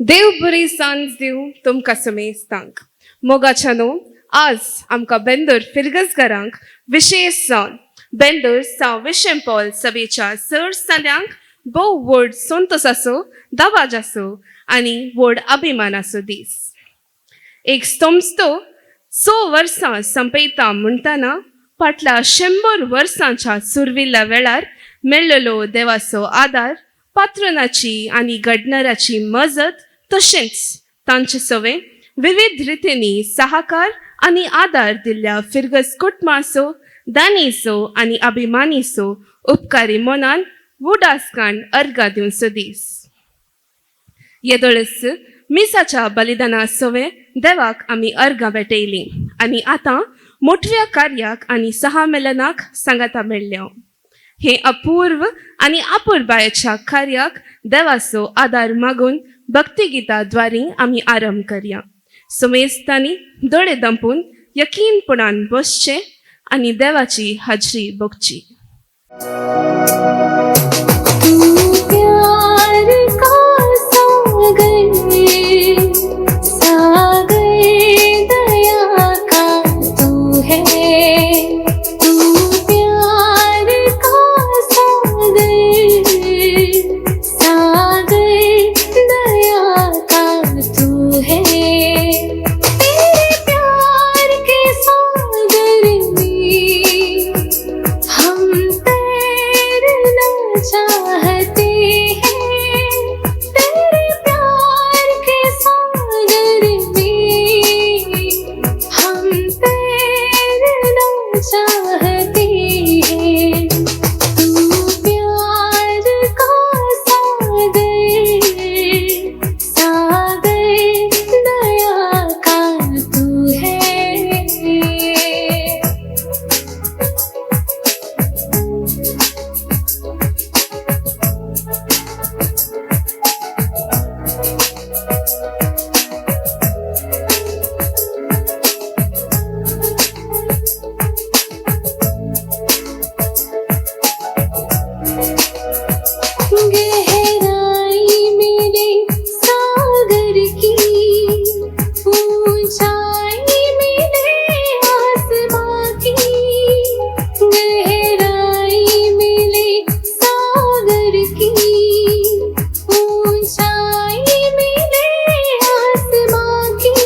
देव बरी सांज दिवं तुमकां समेस्तांक. मोगाच्या न्हू, आज आमकां बेंदूर फिरगजगारांक विशेश जावन बेंदूर साव विशें पॉल सभेच्या सर साल्यांक भोव व्हड संतोस आसो, दबाज आसो आनी व्हड अभिमान आसो दीस. एक संस्थो 100 वर्सां संपयता म्हणटना फाटल्या 100 वर्सांच्या सुरविल्ल्या वेळार मेळ्ळलो देवाचो आदार, पात्रणाची आनी घडणाराची मजत, तशेंच तांचे सवें विविध रितींनी सहाकार आनी आदार दिल्ल्या फिरगज कुटुंबाचो दानीचो आनी अभिमानीचो उपकारी मनान वुडासकान अर्गां दिवचो दीस. येदोळच मिसाच्या बलिदाना सवें देवाक आमी अर्गां भेटयलीं आनी आतां मोटव्या कार्याक आनी सहा मेलनाक सांगाता मेळ्ळ्या. हे अपूर्व आनी अपुरबायेच्या कार्याक देवाचो आदार मागून भक्तिगिता द्वारी आमी आरंभ करया. समेस्तांनी दोळे दंपून यकीनपणान बसचें आनी देवाची हाजरी भोगची. तू प्यार का सागर, सागर दया का तू है. तू प्यार का सागर, सागर दया का तू है. तेरे प्यार के सागर में हम तैरना चाहते हैं. तेरे प्यार के सागर में हम तैरना चाहते हैं. तू प्यार का सागर, सागर दया का तू है. गहराई मिले सागर की, ऊंचाई मिले आसमां की. गहराई मिले सागर की, ऊंचाई मिले आसमां की,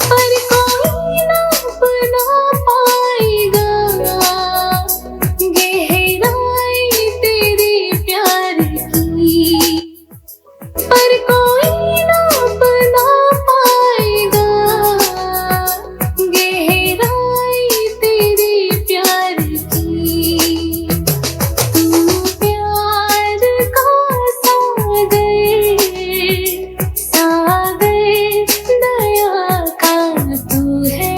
पर कोई नाप ना पाएगा गहराई तेरे प्यार की. पर कोई नाप ना पाएगा गहराई तेरे प्यार की. तू प्यार का सागर, सागर दया का तू है.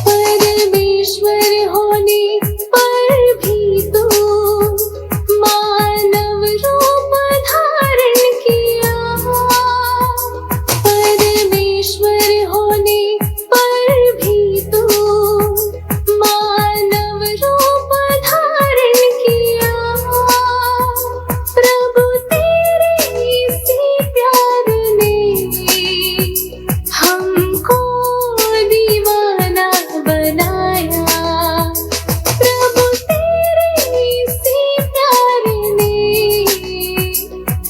परमेश्वर होने पर भी तू मानव रूप धारण किया. परमेश्वर होने पर भी तू मानव रूप धारण किया. प्रभु, तेरे इसी प्यार ने हमको दीवाना बनाया. प्रभु, तेरे इसी प्यार ने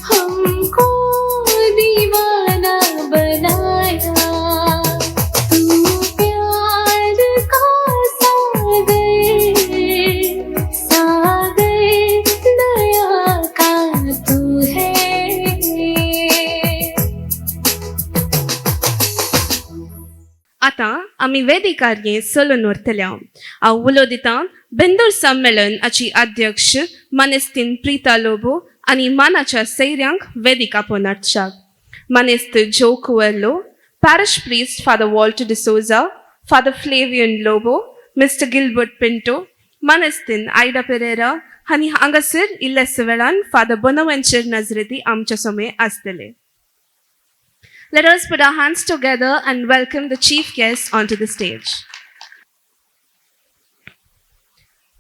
हमको दीवाना बनाया. तू प्यार का सागर, सागर दया का तू है. आतां आमी वेदी कार्य चलून व्हरतले. हांव उलो दितां बेंदूर संमेलन हाची अध्यक्ष मानेस्तीन प्रिता लोबो आनी मानाच्या सैऱ्यांक वेदीक आपोवन हाडच्याक. मानेस्त जो Cuvelo, parish priest Father Walter D'Souza, Father Flavian Lobo, Mr. Gilbert Pinto, मानेस्तीन आयडा पेरेरा आनी हांगासर इल्लेस वेळान फादर बोनावेंचर नजरेती आमच्या समे आसतले. Let us put our hands together and welcome the chief guest onto the stage.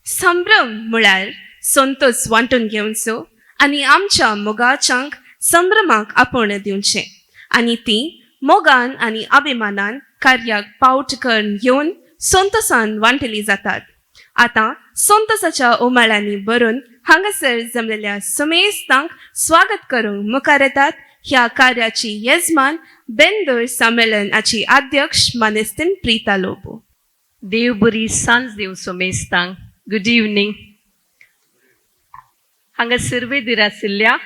संभ्रम म्हळ्यार संतोष वांटून घेवचो आनी आमच्या मोगाच्यांक संभ्रमाक आपोवणें दिवचें आनी ती मोगान आनी अभिमानान कार्याक पावट करून घेवन संतोसान वांटली जातात. आतां संतोसाच्या उमाळ्यांनी भरून हांगासर जमलेल्या समेस्तांक स्वागत करूंक मुखार येतात ह्या कार्याची येजमान बेंदूर संमेलनाची अध्यक्ष मानेस्तीन प्रिता लोबो. देव बरी सांज दिवं सोमेस्तांक. Good evening. हांगा सर्वेदीर आशिल्ल्या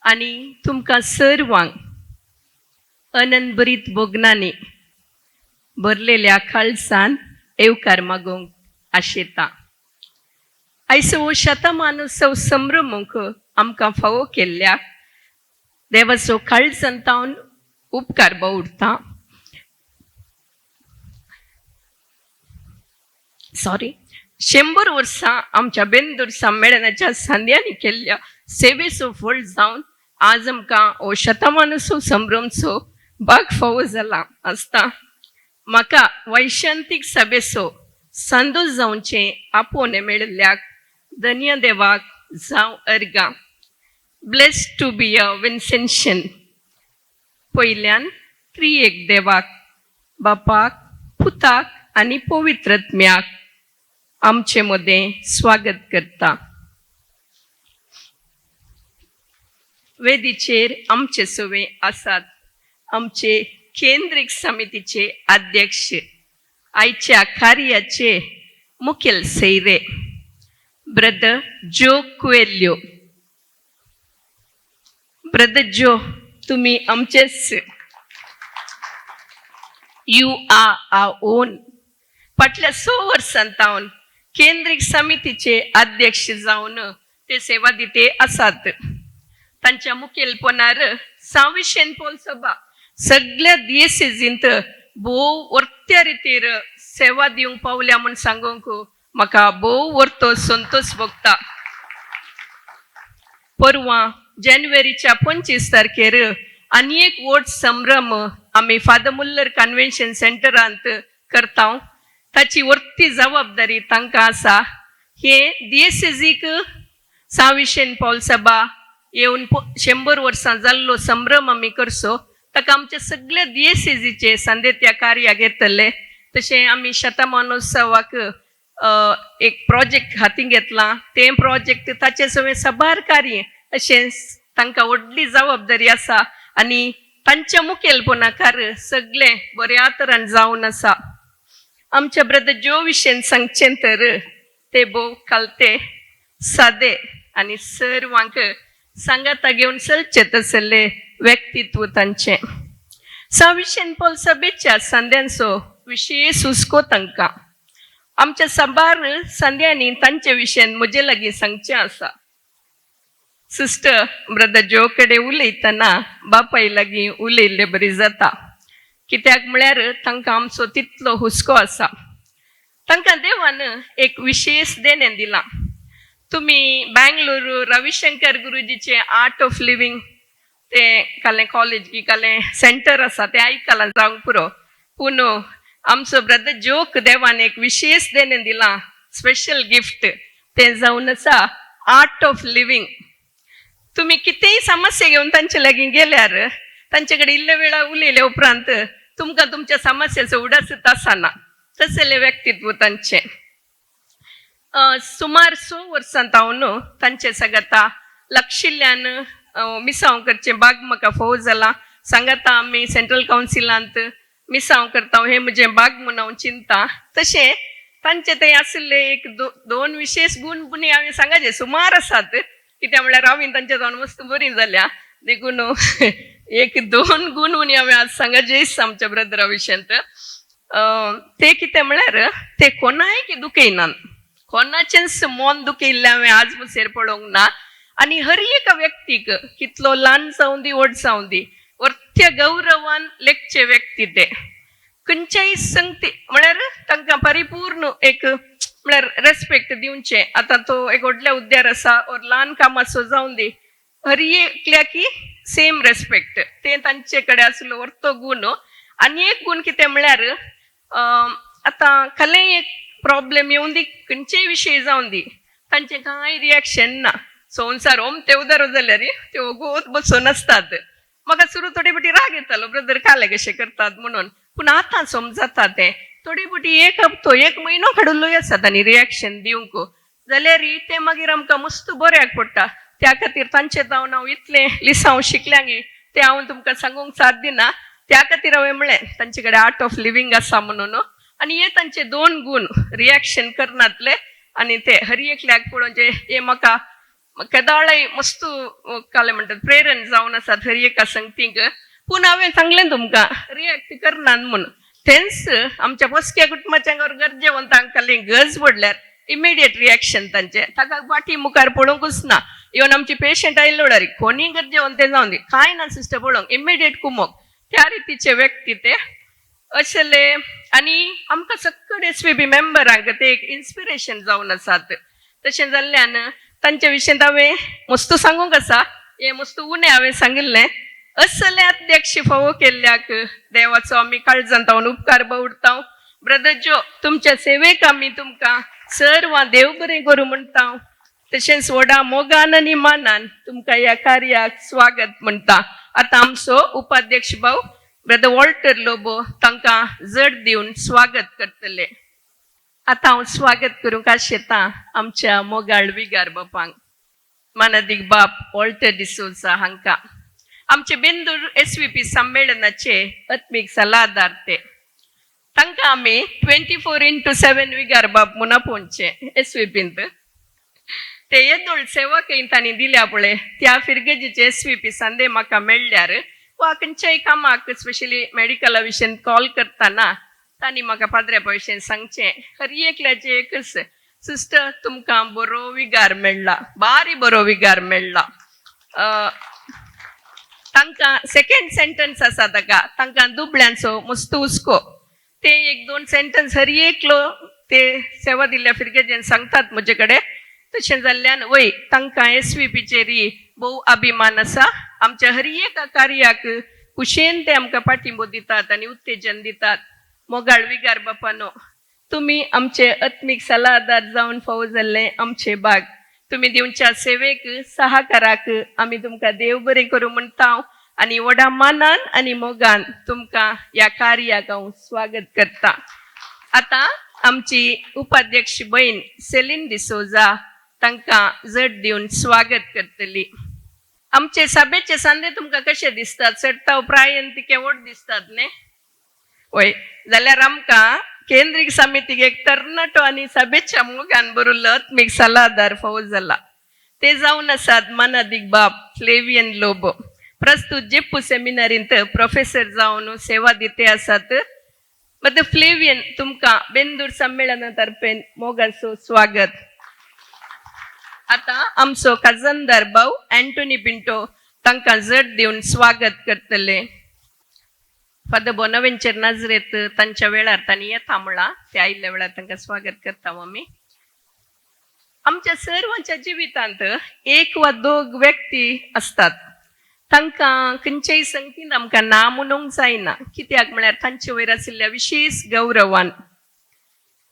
आनी तुमकां सर्वांक अनंतभरीत भोगनांनी भरलेल्या काळसान येवकार मागूंक आशेता. आयज हो शतमानोत्सव संभ्रमूंक आमकां फावो केल्ल्या देवाचो काळजान तावन उपकार बावुडटा. सॉरी, 100 वर्सां आमच्या बेंदूर संमेलनाच्या सांद्यांनी केल्ल्या सेवेचो फळ जावन आज आमकां हो शतमानोत्सव संभ्रमचो भाग फावो जाला आसता. म्हाका वैशांतीक सभेचो संदोश जावचें आपोवणें मेळिल्ल्याक धन्य देवाक जावं अर्गां. Bless to be a Vincentian. पयल्यान त्रिएक देवाक, बापाक, पुताक आनी पवित्रत्म्याक आमचे मदें स्वागत करता. वेदीचेर आमचे सवे आसात आमचे केंद्रीक समितीचे अध्यक्ष, आयच्या कार्याचे मुखेल सैरे ब्रदर जो कुएल्यो. ब्रदर जो, तुमी आमचेच, you are our own. फाटल्या 6 वर्सां तावन केंद्रीक समितीचे अध्यक्ष जावन ते सेवा दिते आसात. तांच्या मुखेलपणार सांविशेन पोल सभा सगळ्या दियेसेजींत भोव वर्त्या रितीर सेवा दिवंक पावल्या म्हूण सांगूंक म्हाका भोव वर्तो संतोश भोगता. परवां जानेवारीच्या 25 तारखेर आनी एक व्हड संभ्रम आमी फादर मुल्लर कन्व्हेन्शन सेंटरांत करता. ताची वर्ती जबाबदारी तांकां आसा. हे दियेसेजीक सांविशेन पावल सभा येवन 100 वर्सां जाल्लो संभ्रम आमी करचो, ताका आमचे सगळे दियेसेजीचे संदे त्या कार्याक येतले. तशें आमी शतमानोत्सवाक एक प्रोजेक्ट हाती घेतला. तें प्रोजेक्ट ताचे सगळें साबार कार्य अशें तांकां व्हडली जबाबदारी आसा आनी तांच्या मुखेलपणाकार सगळें बऱ्या तरान जावन आसा. आमच्या ब्रदर जो विशयन सांगचें तर ते भोव खालते, सादे आनी सर्वांक सांगाता घेवन चलचें तसलें व्यक्तित्व तांचें. साविशेन पोल सभेच्या सांद्यांचो विशेश हुस्को तांकां. आमच्या साबार सांद्यांनी तांचे विशयान म्हजे लागीं सांगचें आसा. सिस्टर, ब्रदर जो कडेन उलयतना बापाय लागीं उलयल्ले बरी जाता, कित्याक म्हळ्यार तांकां आमचो तितलो हुस्को आसा. तांकां देवान एक विशेश देणें दिलां. तुमी बँगलोर रविशंकर गुरुजीचें आर्ट ऑफ लिवींग तें कालें कॉलेज की कालें सेंटर आसा तें आयकलां जावंक पुरो, पूण आमचो ब्रदर जोक देवान एक विशेश देणें दिलां, स्पेशल गिफ्ट, तें जावन आसा आर्ट ऑफ लिवींग. तुमी कितेंय समस्या घेवन तांचे लागीं गेल्यार तांचे कडेन इल्ले वेळा उलयले उपरांत तुमकां तुमच्या समस्याचो उडासच आसना, तसलें व्यक्तित्व तांचें. सुमार 6 वर्सां तावन तांचे सांगाता लागशिल्ल्यान मिसांव करचें बाग म्हाका फोव जालां. सांगाता आमी सेंट्रल कावन्सिलांत मिसांव करता, हें म्हजें बाग म्हूण हांव चिंता. तशें तांचे थंय आशिल्ले एक दोन विशेश गूण पुणी हांवें सांगाचे सुमार आसात, कित्याक म्हळ्यार हांवें तांच्या जावन मस्त बरी जाल्या, देखून एक दोन गूण म्हूण हांवें आज सांगाचेच आमच्या ब्रदरा विशयांत. ते कितें म्हळ्यार ते कोणाय दुखयनात. कोणाचेंच मन दुखयल्लें हांवें आज मुसेर पळोवंक ना आनी हर एका व्यक्तीक, कितलो ल्हान जावं दी, व्हड जावं दी, वर्त्य गौरवान लेखचे व्यक्ती ते. खंयच्याय संगती म्हळ्यार तांकां परिपूर्ण एक म्हळ्यार म्हळ्यार रेस्पेक्ट दिवचें. आतां तो एक व्हडल्या हुद्द्यार आसा ओर ल्हान कामाचो जावन दी, हर एकल्याकी सेम रेस्पेक्ट, तें तांचे कडेन आसलो तो गूण. आनी एक गूण कितें म्हळ्यार, आतां खलेंय एक प्रॉब्लेम येवन दी, खंयचेय विशय जावन दी, तांचें कांय रिएक्शन ना. संवसार ओमते उदारो जाल्यार ते वोगोत बसून आसतात. म्हाका सुरू थोडी बोटी राग येतालो, ब्रदर काले कशें करतात म्हणून, पूण आतां समजता तें. थोडी बोटी एक हप्तो, एक म्हयनो काडुल्लोय आसा तांणी रिएक्शन दिवंक जाल्यार तें मागीर आमकां मस्त बऱ्याक पडटा. त्या खातीर तांचे जावन हांव इतलें लिसांव शिकल्यांगी तें हांव तुमकां सांगूंक साथ दिना. त्या खातीर हांवें म्हणलें तांचे कडेन आर्ट ऑफ लिवींग आसा म्हणून. आनी हे तांचे दोन गूण, रिएक्शन करनातले आनी ते हर एकल्याक पळोवन जे हे म्हाका केदाळय मस्त काले म्हणटात प्रेरण जावन आसात हर एका संगतीक. पूण हांवें सांगलें तुमकां रिएक्ट करनात म्हणून. तेंच आमच्या पोसक्या कुटुंबाच्या गरजेवंतांक गरज पडल्यार इमिडिएट रिएक्शन तांचे, ताका फाटी मुखार पळोवंकूच ना. इवन आमची पेशंट आयिल्लो वेळार कोणीय गरजेवंत जावन दी, कांय ना सिस्टर पळोवंक, इमिडिएट कुमोक, त्या रितीचे व्यक्ती ते असले. आनी आमकां सक्कड एसवीपी मेंबरांक ते एक इन्स्पिरेशन जावन आसात. तशें जाल्ल्यान तांच्या विशयांत हांवें मस्त सांगूंक आसा, हें मस्त उणें हांवें सांगिल्लें. असले अध्यक्ष फावो केल्ल्याक देवाचो आमी काळजांत हांव उपकार बावडता. ब्रदर जो, तुमच्या सेवेक आमी तुमकां सर्वां देव बरें करूं म्हणटा. तशेंच व्हडा मोगान आनी मानान तुमकां ह्या कार्याक स्वागत म्हणटा. आतां आमचो उपाध्यक्ष भाव ब्रदर वॉल्टर लोबो तांकां जड दिवन स्वागत करतले. आतां हांव स्वागत करूंक आशेतां आमच्या मोगाळ विगार बापांक, मानादीक बाप वॉल्टर डिसोजा हांकां, आमचे बेंदूर एसवीपी संमेळनाचे आत्मीक सलादार ते. तांकां आमी 24x7 विगार बाप म्हूण आपोवचे एसवीपींत. ते येदोळ सेवा खंय तांणी दिल्या पळय, त्या फिरगजेचे एसवीपी संदे म्हाका मेळ्ळ्यार वा खंयच्याय कामाक स्पेशली मेडिकला विशयन कॉल करतना तांणी म्हाका पाद्र्या विशयन सांगचें. हर एकल्याचें एकच, सिस्टर तुमकां बरो विगार मेळ्ळा, बारी बरो विगार मेळ्ळा. तांकां सेकंड सेंटन्स आसा ताका, तांकां दुबळ्यांचो मस्त हुस्को. ते एक दोन सेंटन्स हर एकलो ते सेवा दिल्ल्या फिरगेजेन सांगतात म्हजे कडेन. तशें जाल्ल्यान वय तांकां एसवीपीचेर भोव अभिमान आसा. आमच्या हर एका कार्याक कुशेन ते आमकां पाठिंबो दितात आनी उत्तेजन दितात. मोगाळ विगार बापानो, तुमी आमचे आत्मीक सलादार जावन फावो जाल्ले आमचे बाग. तुमी दिवच्या सेवेक, सहाकाराक आमी तुमकां देव बरें करूं म्हणटा आनी व्हडा मानान आनी मोगान तुमकां ह्या कार्याक हांव स्वागत करता. आतां आमची उपाध्यक्ष बहीण सेलीन डिसोजा तांकां जड दिवन स्वागत करतली. आमचे सभेचे सांदे तुमकां कशे दिसतात? चडटाव प्रायन तिके व्हड दिसतात न्ही? वय, जाल्यार आमकां केंद्रीय समितीक एक तरणाटो आनी सभेच्या मोगान बरोल्लो आत्मीक सलादार फावो जाला. ते जावन आसात मानादीक बाप फ्लेवियन लोबो. प्रस्तुत जेप्पू सेमिनारींत प्रोफेसर जावन सेवा दिते आसात. ब्रदर फ्लेवियन, तुमकां बेंदूर संमेळना तर्फेन मोगाचो स्वागत. आतां आमचो खाजनदार भाव अँटोनी पिंटो तांकां जड दिवन स्वागत करतले. फादर बोनावेंचर नाजरेत तांच्या वेळार तांणी येता म्हळां, ते आयिल्ल्या वेळार तांकां स्वागत करता आमी. आमच्या सर्वांच्या जिवितांत एक वा दोग व्यक्ती असतात, तांकां खंयच्याय संगतीन आमकां ना म्हणूंक जायना. कित्याक म्हळ्यार तांचे वयर आशिल्ल्या विशेष गौरवान.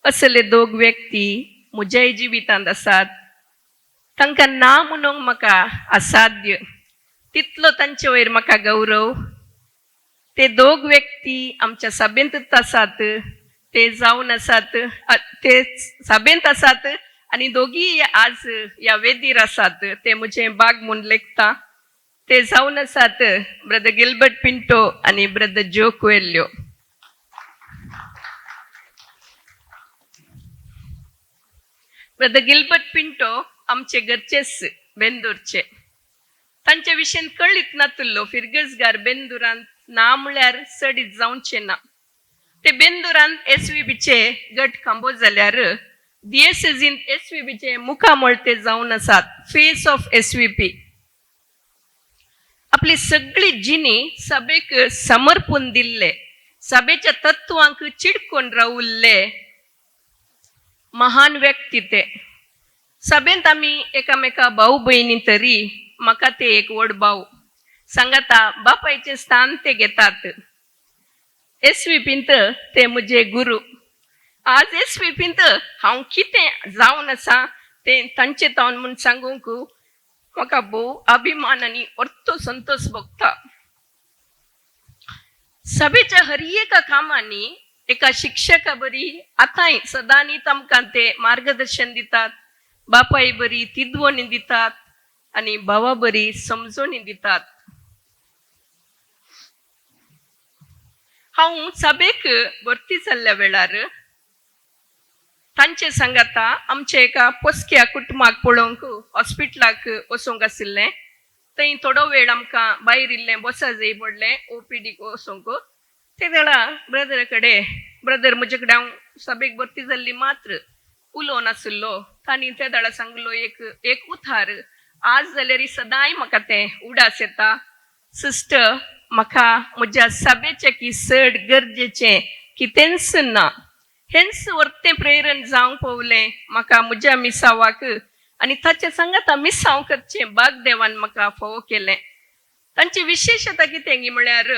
असले दोग व्यक्ती म्हज्याय जिवितांत आसात. तांकां ना म्हणूंक म्हाका असाध्य, तितलो तांचे वयर म्हाका गौरव. ते दोग व्यक्ती आमच्या सभेंतच आसात. ते जावन आसात, ते सभेंत आसात आनी दोगीय आज ह्या वेदीर आसात. ते म्हजें बाग म्हूण लेखता. ते जावन आसात ब्रदर गिल्बर्ट पिंटो आनी ब्रदर जो कुएल्यो. ब्रदर गिल्बर्ट पिंटो आमचे घरचेच, बेंदूरचे. तांच्या विशयन कळीत नातुल्लो फिरगजगार बेंदुरांत ना म्हळ्यार चडीत जावचें ना. ते बेंदुरांत एसवीबीचे गट खांबो जाल्यार दियेसेजींत एसवीबीचे मुखामळ ते जावन आसात, फेस ऑफ एसवीपी. आपली सगळी जिणी सभेक समर्पून दिल्ले, सभेच्या तत्वांक चिडकोन रावल्ले. महान व्यक्ती ते. सभेंत आमी एकामेका भाव भयणी तरी म्हाका ते एक व्हड भाव सांगाता, बापायचें स्थान ते घेतात. एस वी पींत ते म्हजे गुरू. आज एस वी पींत हांव कितें जावन आसा तें तांचे तावन म्हूण सांगूंक म्हाका भोव अभिमान आनी अर्थ संतोश भोगता. सभेच्या हर एका कामांनी एका शिक्षका बरी आतांय सदांनी आमकां ते मार्गदर्शन दितात, बापाय बरी तिदवणी दितात आनी भावा बरी समजोणी दितात. हांव सभेक भरती जाल्ल्या वेळार तांचे सांगाता आमच्या एका पोसक्या कुटुंबाक पळोवंक हॉस्पिटलाक वचूंक आशिल्लें. थंय थोडो वेळ आमकां भायर इल्लें बसा जाय पडलें ओपीडीक वचूंक. ते वेळा ब्रदरा कडेन, ब्रदर म्हजे कडेन हांव सभेक भरती जाल्ली मात्र उलोवन आशिल्लो. तांणी त्या वेळार सांगलो एक एक उतार, आज जाल्यार सदांय म्हाका तें उडास येता. सिस्टर, म्हाका म्हज्या सभेचें की चड गरजेचें कितेंच ना. हेंच वर्तें प्रेरण जावंक पावलें म्हाका म्हज्या मिसावाक आनी ताचे सांगाता मिसांव करचें भाग देवान म्हाका फावो केलें. तांची विशेशता कितें गी म्हळ्यार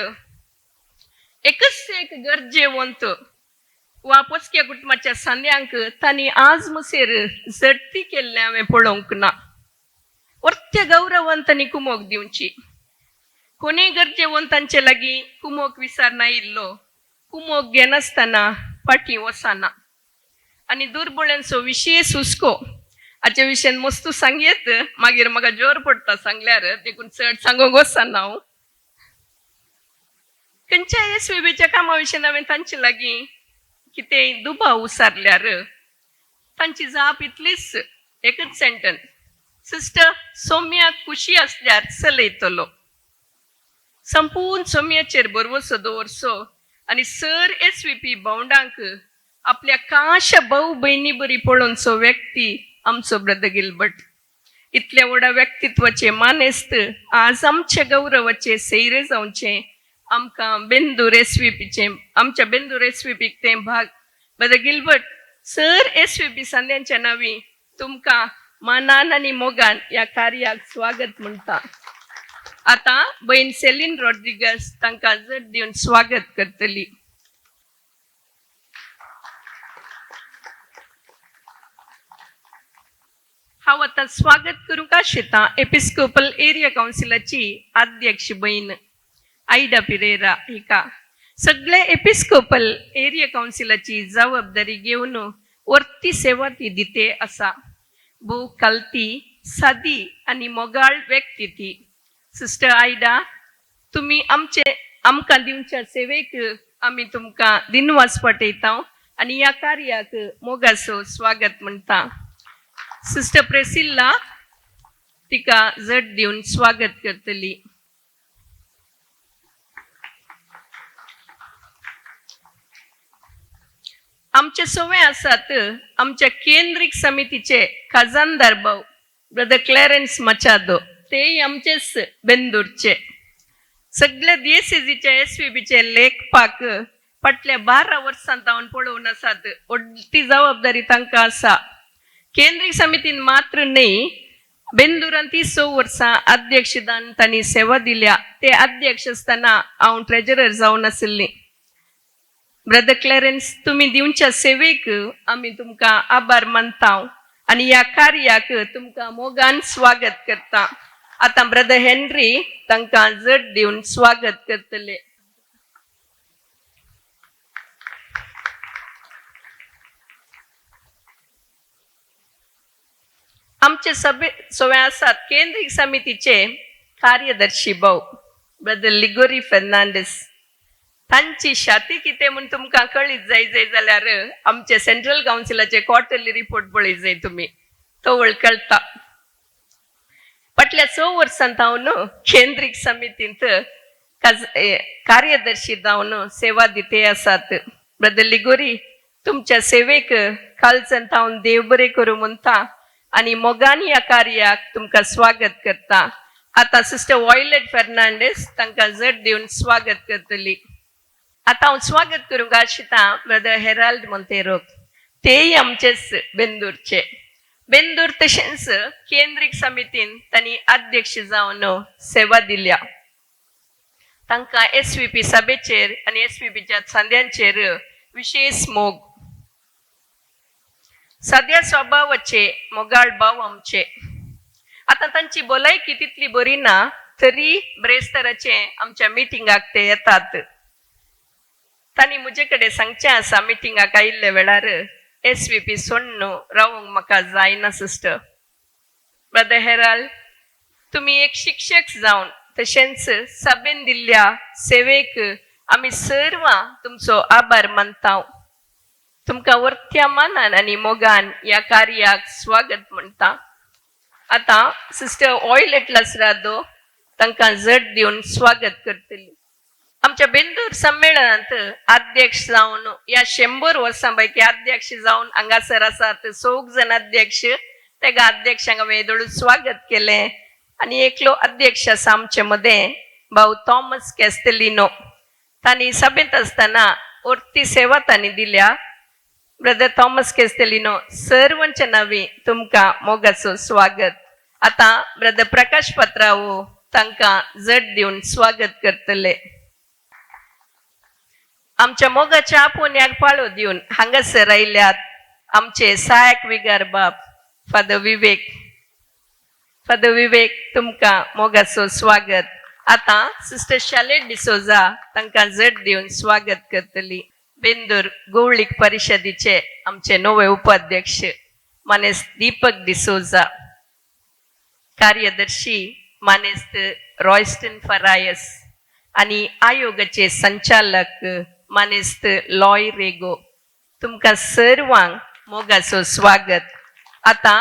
एकच एक गरजेवंत वा पोसक्या कुटुंबाच्या सांद्यांक तांणी आज मुसेर झडती केल्लें हांवें पळोवंक ना. वर्त्या गौरवान तांणी कुमोक दिवची. कोणीय गरजेवंतांचे लागीं कुमोक विचार नायिल्लो कुमोक घेनासतना फाटीं वचना आनी दुर्बळ्यांचो विशेश हुस्को. हाचे विशयान मस्तू सांगयत, मागीर म्हाका जोर पडटा सांगल्यार, देखून चड सांगूंक वचना हांव. खंयच्याय एस वी बीच्या कामा विशयान हांवें तांचे लागीं कितेंय दुबाव उसारल्यार तांची जाप इतलीच, एकच सेंटन्स, सिस्टर, सोम्याक खुशी आसल्यार चलयतलो. संपूर्ण सोम्याचेर भरवसो दवरचो आनी सर एस वी पी भावंडांक आपल्या काशा भाऊ भयणी बरी पळोवचो व्यक्ती आमचो ब्रदर गिलबर्ट. इतल्या व्हडा व्यक्तित्वाचे मानेस्त आज आमच्या गौरवाचे सैरे जावचे आमकां बेंदूर एस वी पीचे, आमच्या बेंदूर एस वी पीक तें भाग. Brother Gilbert, sir S V P सांद्यांच्या नांवी तुमकां मानान आनी मोगान ह्या कार्याक स्वागत म्हणटा. आतां बहीण सेलीन रॉड्रिगस तांकां जड दिवन स्वागत करतली. हांव आतां स्वागत करूंक आशिता एपिस्कोपल एरिया कावन्सिलाची अध्यक्ष बहीण आयडा पिरेरा हिका. सगळे एपिस्कोपल एरिया कावन्सिलाची जबाबदारी घेवन वर्ती सेवा ती दिते आसा. भोव कालती, सादी आनी मोगाळ व्यक्ती ती. सिस्टर आयडा, तुमी आमचे आमकां दिवच्या सेवेक आमी तुमकां दिनवास पाठयता आनी ह्या कार्याक मोगाचो स्वागत म्हणटा. सिस्टर प्रेसिल्ला तिका जड दिवन स्वागत करतली. आमचे सोवे आसात आमच्या केंद्रीक समितीचे खजानदार भाऊ ब्रदर क्लॅरन्स मचादो. तेय आमचेच बेंदूरचे. सगळे डीएससीचे एस व्ही बीचे लेखपाक फाटल्या 12 वर्सां तावन पळोवन आसात. व्हडली जबाबदारी तांकां आसा. केंद्रीय समितीन मात्र न्हय, बेंदुरान ती 6 वर्सां अध्यक्षदान तांणी सेवा दिल्या. ते अध्यक्ष आसतना हांव ट्रेजरर जावन आशिल्ली. ब्रदर क्लॅरन्स, तुमी दिवच्या सेवेक आमी तुमकां आभार मानता आनी ह्या कार्याक तुमकां मोगान स्वागत करता. आतां ब्रदर हेनरी तांकां जड दिवन स्वागत करतले. आमचे सभे सोवे आसात केंद्रीय समितीचे कार्यदर्शी भाऊ ब्रदर लिगोरी फेर्नांडीस. तांची शाती कितें म्हूण तुमकां कळीत जाय जाय जाल्यार आमचे सेंट्रल कावन्सिलाचे क्वॉर्टरली रिपोर्ट पळय जाय तुमी, तवळ कळटा. फाटल्या 6 वर्सां जावन केंद्रीय समितींत कार्यदर्शी जावन सेवा दिते आसात. ब्रदर लिगोरी, तुमच्या सेवेक कालच्यान तावन देव बरें करूं म्हणटा आनी मोगान ह्या कार्याक तुमकां स्वागत करता. आतां सिस्टर वॉयलेट फेर्नांडीस तांकां जड दिवन स्वागत करतली. आतां हांव स्वागत करूंक आशिता ब्रदर हेराल्ड मोंतेरोक. तेय आमचेच बेंदूरचे. बेंदूर तशेंच केंद्रीक समितीन तांणी अध्यक्ष जावन सेवा दिल्या. तांकां एसवीपी सभेचेर आनी एसवीपीच्या सांद्यांचेर विशेष मोग. साद्या स्वभावाचे मोगाळ भाव आमचे. आतां तांची भलायकी तितली बरी ना तरी ब्रेस्ताराचे आमच्या मिटिंगाक ते येतात. तांणी म्हजे कडेन सांगचें आसा, मिटिंगाक आयिल्ल्या वेळार एसवीपी सोडून रावूंक म्हाका जायना. सिस्टर, ब्रदर हेराल्ड, तुमी एक शिक्षक जावन तशेंच सभेन दिल्ल्या सेवेक आमी सर्वां तुमचो आभार मानता. तुमकां वर्त्या मानान आनी मोगान ह्या कार्याक स्वागत म्हणटा. आतां सिस्टर ऑयलेट लासरादो तांकां जड दिवन स्वागत करतली. आमच्या बेंदूर संमेलनांत अध्यक्ष जावन ह्या 100 वर्सां पैकी अध्यक्ष जावन हांगासर आसात चौग जाण अध्यक्ष. तेगा अध्यक्षांक हांवें येदोळू स्वागत केलें आनी एकलो अध्यक्ष आसा आमचे मदें, भाऊ थॉमस कॅस्टेलिनो. तांणी सभेंत आसतना वर्ती सेवा तांणी दिल्या. ब्रदर थॉमस केस्तेलिनो, सर्वांच्या नांवी तुमकां मोगाचो स्वागत. आतां ब्रदर प्रकाश पत्रावो तांकां जड दिवन स्वागत करतले. आमच्या मोगाच्या आपोवण्याक पाळो दिवन हांगासर आयल्यात आमचे सहायक विगार बाब फादर विवेक. फादर विवेक, तुमकां मोगाचो स्वागत. आतां सिस्टर शालेट डिसोजा तांकां जड दिवन स्वागत करतली. बेंदूर गोवळीक परिशदेचे आमचे नवे उपाध्यक्ष मानेस्त दीपक डिसोजा, कार्यदर्शी मानेस्त रॉयस्टन फरायस आनी आयोगाचे संचालक मानेस्त लॉय रेगो, तुमकां सर्वांक मोगाचो स्वागत. आतां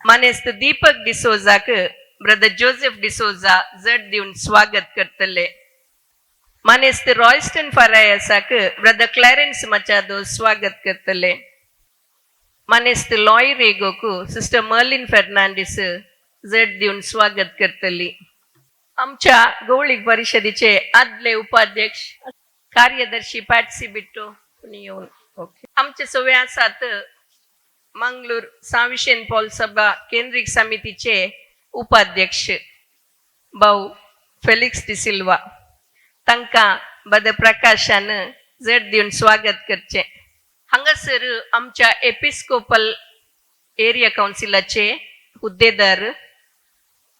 मानेस्त दीपक डिसोजाक ब्रदर जोसेफ डिसोजा जड दिवन स्वागत करतले. मानेस्त रॉयस्टन फरायसाक ब्रदर क्लॅरन्स मचादो स्वागत करतले. मानेस्त लॉय रेगोक सिस्टर मर्लिन फेर्नांडीस जड दिवन स्वागत करतली. आमच्या गवळीक परिशदेचे आदले उपाध्यक्ष, कार्यदर्शी पॅटसी बिट्टो कोणी येवन ओके. आमचे सगळे आसात मंगळूर सांविशेन पॉल सभा केंद्रीक समितीचे उपाध्यक्ष भाऊ फेलिक्स डिसिल्वा. तांकां बद प्रकाशान जड दिवन स्वागत करचें. हांगासर आमच्या एपिस्कोपल एरिया कावन्सिलाचे हुद्देदार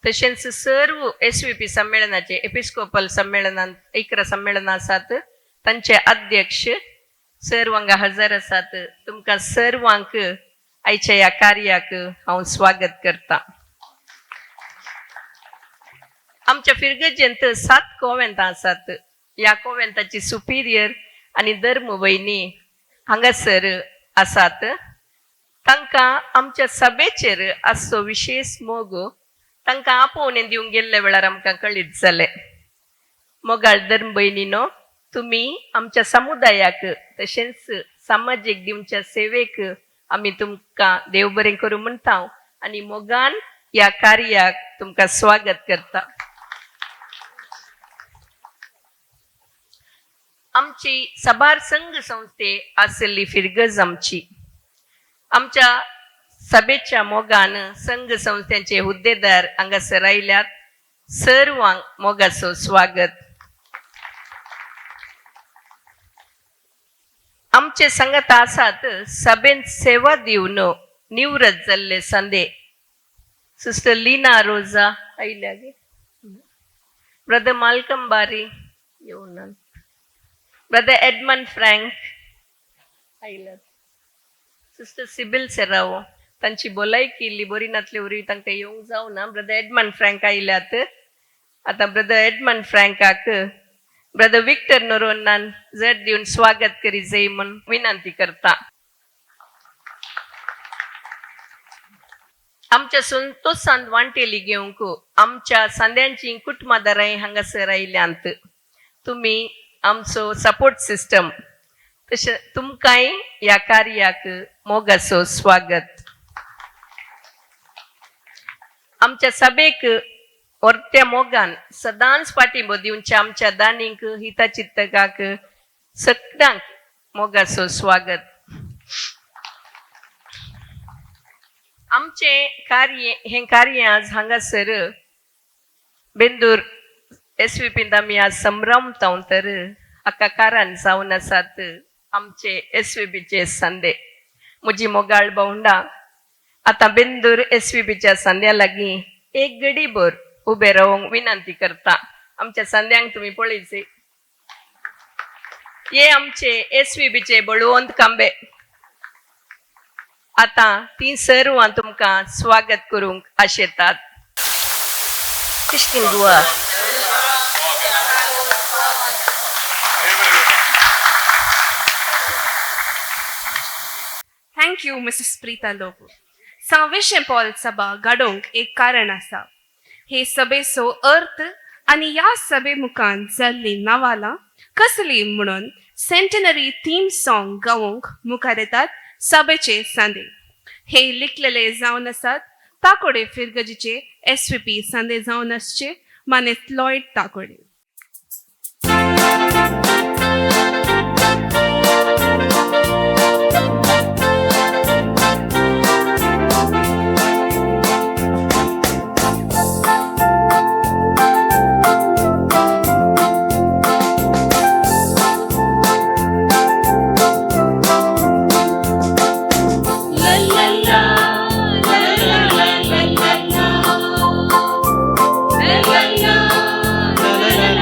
तशेंच सर्व एसवीपी संमेलनाचे, एपिस्कोपल संमेलनात 11 संमेलनां आसात तांचे अध्यक्ष सर्व हांगा हजर आसात. तुमकां सर्वांक आयच्या ह्या कार्याक हांव स्वागत करता. आमच्या फिरगजेंत 7 कोवेंतां आसात. ह्या कोवेंताची सुपिरियर आनी धर्म भयणी हांगासर आसात. तांकां आमच्या सभेचेर आसचो विशेष मोग तांकां आपोवणें दिवंक गेल्ल्या वेळार आमकां कळीत जालें. मोगाळ धर्म भयणीनो, तुमी आमच्या समुदायाक तशेंच सामाजीक दिवच्या सेवेक आमी तुमकां देव बरें करूं म्हणटा आनी मोगान ह्या कार्याक तुमकां स्वागत करता. आमची साबार संघ संस्थे आसली फिरगज आमची. आमच्या सभेच्या मोगान संघ संस्थेचे हुद्देदार हांगासर आयल्यात. सर्वांक मोगाचो स्वागत. आमचे संगत आसात सभेंत सेवा दिवन निवृत्त जाल्ले संदे सिस्टर लीना रोजा आयल्या गे, ब्रदर मालकम बारी येवना, ब्रदर एडमंड फ्रँक आयल्यात, सिस्टर सिबिल सेरावो तांची भलायकी इल्ली बरी नातली वरी तांकां येवंक जावना. ब्रदर एडमंड फ्रँक आयल्यात. आतां ब्रदर एडमंड फ्रँकाक ब्रदर विक्टर नोरोन्नान जड दिवन स्वागत करी जाय म्हूण विनंती करता. आमच्या संतोशान वांटेली घेवंक आमच्या सांद्यांची कुटुंबादारांय हांगासर आयल्यांत. तुमी आमचो सपोर्ट सिस्टम, तशें तुमकांय ह्या कार्याक मोगाचो स्वागत. आमच्या सभेक वर्त्या मोगान सदांच पाठिंबो दिवच्या आमच्या दानींक, हिताचिंतकाक, सगळ्यांक मोगाचो स्वागत. आमचें कार्य हें कार्य आज हांगासर बेंदूर एस व्ही पींत आमी आज संभ्रमता तर हाका कारण जावन आसात आमचे एस व्ही पीचे संदे. म्हजी मोगाळ भावंडां, आतां बेंदूर एस व्ही पीच्या संद्या लागीं एक गडीभर उबे रावंक विनंती करता. आमच्या संद्यांक तुमी पळयचे, हे आमचे एस व्ही पीचे बळवंत कांबे. आतां ती सर्वां तुमकां स्वागत करूंक आशेतात. Kishkin Goa. Thank you Mrs Preeta Lobo. Sao Vishem Paul सभा घडोवंक एक कारण आसा. हे सभेचो अर्थ आनी ह्या सभे मुखान जाल्ली नवालां कसली म्हणून सेंटेनरी थीम सॉंग गावोंक मुखार येतात सभेचे सांदे. हे लिखलेले जावन आसात ताकोडे फिरगजीचे एस व्ही पी सांदे जावन आसचे मानेस्त Lloyd ताकोडे. La la la la la la.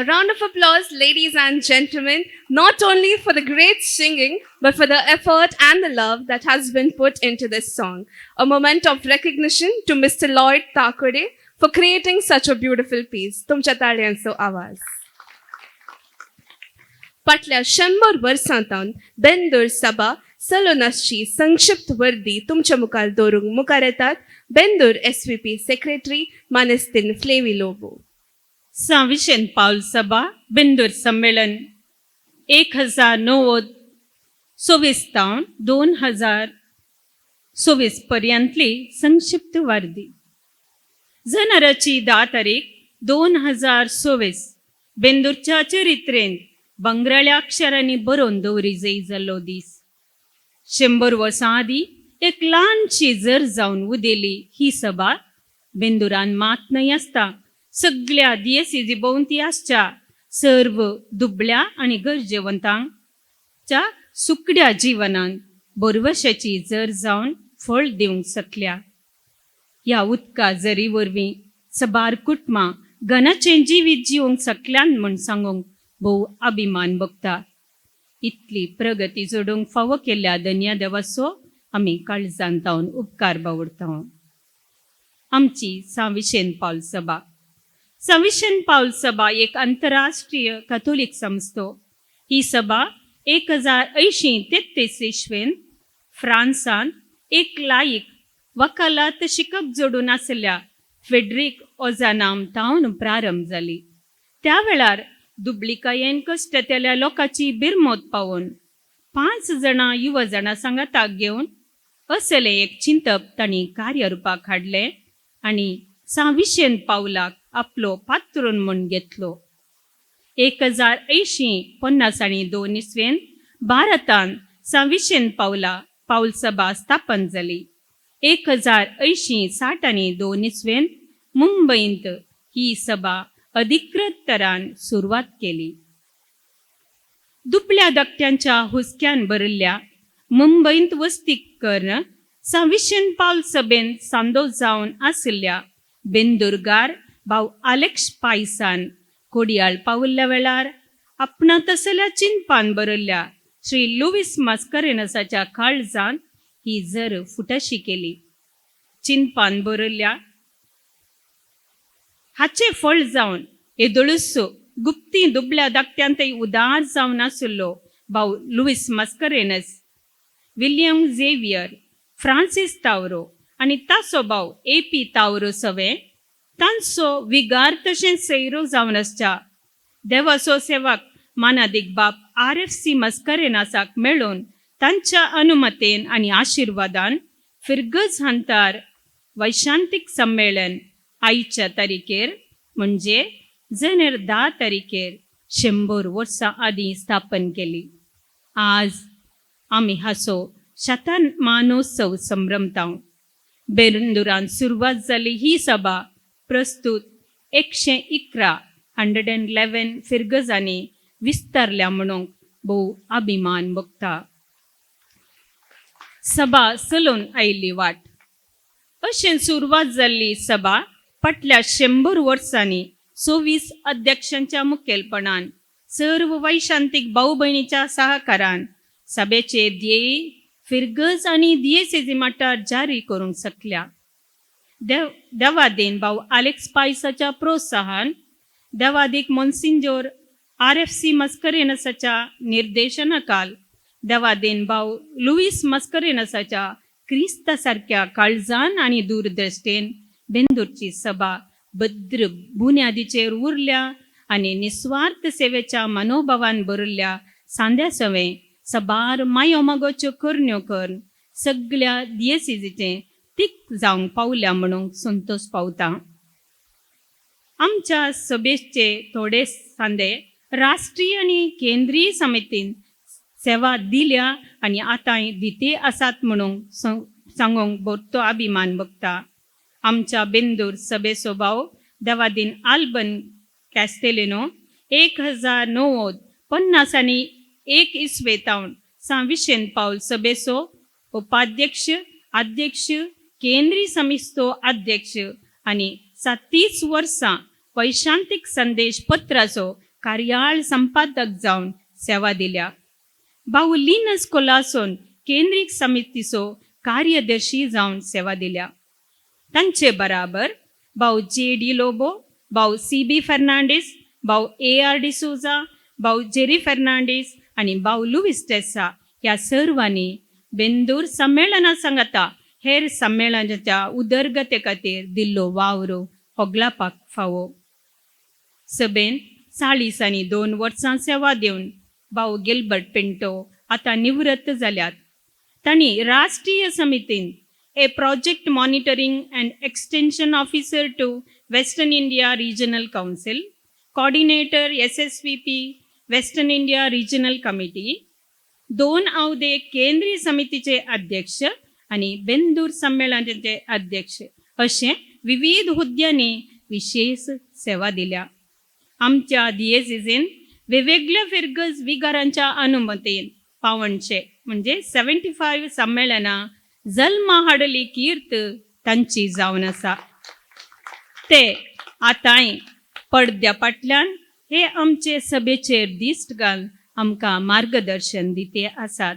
A round of applause, ladies and gentlemen, not only for the great singing, but for the effort and the love that has been put into this song. A moment of recognition to Mr. Lloyd Thakore for creating such a beautiful piece. तुमच्या ताळयांचो आवाज. फाटल्या 100 वर्सां बेंदूर सभा सलोनासची संक्षिप्त वर्दी तुमच्या मुखार दवरूंक मुखार येतात बेंदूर एसव्हीपी सेक्रेटरी मानेस्तीन फ्लेवी लोबो. सांविशेन पावल सभा बेंदूर संमेलन 1090 26 तावन 2026 पर्यंतली संक्षिप्त वर्दी. जानेवारीची 10 तारीख 2026 बेंदूरच्या चरित्रेंत बंगराळ्या अक्षरांनी बरोवन दवरी जय जाल्लो दीस. 100 वर्सां आदीं एक ल्हानशी जर जावन उदेली ही सभा बेंदुरान मात न्हय आसता सगळ्या दियेसेजी भोंवती आसच्या सर्व दुबळ्या आनी गरजेवंतांच्या सुकड्या जिवनांत बोरवशाची जर जावन फळ दिवंक शकल्या. ह्या उदका जरी वरवीं सबार कुटुंबां गनाचें जिवीत जिवंक शकल्यान म्हूण सांगूंक भोव अभिमान भोगता. इतली प्रगती जोडूंक फावो केल्ल्या धन्या देवाचो आमी काळजान तावन उपकार बावडता. आमची सांविशेन पावल सभा. सांविशेन पावल सभा एक आंतरराष्ट्रीय कथोलीक संस्थो. ही सभा 1080-33 इसवेन फ्रांसांत एक लायक वकालात शिकप जोडून आसल्या फेड्रीक ओजानाम तावन प्रारंभ जाली. त्या वेळार दुबळिकायेन कश्टतेल्या लोकांची बिरमोत पावोवन पांच जाणां युवा जाणां सांगाताक घेवन असलें एक चिंतप तांणी कार्यरुपाक हाडलें आनी सांविशेन पावलाक आपलो पात्रून म्हूण घेतलो. 1080-52 इसवेन भारतान सांविशेन पावला पावल सभा स्थापन जाली. 1080-62 इसवेन मुंबईंत ही सभा अधिकृत तरान सुरवात केली. दुबळ्या धाकट्यांच्या हुस्क्यान भरिल्ल्या मुंबईंत वस्ती करून सांविशेन पावल सभेन सांदो जावन आशिल्ल्या बेंदुरगार भाव आलेक्स पायसान कोडियाळ पाविल्ल्या वेळार आपणा तसल्या चिंतपान बरयल्ल्या श्री लुवीस मास्करेनसाच्या काळजान ही जर फुटाशी केली. चिंतपान बरयल्ल्या हाचें फळ जावन येदोळूसो गुप्ती दुबळ्या धाकट्यांतय उदार जावन आशिल्लो भाव लुवीस मास्करेनस, विल्यम झेवियर, फ्रांसीस तावरो आनी ताचो भाव ए पी तावरो सवे तांचो विगार तशेंच सैरो जावन आसच्या देवाचो सेवक मानादीक बाप आर एफ सी मस्करेनासाक मेळून तांच्या अनुमतेन आनी आशिर्वादान फिरगज हंतार वैशांतीक संमेलन आयच्या तारखेर म्हणजे जानेर 10 तारखेर 100 वर्सां आदीं स्थापन केली. आज आमी हाचो शतमानोत्सव संभ्रमता. बेंदुरान सुरवात जाली ही सभा प्रस्तुत 111, 111 फिरगजांनी विस्तारल्या म्हणूंक भोव अभिमान भोगता. सभा चलून आयिल्ली वाट. अशें सुरवात जाल्ली सभा फाटल्या 100 वर्सांनी 26 अध्यक्षांच्या मुखेलपणान सर्व वैशांतीक भाऊ भयणीच्या सहकारान सभेचे ध्येय फिरगज आनी दियेसेजी मठार जारी करूंक शकल्या. देव देवादेन भाऊ आलेक्स पायसाच्या प्रोत्साहन, देवादीक मोन्सिंजोर आर एफ सी मस्करेनसाच्या निर्देशनाखाल, देवादेन भाऊ लुईस मस्करेनसाच्या क्रिस्ता सारक्या काळजान आनी दूरदृश्टेन बेंदूरची सभा भद्र बुन्यादीचेर उरल्या आनी निस्वार्थ सेवेच्या मनोभावान भरिल्ल्या सांद्या सवें सबार मायो मागोच्यो करण्यो करून सगळ्या दियेसिजीचें तीक जावंक पावल्या म्हणूंक संतोश पावता. आमच्या सभेचे थोडे सांदे राष्ट्रीय आनी केंद्रीय समितीन सेवा दिल्या आनी आतांय दिते आसात म्हणूंक सांगूंक भरतो अभिमान भोगता. आमच्या बेंदूर सभेचो भाव देवादीन आल्बन कॅस्टेलिनो 1090-51 इसवेतावन सांविशेन पावल सभेचो उपाध्यक्ष, अध्यक्ष, केंद्रीय समिस्तो अध्यक्ष आनी 37 वर्सां वैशांतीक संदेश पत्राचो कार्याळ संपादक जावन सेवा दिल्या. भाऊ लिनस कोलासोन केंद्रीय समितीचो कार्यदर्शी जावन सेवा दिल्या. तांचे बराबर भाऊ जे डी लोबो, भाऊ सी बी फर्नांडीस, भाऊ ए आर डिसोजा, भाऊ जेरी फर्नांडीस आनी भाऊ लुवीस टेसा ह्या सर्वांनी बेंदूर संमेलना सांगाता हेर संमेलनाच्या उदरगते खातीर दिल्लो वावरो होगलापाक फावो. सभेन 40 आनी 2 वर्सां सेवा दिवन भाऊ गिल्बर्ट पिंटो आतां निवृत्त जाल्यात. तांणी राष्ट्रीय समितीन a project monitoring and extension officer to Western India Regional Council, coordinator SSVP Western India Regional Committee, 2 अवधे केंद्रीय समितीचे अध्यक्ष आनी बेंदूर संमेलनाचे अध्यक्ष अशें विविध हुद्द्यांनी विशेष सेवा दिल्या. आमच्या दियेजीन वेगवेगळ्या फिरगज विगारांच्या अनुमतीन 75 म्हणजे 75 संमेलनां जल्मा हाडली कीर्त तांची जावन आसा. ते आतांय पडद्या फाटल्यान हे आमचे सभेचेर दिश्ट घालून आमकां मार्गदर्शन दिते आसात.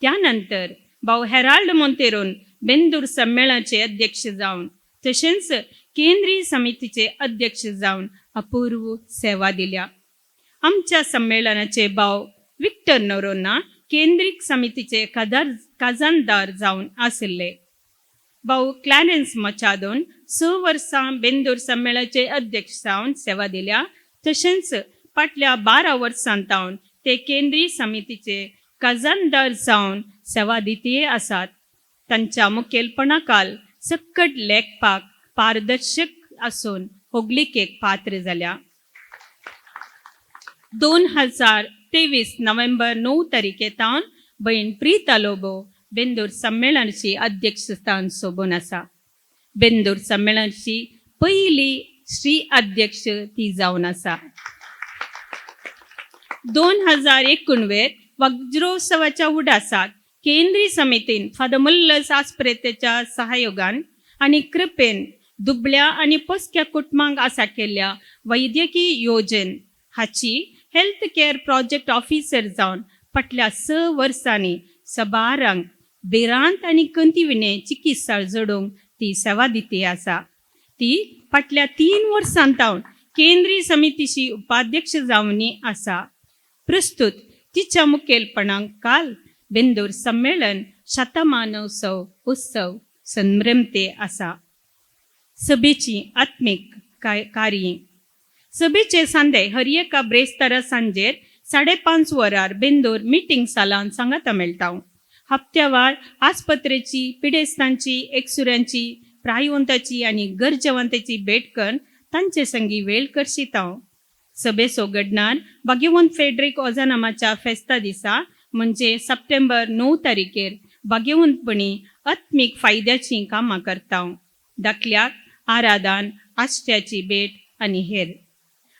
त्या नंतर भाऊ हेराल्ड मोंतेरोन बेंदूर संमेलनाचे अध्यक्ष जावन तशेंच केंद्रीय समितीचे अध्यक्ष जावन अपूर्व सेवा दिल्या. आमच्या संमेलनाचे भाव विक्टर नोरोना केंद्रीय समितीचे खजानदार जावन आशिल्ले. भाऊ क्लॅरन्स मचादोन 6 वर्सां बेंदूर संमेलनाचे अध्यक्ष जावन सेवा दिल्या. तशेंच फाटल्या 12 वर्सां तावन ते केंद्रीय समितीचे खजानदार जावन सेवा दितीय आसात. तांच्या मुखेलपणाकाल सक्कट लेखपाक पारदर्शक आसून होगलिकेक पात्र जाल्या. 2023 नोव्हेंबर 9 तारखे तावन भयण प्रीता लोबो बेंदूर संमेलनाची अध्यक्षस्थान सोबून आसा. बेंदूर संमेलनाची पयली श्री अध्यक्ष ती जावन आसा. 2019 वज्रोत्सवाच्या उडासाक केंद्रीय समितीन फादर मुल्लस आस्प्रेतेच्या सहयोगान आनी कृपेन दुबळ्या आनी पोसक्या कुटुंबांक आसा केल्ल्या वैद्यकीय योजन हाची हेल्थ केअर प्रोजेक्ट ऑफिसर जावन फाटल्या 6 वर्सांनी सबारांक भिरांत आनी कंतीविणे चिकित्सा जोडूंक ती सेवा दिती आसा. ती फाटल्या 3 वर्सां तावन केंद्रीय समितीची उपाध्यक्ष जावनी आसा. प्रस्तुत तिच्या मुखेलपणाक काल बेंदूर संमेलन शतमानोत्सव उत्सव संभ्रमते आसा. सभेची आत्मीक कार्य सभेचे सांदे हर एका ब्रेस्तारा सांजेर 5:30 वरार बेंदूर मिटींग सालान सांगाता मेळटा. हप्त्यावार आस्पत्रेची पिडेस्तांची एकसुऱ्यांची प्रायवंताची आनी गरजेवंताची भेट करून तांचे संगी वेळ करशिताव. सभेचो घडणार भाग्यवंत फेड्रिक ओजानामाच्या फेस्ता दिसा म्हणजे सप्टेंबर 9 तारखेर भाग्यवंतपणी आत्मीक फायद्याचीं कामां करता. दाखल्याक आराधन, आश्ट्याची भेट आनी हेर.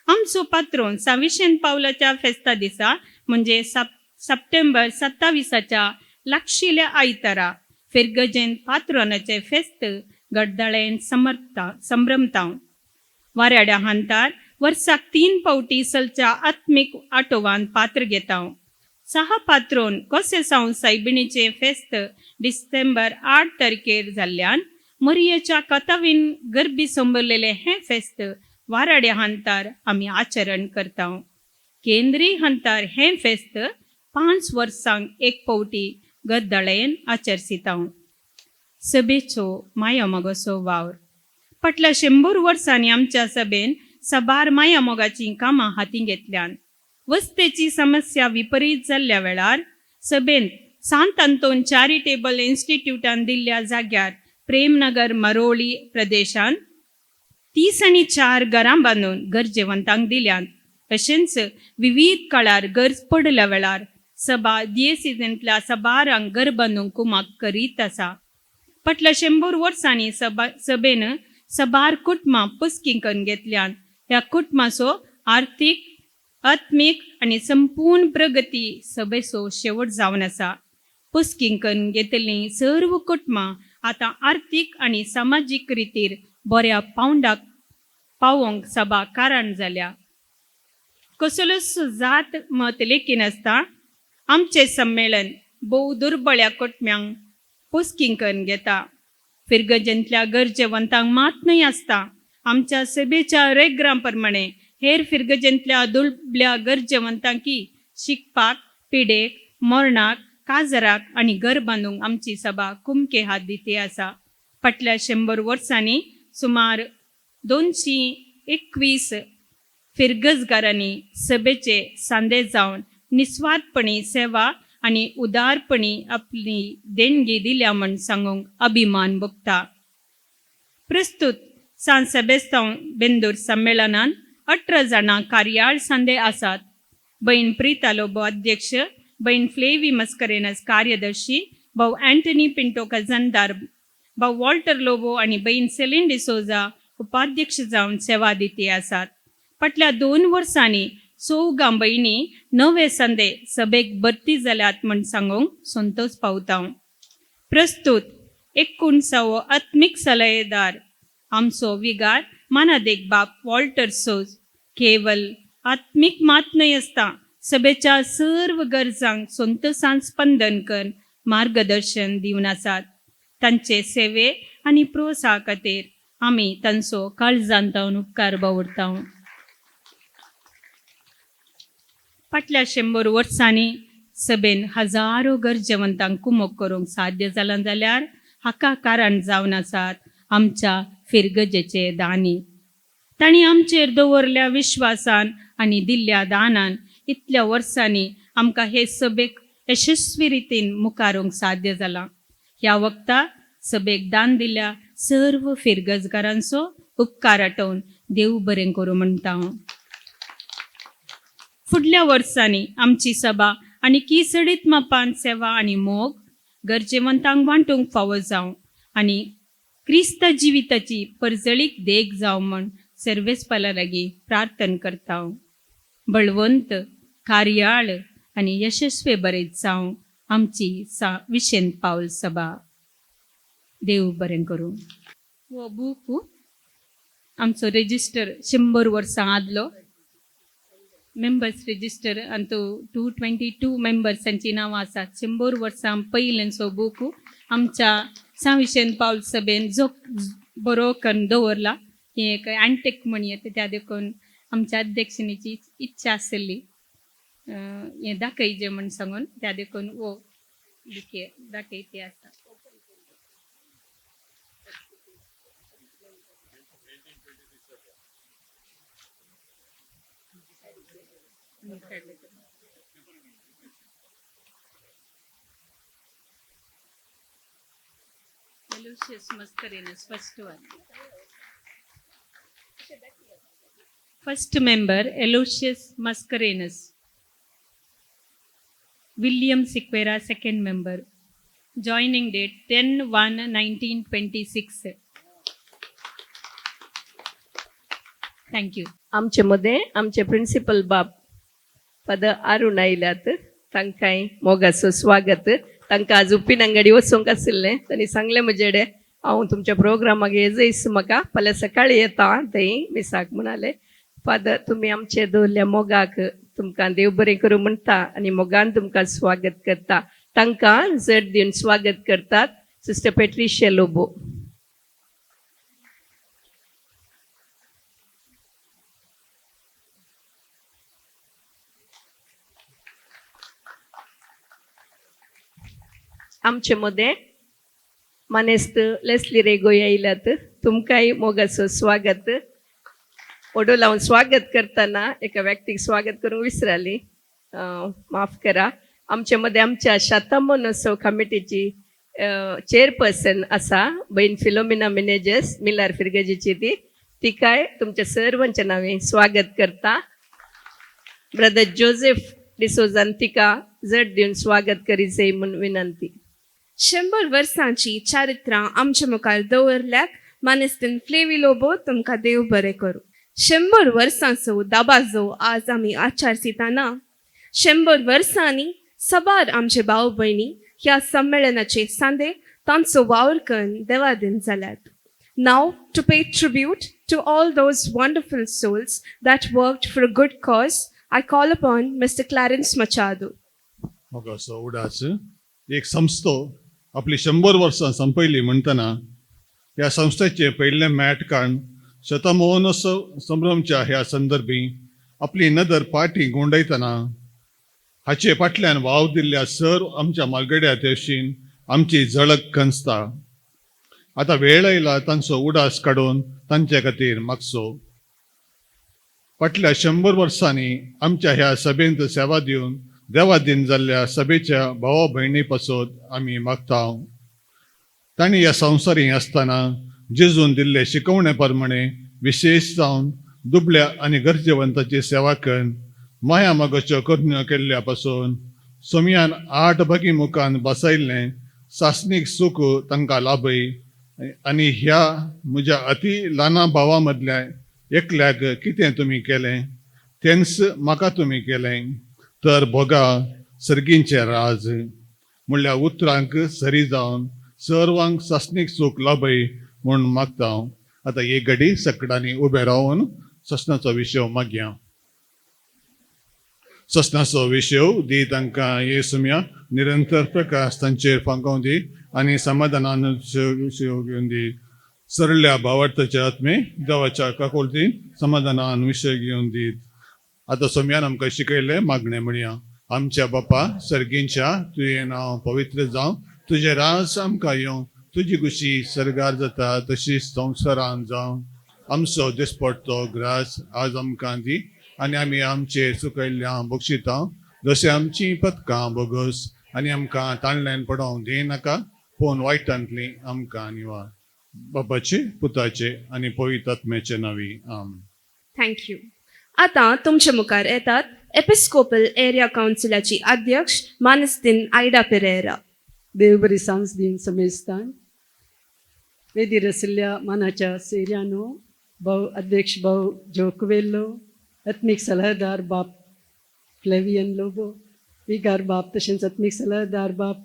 आमचो पात्रोन साविशेन पावलाच्या फेस्ता दिसा म्हणजे सप्टेंबर 27 लागशिल्ल्या आयतारा फिरगजेन पात्रोनाचें फेस्त गडदळेन समर्था संभ्रमता. वाऱ्याड्या हांतार वर्साक 3 फावटी सलच्या आत्मीक आटोवान पात्र घेता. 6 पात्रोन कोसेसांव सायबिणीचें फेस्त डिसेंबर 8 तारखेर जाल्ल्यान मरियेच्या कथावीन गरबी संबरलेलें हें फेस्त वाराड्या हांतार आमी आचरण करता. केंद्रीय हंतार हें फेस्त 5 वर्सांक एक फावटी गद्दळेन आचरसिता. सभेचो मायामोगाचो वावर फाटल्या 100 वर्सांनी आमच्या सभेन सबार मायामोगाचीं कामां हातीं घेतल्यान. वस्तेची समस्या विपरीत जाल्ल्या वेळार सभेन सांत आंतोन चॅरिटेबल इन्स्टिट्यूटान दिल्ल्या जाग्यार प्रेमनगर मरोळी प्रदेशान 30 आनी 4 घरां बांदून गरजेवंतांक दिल्यांत. तशेंच विवीध काळार गरज पडल्या वेळार सभा दियेसिजेंतल्या सबारांक घर बांदूंक कुमाक करीत आसा. फाटल्या 100 वर्सांनी सभेन सबार कुटुंबां पोसकी करून घेतल्यात. ह्या कुटुंबाचो आर्थीक आत्मीक आनी संपूर्ण प्रगती सभेचो शेवट जावन आसा. पोसकी करून घेतलीं सर्व कुटुंबां आतां आर्थीक आनी सामाजीक रितीर बऱ्या पावंडाक पावोवंक सभा कारण जाल्या. कसलोच जात मत लेखिनासता आमचें संमेलन भोव दुर्बळ्या कोटम्यांक पोसकी करून घेता. फिरगजेंतल्या गरजेवंतांक मात न्हय आसता, आमच्या सभेच्या रेग्रां प्रमाणे हेर फिरगजेंतल्या दुबळ्या गरजेवंतांकी शिकपाक, पिडेक, मरणाक, काजराक आनी घर बांदूंक आमची सभा कुमके हात दिती आसा. फाटल्या 100 वर्सांनी सुमार 221 फिरगजगारांनी सभेचे सांदे जावन निस्वार्थपणी सेवा आनी उदारपणी आपली देणगी दिल्या म्हण सांगूंक अभिमान भोगता. प्रस्तुत सान सेबेस्तांव बेंदूर संमेलनान 18 जाणां कार्याळ सांदे आसात. बहीण प्रिता लोबो अध्यक्ष, बहीण फ्लेवी मस्करेनस कार्यदर्शी, भाऊ अँटनी पिंटो खजानदार, भाऊ वॉल्टर लोबो आनी बहीण सेलीन डिसोजा उपाध्यक्ष जावन सेवा दिती आसात. फाटल्या 2 वर्सांनी 4 भयणी नवे संदे सभेक भरती जाल्यात म्हण सांगूंक संतोष पावता. प्रस्तुत 19वो आत्मीक सलहेदार आमचो विगार मानादेक बाप वॉल्टर सोज केवल आत्मीक मात न्हय आसता, सभेच्या सर्व गरजांक संतोसान स्पंदन कर मार्गदर्शन दिवन आसात. तांचे सेवे आनी प्रोत्साहा खातीर आमी तांचो काळजान तावन उपकार बावडता. फाटल्या 100 वर्सांनी सभेन हजारो गरजेवंतांक कुमोक करूंक साध्य जालां जाल्यार हाका कारण जावन आसात आमच्या फिरगजेचे दानी. तांणी आमचेर दवरल्या विश्वासान आनी दिल्ल्या दानान इतल्या वर्सांनी आमकां हे सभेक यशस्वी रितीन मुखारूंक साध्य जालां. ह्या वखता सभेक दान दिल्या सर्व फिरगजगारांचो उपकार आठोवन देव बरें करूं म्हणटा हांव. फुडल्या वर्सांनी आमची सभा आनी किसडीत मापान सेवा आनी मोग गरजेवंतांक वांटूंक फावो जावं आनी क्रिस्त जिविताची परजळीक देख जावं म्हण सर्वेस्पाला लागीं प्रार्थन करता. बळवंत, कार्याळ आनी यशस्वी बरें जावं आमची सा विशेंत पावल सभा. देव बरें करूं. हो बूक आमचो रेजिस्टर 100 वर्सां आदलो मेंबर्स रेजिस्टर आनी तो 222 मेंबर्सांची नांवां आसात. 100 वर्सां पयलींचो बूक आमच्या सा विशेन पावल सभेन जो बरो करून दवरला. ही एक अँटेक म्हण येता, त्या देखून आमच्या अध्यक्षणेची इच्छा आसली हें दाखयचें म्हण सांगून, त्या देखून हो बुके दाखयती आसा. Aloysius Mascarenhas, first one. First member, Aloysius Mascarenhas. William Sequeira, second member. Joining date 10/1/1926. Thank you. आमचे मदें आमचे प्रिंसिपल बाब फादर अरुण आयल्यात, तांकांय मोगाचो स्वागत. तांकां आज उप्पीन अंगडी वचूंक आशिल्लें, तांणी सांगलें म्हजेडे हांव तुमच्या प्रोग्रामाक येजयस, म्हाका फाल्यां सकाळीं येता थंय मिसाक म्हणाले. फादर, तुमी आमचे दवरल्या मोगाक तुमकां देव बरें करूं म्हणटा आनी मोगान तुमकां स्वागत करता. तांकां जड दिवन स्वागत करतात सिस्टर पेट्रिशिया लोबो. आमचे मदें मानेस्त लेस्ली रेगो आयल्यात, तुमकांय मोगाचो स्वागत. ओडो लावन स्वागत करतना एका व्यक्तीक स्वागत करूंक विसराली, माफ करा. आमचे मदें आमच्या शाता महोत्सव कमिटीची चेअरपर्सन आसा बहीण फिलोमिना मिनेजस मिलार फिरगजीची, ती तिकाय तुमच्या सर्वांच्या नांवे स्वागत करता. ब्रदर जोसेफ डिसोजान तिका जड दिवन स्वागत करीत म्हूण विनंती. 100 वर्सांची चारित्रां आमच्या मुखार दवरल्याक मानेस्तीन फ्लेवी लोबो तुमकां देव बरें करूं. 100 वर्सांचो दाबाजो आज आमी आचारसिताना 100 वर्सांनी सबार आमचे भाव भयणी ह्या संमेलनाचे सांदे तांचो वावर करून देवादीन जाल्यात. Now to pay tribute to all those wonderful souls that worked for a good cause I call upon mister Clarence Machado. म्हाका असो उडास एक संस्थो आपली 100 वर्सां संपयली म्हणटना ह्या संस्थेचें पयलें मॅट काडून शतमोहनोत्सव संभ्रमच्या ह्या संदर्भी आपली नदर पाटी गुंडयतना हाचे फाटल्यान वाव दिल्ल्या सर आमच्या मालगड्या तेवशीन आमची झळक खंचता. आतां वेळ आयला तांचो उडास काडून तांचे खातीर मागचो. फाटल्या 100 वर्सांनी आमच्या ह्या सभेंत सेवा दिवन देवादीन जाल्ल्या सभेच्या भावा भयणी पासत आमी मागता. तांणी ह्या संवसारी आसतना जेजून दिल्ले शिकवणे प्रमाणे विशेश जावन दुबळ्या आनी गरजेवंताची सेवा करून माया मागोच्यो करण्यो केल्ल्या पासून सोमयान 8 भागी मुखान बसयल्लें सासणीक सूख तांकां लाभय आनी ह्या म्हज्या अती ल्हाना भावा मदल्या एकल्याक कितें तुमी केलें तेंच म्हाका तुमी केलें तर भोगा सर्गींचें राज म्हणल्या उतरांक सरी जावन सर्वांक सासणीक सूख लाभय म्हूण मागता हांव. आतां एक घडी सकडांनी उबें रावन ससनाचो विशय मागया. ससनाचो विशय दी तांकां ये सुमया निरंतर प्रकाश तांचेर फांकोवन दी आनी समाधानान विशय घेवन दी. सरल्या भावार्थाच्या आत्मे देवाच्या काकोलतीन समाधानान विशय घेवन दीत. आतां सोमयान आमकां शिकयलें मागणें म्हणया. आमच्या बापा सर्गींच्या तुजें नांव पवित्र जावं, तुजें राज आमकां येवं, तुजी खुशी सर्गार जाता तशीच संवसारान जावं. आमचो दिसपडतो ग्रास आज आमकां दी आनी आमी आमचे चुकयल्ल्या बक्षिता जशें आमचीं पदकां बोगस आनी आमकां ताणल्यान पडोवंक दिनाका पूण वायटांतली आमकां निवार. बापाचे पुताचे आनी पवित्र आत्म्याचे नांवी आमेन. Thank you. आतां तुमचे मुखार येतात एपिस्कोपल एरिया कावन्सिलाची अध्यक्ष मानस्तीन आयडा पेरेरा. देव बरी सांज दीन समेस्तान वेदीर आशिल्ल्या मानाच्या सेऱ्यानो, भाव अध्यक्ष भाव जोकवेल्लो, आत्मीक सलाहदार बाप फ्लेवियन लोबो, विगार बाप, तशेंच आत्मीक सलाहदार बाप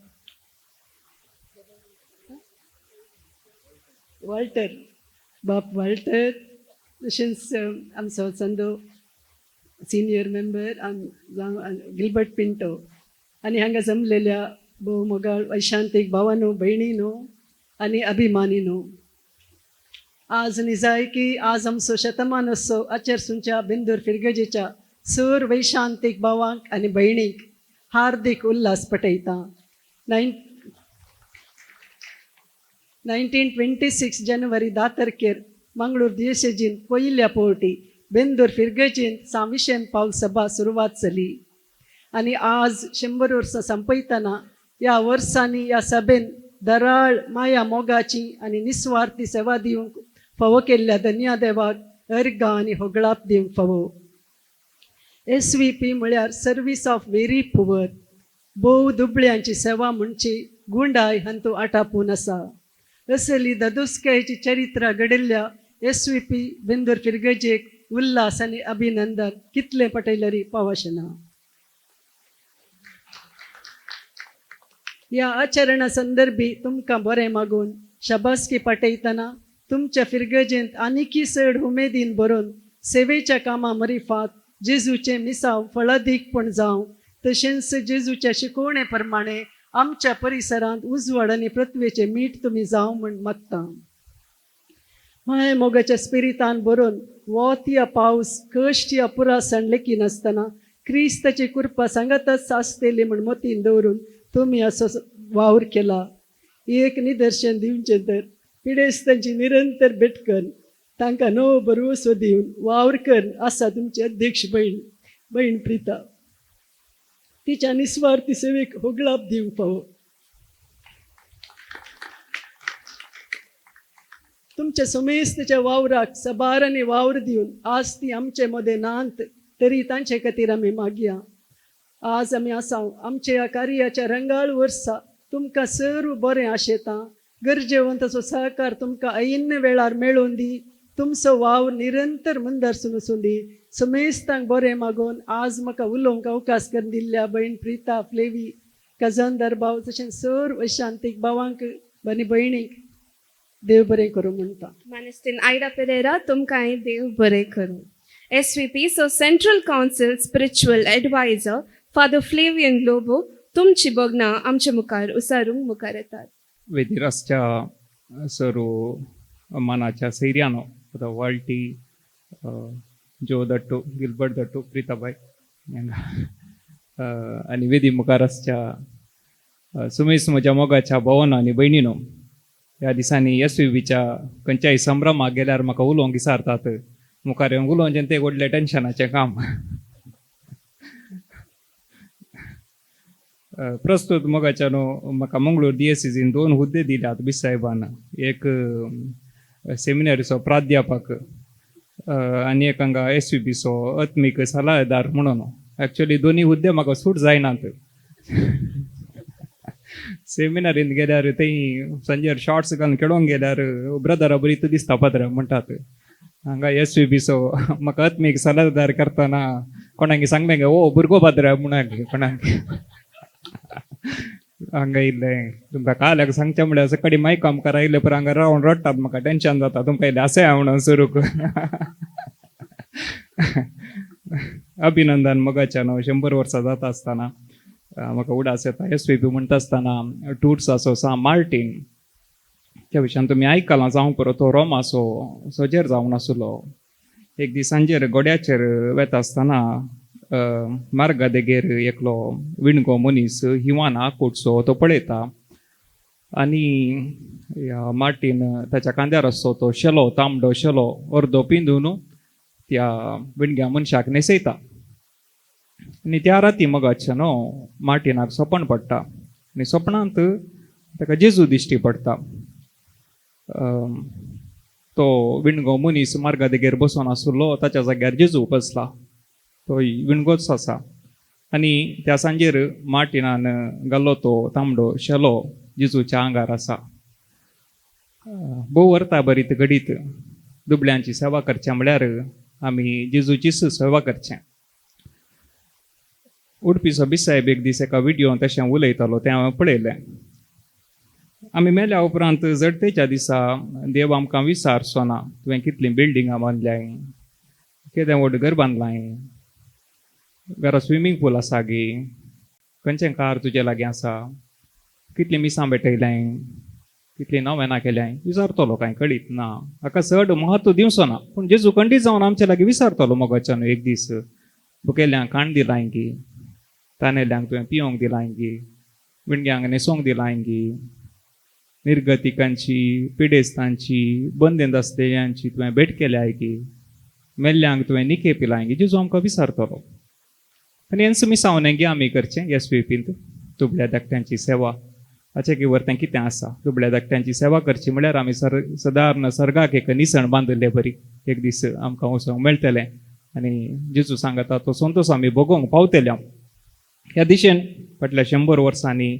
वाल्टर, बाप वाल्टर, तशेंच आमचो चंदो सिनियर मेंबर गिलबर्ट पिंटो आनी हांगा जमलेल्या भोव मोगाळ वैशांतीक भावानो, भयणीनो आनी अभिमानीनो, आज निजाय की आज आमचो शतमानोत्सव आचरसुंच्या बेंदूर फिरगजेच्या सर वैशांतीक भावांक आनी भयणीक हार्दीक उल्हास पटयता. 1926 जानेवारी 10 तारखेर मंगळूर दियसेजीन पयल्या पवटी बेंदूर फिरगजेन सांविशेन पावल सभा सुरवात जाली आनी आज 100 वर्सां संपयतना ह्या वर्सांनी ह्या सभेन दराळ माया मोगाची आनी निस्वार्थी सेवा दिवंक फावो केल्ल्या धन्या देवाक अर्गां आनी होगळाप दिवंक फावो. एस व्ही पी म्हळ्यार सर्वीस ऑफ व्हेरी पुवर, भोव दुबळ्यांची सेवा म्हणची गुंडाय हांतू आटापून आसा. असली ददुस्कायेची चरित्र घडिल्ल्या एस व्ही पी बेंदूर फिरगजेक उल्हास आनी अभिनंदन कितलें पटयलरी पावशना. ह्या आचरणा संदर्भी तुमकां बरें मागून शाबासकी पाठयतना तुमच्या फिरगजेंत आनिकी चड उमेदीन बरोवन सेवेच्या कामां मरिफात जेजूचें मिसांव फळादीकपण जावं, तशेंच जेजूच्या शिकवणे प्रमाणे आमच्या परिसरांत उजवाड आनी पृथ्वेचें मीठ तुमी जावं म्हूण मागता. माय मोगाच्या स्पिरितान बरोवन वत या पावस, कश्ट या पुरासण लेखिनासतना क्रिस्ताची कृपा सांगातच आसतली म्हूण मतीन दवरून तुमी असो वावर केला. एक निदर्शन दिवचें तर पिडेस्तांची निरंतर भेट करून तांकां नवो भरवसो दिवन वावर करून आसा तुमची अध्यक्ष बहीण बहीण प्रिता. तिच्या निस्वार्थी सेवेक होगळाप दिवंक फावो. तुमच्या समेस्तच्या वावराक सबारांनी वावर दिवन आज ती आमचे मदें नात तरी तांचे खातीर आमी मागया. आज आमी आसा आमच्या ह्या कार्याच्या रंगाळ वर्सा तुमकां सर्व बरें आशेता. गरजेवंताचो सहकार तुमकां ऐन वेळार मेळोवन दी. तुमचो वावर निरंतर मुंदरसून वचून दी. समेस्तांक बरें मागून आज म्हाका उलोवंक अवकाश करून दिल्ल्या भयण प्रिता फ्लेवी कजनदार भाव तशेंच सर्व शांतीक भावांक आनी भयणीक देव बरें करूं म्हणटा. मानेस्तीन आयडा पेरेरा तुमकांय देव बरें करूं. S V P so central council spiritual adviser father Flavian Lobo तुमची बगनां आमचे मुखार उसारूंक मुखार येतात. वेदिरासच्या सरू मानाच्या सैर्यानो आतां वाल्टी जो दट्टू गिलबर्ट दट्टू प्रिताबाय आनी वेदी मुखार आसच्या सुमेश म्हज्या मोगाच्या भोवनो आनी भयणीनो, ह्या दिसांनी एस वी बीच्या खंयच्याय संभ्रमाक गेल्यार म्हाका उलोवंक विसारतात. मुखार येवन उलोवचें तें व्हडलें टेन्शनाचें काम. प्रस्तूत मोगाच्या न्हू म्हाका मंगळूर डिएसीसीन 2 हुद्दे दिल्यात बिस साहेबान. एक सेमिनारीचो प्राध्यापक आनी एक हांगा एस वी बीचो आत्मीक सल्लागार म्हणून. एक्चुअली दोनी हुद्दे म्हाका सूट जायनात. सेमिनारींत गेल्यार थंय सांजेर शॉर्ट्स घालून खेळोंक गेल्यार ब्रदरा बरी तूं दिसता पाद्रे म्हणटात. हांगा एस वी बीचो म्हाका आत्मीक सल्लागार करतना कोणाक सांगलें गे ओ भुरगो पाद्रे म्हणून कोणाक हांगा इल्लें तुमकां काल्याक सांगचें म्हळ्यार सकाळी मायक आमकां आयले पळय हांगा रावन रडटात, म्हाका टेन्शन जाता तुमकां इल्लें आसया म्हणून सुरूक. अभिनंदन मोगाच्या न्हू 100 वर्सां जाता आसतना म्हाका उडास येता एस वी पी म्हणटा आसतना टूर्स आसो सा मार्टीन त्या विशयान तुमी आयकलां जावं पुरो. तो रोमाचो सोजेर जावन आसलो. एक दीस सांजेर गोड्याचेर वेता आसतना मार्गा देगेर एकलो विणगो मनीस हिवान आकुटसो तो पळयता आनी ह्या मार्टीन ताच्या खांद्यार आसचो तो शेलो तांबडो शेलो अर्दो पिंदून त्या विणग्या मनशाक न्हेसयता. आनी त्या राती मगाचें न्हू मार्टिनाक सपन पडटा आनी सपनांत ताका जेजू दिश्टी पडटा. तो विणगो मनीस मार्गा देगेर बसून आशिल्लो ताच्या जाग्यार जेजू बसला, तो विणगोच आसा. आनी त्या सांजेर मार्टिनान घाल्लो तो तांबडो शेलो जेजूच्या आंगार आसा. भोव अर्था बरीत घडीत दुबळ्यांची सेवा करचें म्हळ्यार आमी जेजूचीच सेवा करचें. उडपीचो बिसायब एक दीस एका विडियोन तशें उलयतालो तें हांवें पळयलें. आमी मेल्या उपरांत जडतेच्या दिसा देव आमकां विसारचो ना. तुवें कितलीं बिल्डिंगां बांदल्याय, केदें व्हड घर बांदलाय, घरा स्विमींग पूल आसा गी, खंयचें कार तुजे लागीं आसा, कितलीं मिसां भेटयल्याय, कितलीं नवेनां केल्याय, विचारतलो कांय कळीत ना. हाका चड म्हत्व दिवचो ना, पूण जेजू खंडीत जावन आमचे लागीं विचारतलो मोगाच्यान एक दीस, भुकेल्ल्यांक खाण दिलाय गी, तानेल्यांक तुवें पिवंक दिलाय गी, विणग्यांक न्हेसोंक दिलाय गी, निर्गतिकांची पिडेस्तांची बंदेंत आसलेल्यांची तुवें भेट केल्याय गी, मेल्ल्यांक तुवें निके पिलाय गी, जेजू आमकां विचारतलो. आनी हेंच मिसांव गे आमी करचें एस वी पींत दुबळ्या धाकट्यांची सेवा हाचें की वरतें कितें आसा. दुबळ्या धाकट्यांची सेवा करची म्हळ्यार आमी सदारण सर्गाक एक निसण बांदिल्ले बरी एक दीस आमकां वचोंक मेळटलें आनी जेजू सांगता तो संतोश आमी भोगोवंक पावतले. ह्या दिशेन फाटल्या 100 वर्सांनी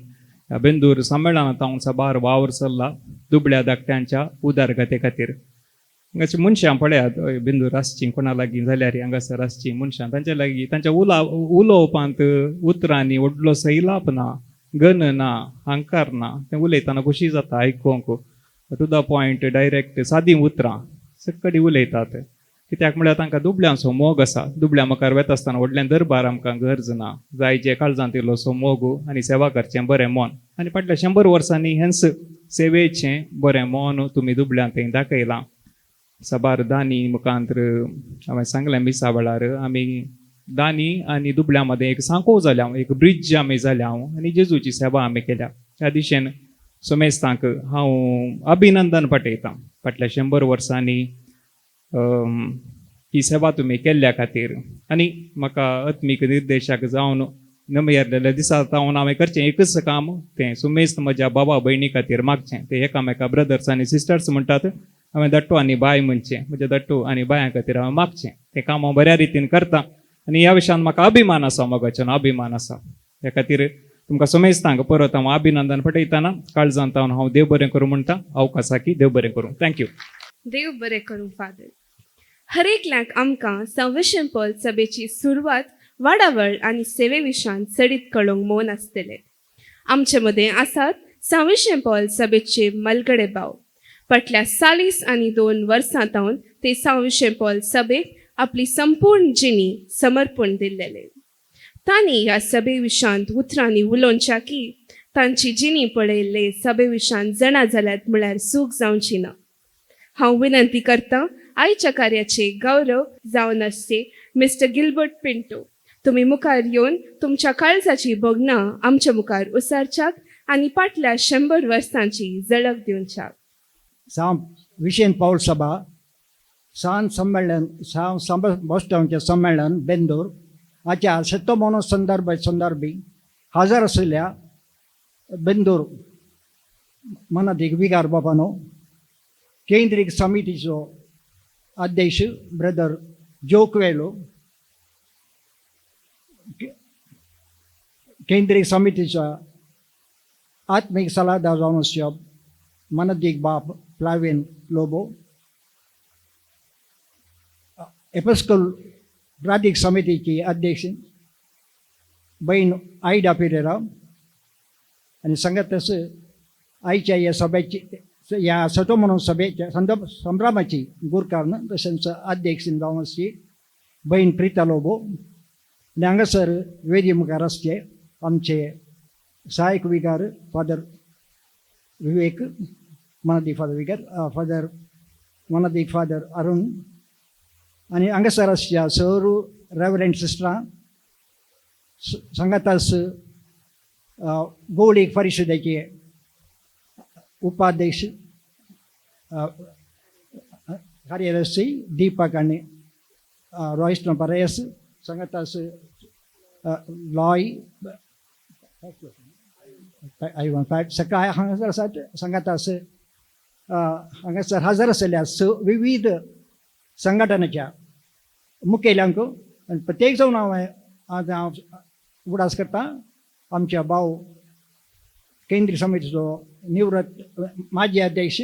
बेंदूर संमेळनांत हांव साबार वावर चल्ला दुबळ्या धाकट्यांच्या उदरगते खातीर. हांगाची मनशां पळयात बेंदूर आसचीं कोणा लागीं जाल्यार हांगासर आसचीं मनशां तांच्या लागीं तांच्या उलोवपांत उतरांनी व्हडलो सैलाप ना, गन ना, हंकार ना. तें उलयतना खोशी जाता आयकूंक, टू the point direct सादीं उतरां सकडी उलयतात. कित्याक म्हळ्यार तांकां दुबळ्यांचो मोग आसा. दुबळ्या मुखार वेता आसतना व्हडलें दरबार आमकां गरज ना, जाय जे काळजांत इल्लोसो मोग आनी सेवा करचें बरें मन. आनी फाटल्या 100 वर्सांनी हेंच सेवेचें बरें मन तुमी दुबळ्यांत थंय दाखयलां. साबार दानी मुखांत्र हांवें सांगलें मिसा वेळार आमी दानी आनी दुबळ्यां मदें एक सांको जाल्या, एक ब्रिज आमी जाल्या आनी जेजूची सेवा आमी केल्या. ह्या दिशेन समेस्तांक हांव अभिनंदन पाठयतां. फाटल्या 100 वर्सांनी ही सेवा तुमी केल्ल्या खातीर. आनी म्हाका आत्मीक निर्देशक जावन नमयरलेल्या दिसा जावन हांवें करचें एकच काम, तें सुमेस्त म्हज्या बाबा भयणी खातीर मागचें. ते एकामेका ब्रदर्स आनी सिस्टर्स म्हणटात, हांवें दट्टू आनी बाय म्हणचें, म्हज्या दट्टू आनी बायां खातीर हांवें मागचें. तें काम हांव बऱ्या रितीन करता आनी ह्या विशयान म्हाका अभिमान आसा, मोगाच्यान अभिमान आसा. ह्या खातीर तुमकां समेस्तांक परत हांव अभिनंदन पठयतना काळजांत हांव देव बरें करूं म्हणटा. अवकाशाकी देव बरें करूं. Thank you. देव बरें करूं फादर. हरेकल्याक आमकां संविशन पॉल सभेची सुरवात वाडावळ आनी सेवे विशयान चडीत कळोवंक मौन आसतले. आमचे मदें आसात सांविशें पॉल सभेचे मलगडे भाव. फाटल्या 42 वर्सां तावन ते सांविशें पॉल सभेक आपली संपूर्ण जिणी समर्पण दिल्लेले. तांणी ह्या सभे विशांत उतरांनी उलोवच्या की तांची जिणी पळयल्ले सभे विशांत जाणा जाल्यात म्हळ्यार सूख जावची ना. हांव विनंती करतां आयच्या कार्याचे गौरव जावन आसचे मिस्टर गिलबर्ट पिंटो, तुमी मुखार येवन तुमच्या काळजाची भोगणां आमच्या मुखार उसारच्याक आनी फाटल्या 100 वर्सांची झळक दिवच्याक. सां विशेन पावल सभा सान संमेलन सां बोस्टांवचें संमेलन बेंदूर हाच्या शतमोनो संदर्भ संदर्भी हजर आशिल्ल्या बेंदूर मनादीक विगार बाबानो, केंद्रीय समितीचो अध्यक्ष ब्रदर जो क्वेलो, केंद्रीय समितीचा आत्मीक सल्लागार जावन आसच्या मनदीक बाप फ्लाविन लोबो, एपिस्कोल प्रादेशीक समितीची अध्यक्ष बहीण आयडा पिरेरा आनी सांगत आयच्या ह्या सभेची ह्या सतो म्हणून सभेच्या संदर्भ संभ्रमाची गुरकारण तशेंच अध्यक्ष जावन आसची बहीण प्रिता लोबो आनी हांगासर वेदी मुखार आसचे आमचे सहायक विगार फादर विवेक मनादीक फादर विगार फादर मनादीक फादर अरुण आनी हांगासर आसच्या सर रेवरंड सिस्टरां सांगातास गोवळीक परिशदेचे उपाध्यक्ष कार्यदर्शी दीपक आनी रॉयस्टन परेस सांगातास लॉय आयवन सकाळ हांगासर आसात सांगातास हांगासर हजर आशिल्ल्या स विविध संघटनेच्या मुखेल्यांक आनी प्रत्येक जावन हांव आज हांव उगडास करता आमच्या भाव केंद्रीय समितीचो निवृत्त माजी अध्यक्ष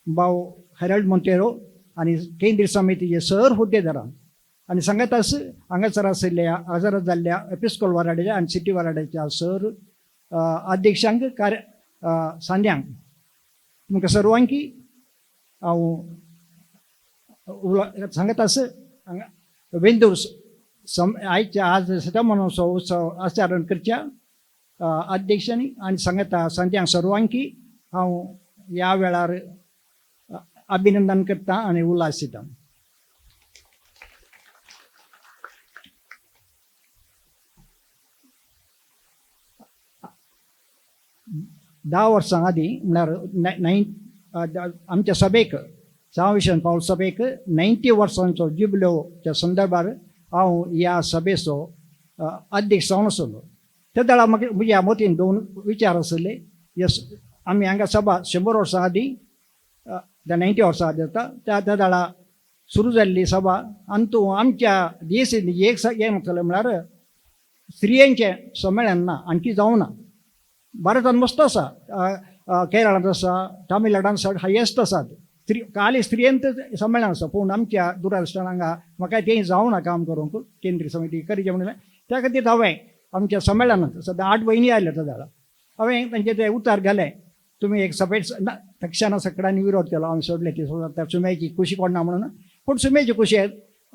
भाव हेरल्ड मोंतेरो आनी केंद्रीय समितीचे सर हुद्देदारां आनी सांगातास हांगासर आशिल्ल्या हजर जाल्ल्या एपिस्कोल वाराड्याच्या आनी सिटी वाराड्याच्या सर अध्यक्षांक कार्य सांद्यांक तुमकां सर्वांकी हांव सांगत हांगा वेंदूर सम आयच्या आज शतमानोत्सव उत्सव आचरण करच्या अध्यक्षांनी आनी सांगता सांद्यांक सर्वांकी हांव ह्या वेळार अभिनंदन करता आनी उल्हास दिता. 10 वर्सां आदीं म्हळ्यार नायन आमच्या सभेक सां विशन पावल सभेक 90 वर्सांचो जुबलोच्या संदर्भार हांव ह्या सभेचो अध्यक्ष जावन आसलो. त्या वेळार म्हाका म्हज्या मतीन 2 विचार आशिल्ले. यस आमी हांगा सभा 100 वर्सां आदीं त्या 90 वर्सां आदीं जाता त्या त्या वेळार सुरू जाल्ली सभा आनी तूं आमच्या देश एक हें म्हणटलें म्हळ्यार स्त्रियांचें संमेलन ना आणखी जावना. भारतान मस्त आसा, केरळांत आसा, तामिळनाडान चड हायेस्ट आसात स्त्री काली स्त्रियंत संमेलन आसा, पूण आमच्या दूरदर्शन हांगा म्हाका तें जावना काम करूंक केंद्रीय समिती करचें म्हणलें. त्या खातीर हांवें आमच्या संमेलनांत सद्दां 8 भयणी आयल्यो त्या वेळार हांवें तांचे ते उतार घाले, तुमी एक सभेत ना तक्षणा सगळ्यांनी विरोध केलो, हांवें सोडलें ती त्या सुम्याची खुशी कोण ना म्हणून, पूण सुम्याची खुशी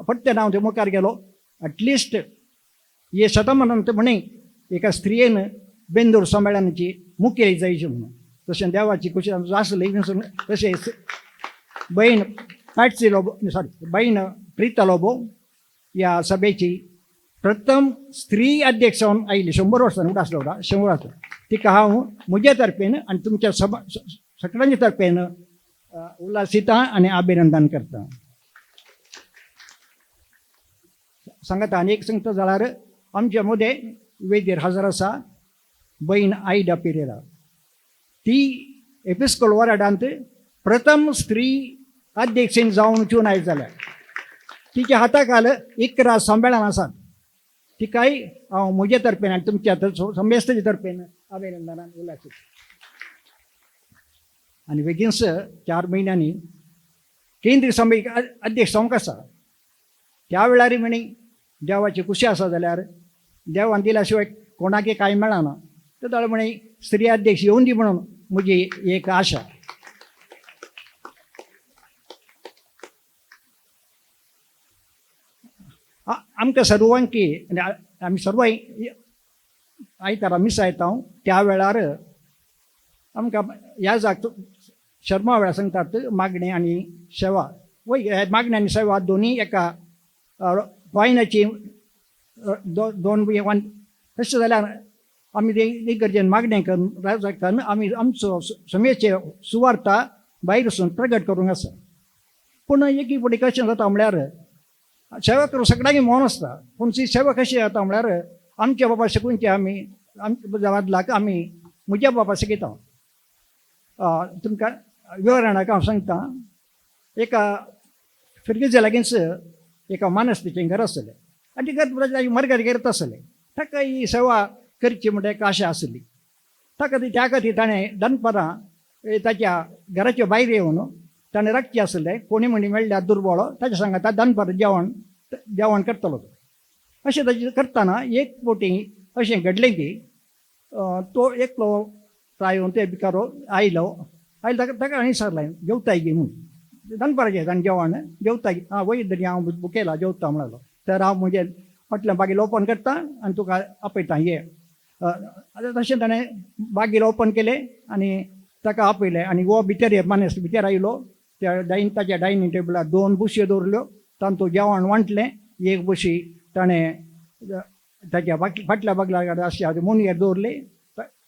फक्त हांव ते मुखार गेलो. एटलिस्ट हे शतमानांत म्हणे एका स्त्रियेन बेंदूर संमेलनाची मुखेली जायची म्हणून तशें देवाची खुशी आसली तशें बहीण पॅट्सी लोबो सॉरी बहीण प्रिता लोबो ह्या सभेची प्रथम स्त्री अध्यक्ष जावन आयली. 100 वर्सां उडास दवरा 100 वर्सां तिका हांव म्हज्या तर्फेन आनी तुमच्या सभा सगळ्यांच्या तर्फेन उल्हासिता आनी अभिनंदन करता. सांगता आनी एक सांगता जाल्यार आमच्या मदें वेदीर हजर आसा बहीण आयडा पिरेरा, ती एपिस्कोल वराडांत प्रथम स्त्री अध्यक्षीन जावन चुनाय जाल्या. तिच्या हाताखाल 11 संमेलन आसात. तिकाय हांव म्हजे तर्फेन आनी तुमच्या समेस्ताच्या तर्फेन अभिनंदनान उल्हास. आनी बेगीनच 4 म्हयन्यांनी केंद्रीय समिती अध्यक्ष जावंक आसा. त्या वेळार म्हणी देवाची खुशी आसा जाल्यार देवान दिल्या शिवाय कोणाकय कांय मेळना. ते वेळार म्हणी स्त्री अध्यक्ष येवन दी म्हणून म्हजी एक आशा. आमकां सर्वांकी आमी सर्वांय आयतारा मिसा येता त्या वेळार आमकां ह्या जाग शर्मा वेळार सांगतात मागणें आनी सेवा. वय, मागणें आनी सेवा दोनी एका कॉयनाची दोन वन. तशें जाल्यार आमी ते इगर्जेन मागणें करून राजाक करून आमी आमचो समेचे सुवार्ता भायर वचून प्रगट करूंक आसा. पूण एकी फुडें कशें जाता म्हळ्यार सेवा करूं सगळ्यांक मन आसता, पूण ती सेवा कशी जाता म्हळ्यार आमच्या बाबा शिकूनचे आमी आमच्या बदलाक आमी म्हज्या बाबा शिकयता. तुमकां विवरणाक हांव सांगता, एका फिरगेजे लागींच एका मानस्तीचें घर आसलें आनी ते घर मरगार घेत आसलें. ताका ही सेवा करची म्हणटा एक आशा आसली. ताका ती त्या खातीर ताणें दनपारां ताच्या घराच्या भायर येवन ताणें राखचें आसलें. कोणी म्हणी मेळ्ळ्यार दुर्बळो ताच्या सांगाता दनपारां जेवण जेवण करतलो तो. अशें ताचें करतना एक फावटी अशें घडलें की तो एकलो प्रायोन ते भिकारो आयलो आयलो ताका ताका हांणी विचारलें जेवताय गी म्हूण. दनपाराचें ताणें जेवण जेवताय आं वय तरी हांव बुकेला जेवता म्हणालो. तर हांव म्हजें फाटल्यान बागेल ओपन करता आनी तुका आपयता ये. आतां तशें ताणें बागेल ओपन केलें आनी ताका आपयलें आनी हो भितर मानेस्त भितर आयलो. त्या डायन ताच्या डायनींग टेबलार दोन बुशयो दवरल्यो, तांतूं जेवण वांटलें. एक बशी ताणें ताच्या फाटल्या बागला आसल्या मुनयेर दवरली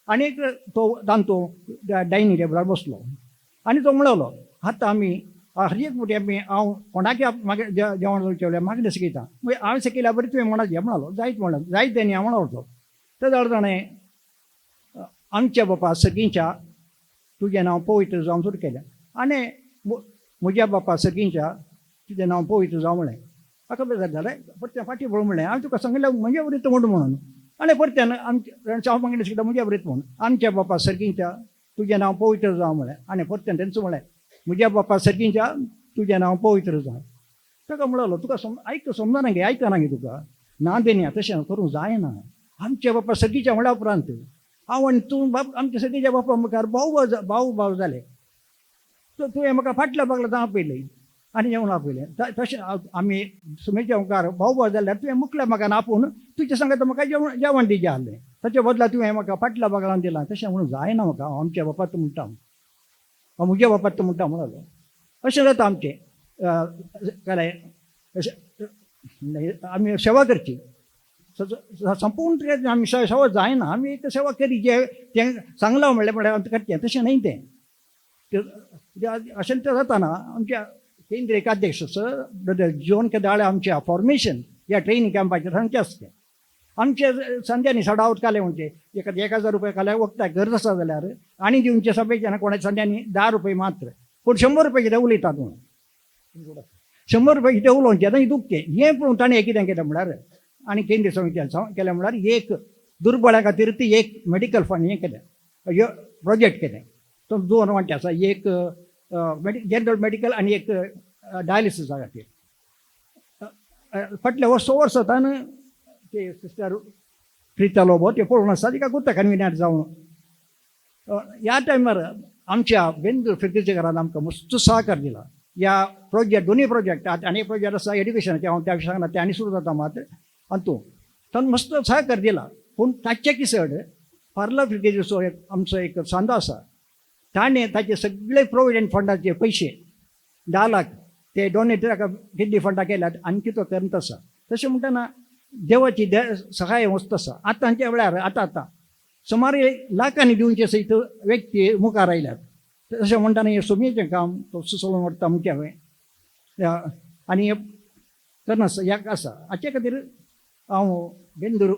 आनी तो तांतूं डायनींग टेबलार बसलो आनी तो म्हणलो आतां आमी हर एक फावटी आमी हांव कोणाक मागीर जेवण दवरचें मागणें शिकयता, मागीर हांवें शिकयल्या बरी तुवें म्हणा म्हणालो जायत म्हणलो जायत तेणी हांव म्हणलो तो. ते जाल्यार ताणें आमच्या बापा सगींच्या तुजें नांव पवित्र जावं सुरू केलें आनी म्हज्या बापा सगींच्या तुजें नांव पवित्र जावं म्हणलें. म्हाका बेजार जालें परतें फाटीं पळोवन म्हणलें हांवें तुका सांगिल्लें म्हज्या वरीत म्हूण म्हणून. आनी परत्यान आमच्या हांव मागणें शिकता म्हज्या वरीत म्हूण आमच्या बापा सर्गींच्या तुजें नांव पवित्र जावं म्हणलें. आनी परत्यान तेंच म्हणलें म्हज्या बापा सर्गींच्या तुजें नांव पवित्र जावं. ताका म्हणलो तुका आयक समजना गे आयकना गे तुका ना देन्या तशें करूंक जायना. आमच्या बापा सर्गीच्या म्हणल्या उपरांत हांव आनी तूं बाप आमच्या सर्गीच्या बापा मुखार भाव भाव भाव जाले. तुवें म्हाका फाटल्या बागला आपयलें आनी जेवण आपयलें. तशें आमी सुमेच्या मुखार भाव भाव जाल्यार तुवें मुखल्या म्हाका आपोवन तुज्या सांगात म्हाका जेवण जेवण दिवचें आहलें, ताच्या बदला तुवें म्हाका फाटल्या बागलान दिलां. तशें म्हणून जायना म्हाका, हांव आमच्या बापात म्हणटा, हांव म्हज्या बापात म्हणटा म्हणलो. अशें जाता आमचें काय अशें आमी सेवा करची संपूर्ण आमी सेवा जायना, आमी एक सेवा करी जे तें सांगलां म्हणलें म्हणल्यार आमी करचें तशें न्हय तें. अशें तें जाताना आमच्या केंद्रीय अध्यक्ष ब्रदर जॉन केदाळे आमच्या फॉर्मेशन ह्या ट्रेनिंग कॅम्पाचेर सांगचें आसलें. आमचे संद्यांनी सडावत काले म्हणजे 1000 रुपये काले वखदाक गरज आसा जाल्यार आनी दिवचे सभेच्यान कोणा संद्यांनी 10 रुपये मात्र, पूण 100 रुपये कितें उलयतात म्हणून 100 रुपये कितें उलोवचें आतां दुखचें हें पळोवन ताणें कितें केलें म्हळ्यार आनी केंद्रीय समित्यान केलें म्हळ्यार एक दुर्बळ्या खातीर ती एक मेडिकल फंड हें केलें, प्रोजेक्ट केलें. तो दोन वांटे आसा, एक जनरल मेडिकल आनी एक डायलिसिसा खातीर. फाटल्या वर्स वर्सांतान ते सिस्टर प्रिता लोबो ते पळोवन आसा तिका गुत्ता कन्विनियंट जावन ह्या टायमार आमच्या बेंदूर फिरगेच्या घरान आमकां मस्त सहकार दिला. ह्या प्रोजेक्ट दोनूय प्रोजेक्ट आनी एक प्रोजेक्ट आसा एड्युकेशनाचें, हांव त्या विशयान सांगना तें आनी सुरू जाता मात अंतू ताणें मस्त सहकार दिला. पूण ताचे किसड पार्ला फिरगेजीचो एक आमचो एक सांदो आसा, ताणें ताचे सगळे प्रोविडंट फंडाचे पयशे 10 लाख ते डोनेट ताका किडनी फंडाक केल्यात आणखी तो करत आसा. तशें म्हणटना देवाची सहाय वस्त आसा. आतांच्या वेळार आतां आतां सुमार लाखांनी दिवचे सयत व्यक्ती मुखार आयल्यात. तशें म्हणटना हें सुमेचें काम तो चलोवन व्हरता म्हणचे हांवें आनी करना ह्या आसा. हाचे खातीर हांव बेंदूर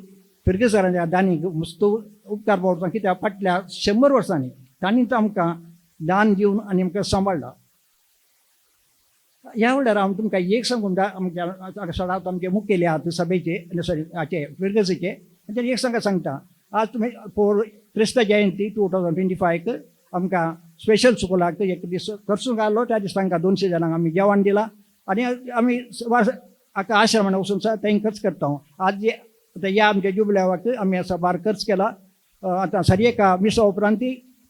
फिरगेसराच्या दानीक मस्त उपकार पावता कित्याक फाटल्या 100 वर्सांनी तांणी आमकां दान दिवन आनी आमकां सांबाळ्ळा. ह्या वेळार हांव तुमकां एक सांगून आमच्या सडात आमचे मुखेली आहात सभेचे सॉरी हाचे फिरगसीचे आनी एक सांगा सांगता आज तुमी फोर क्रिस्त जयंती 2025 आमकां स्पेशल स्कुलाक एक दीस खर्चूंक घालो. त्या दीस तांकां 200 जाणांक आमी जेवण दिलां आनी आमी हाका आश्रमान वचून थंय खर्च करता. आज जे आतां ह्या आमच्या जुबल्यावाक आमी असो बार खर्च केला. आतां सरी एका मिसा उपरांत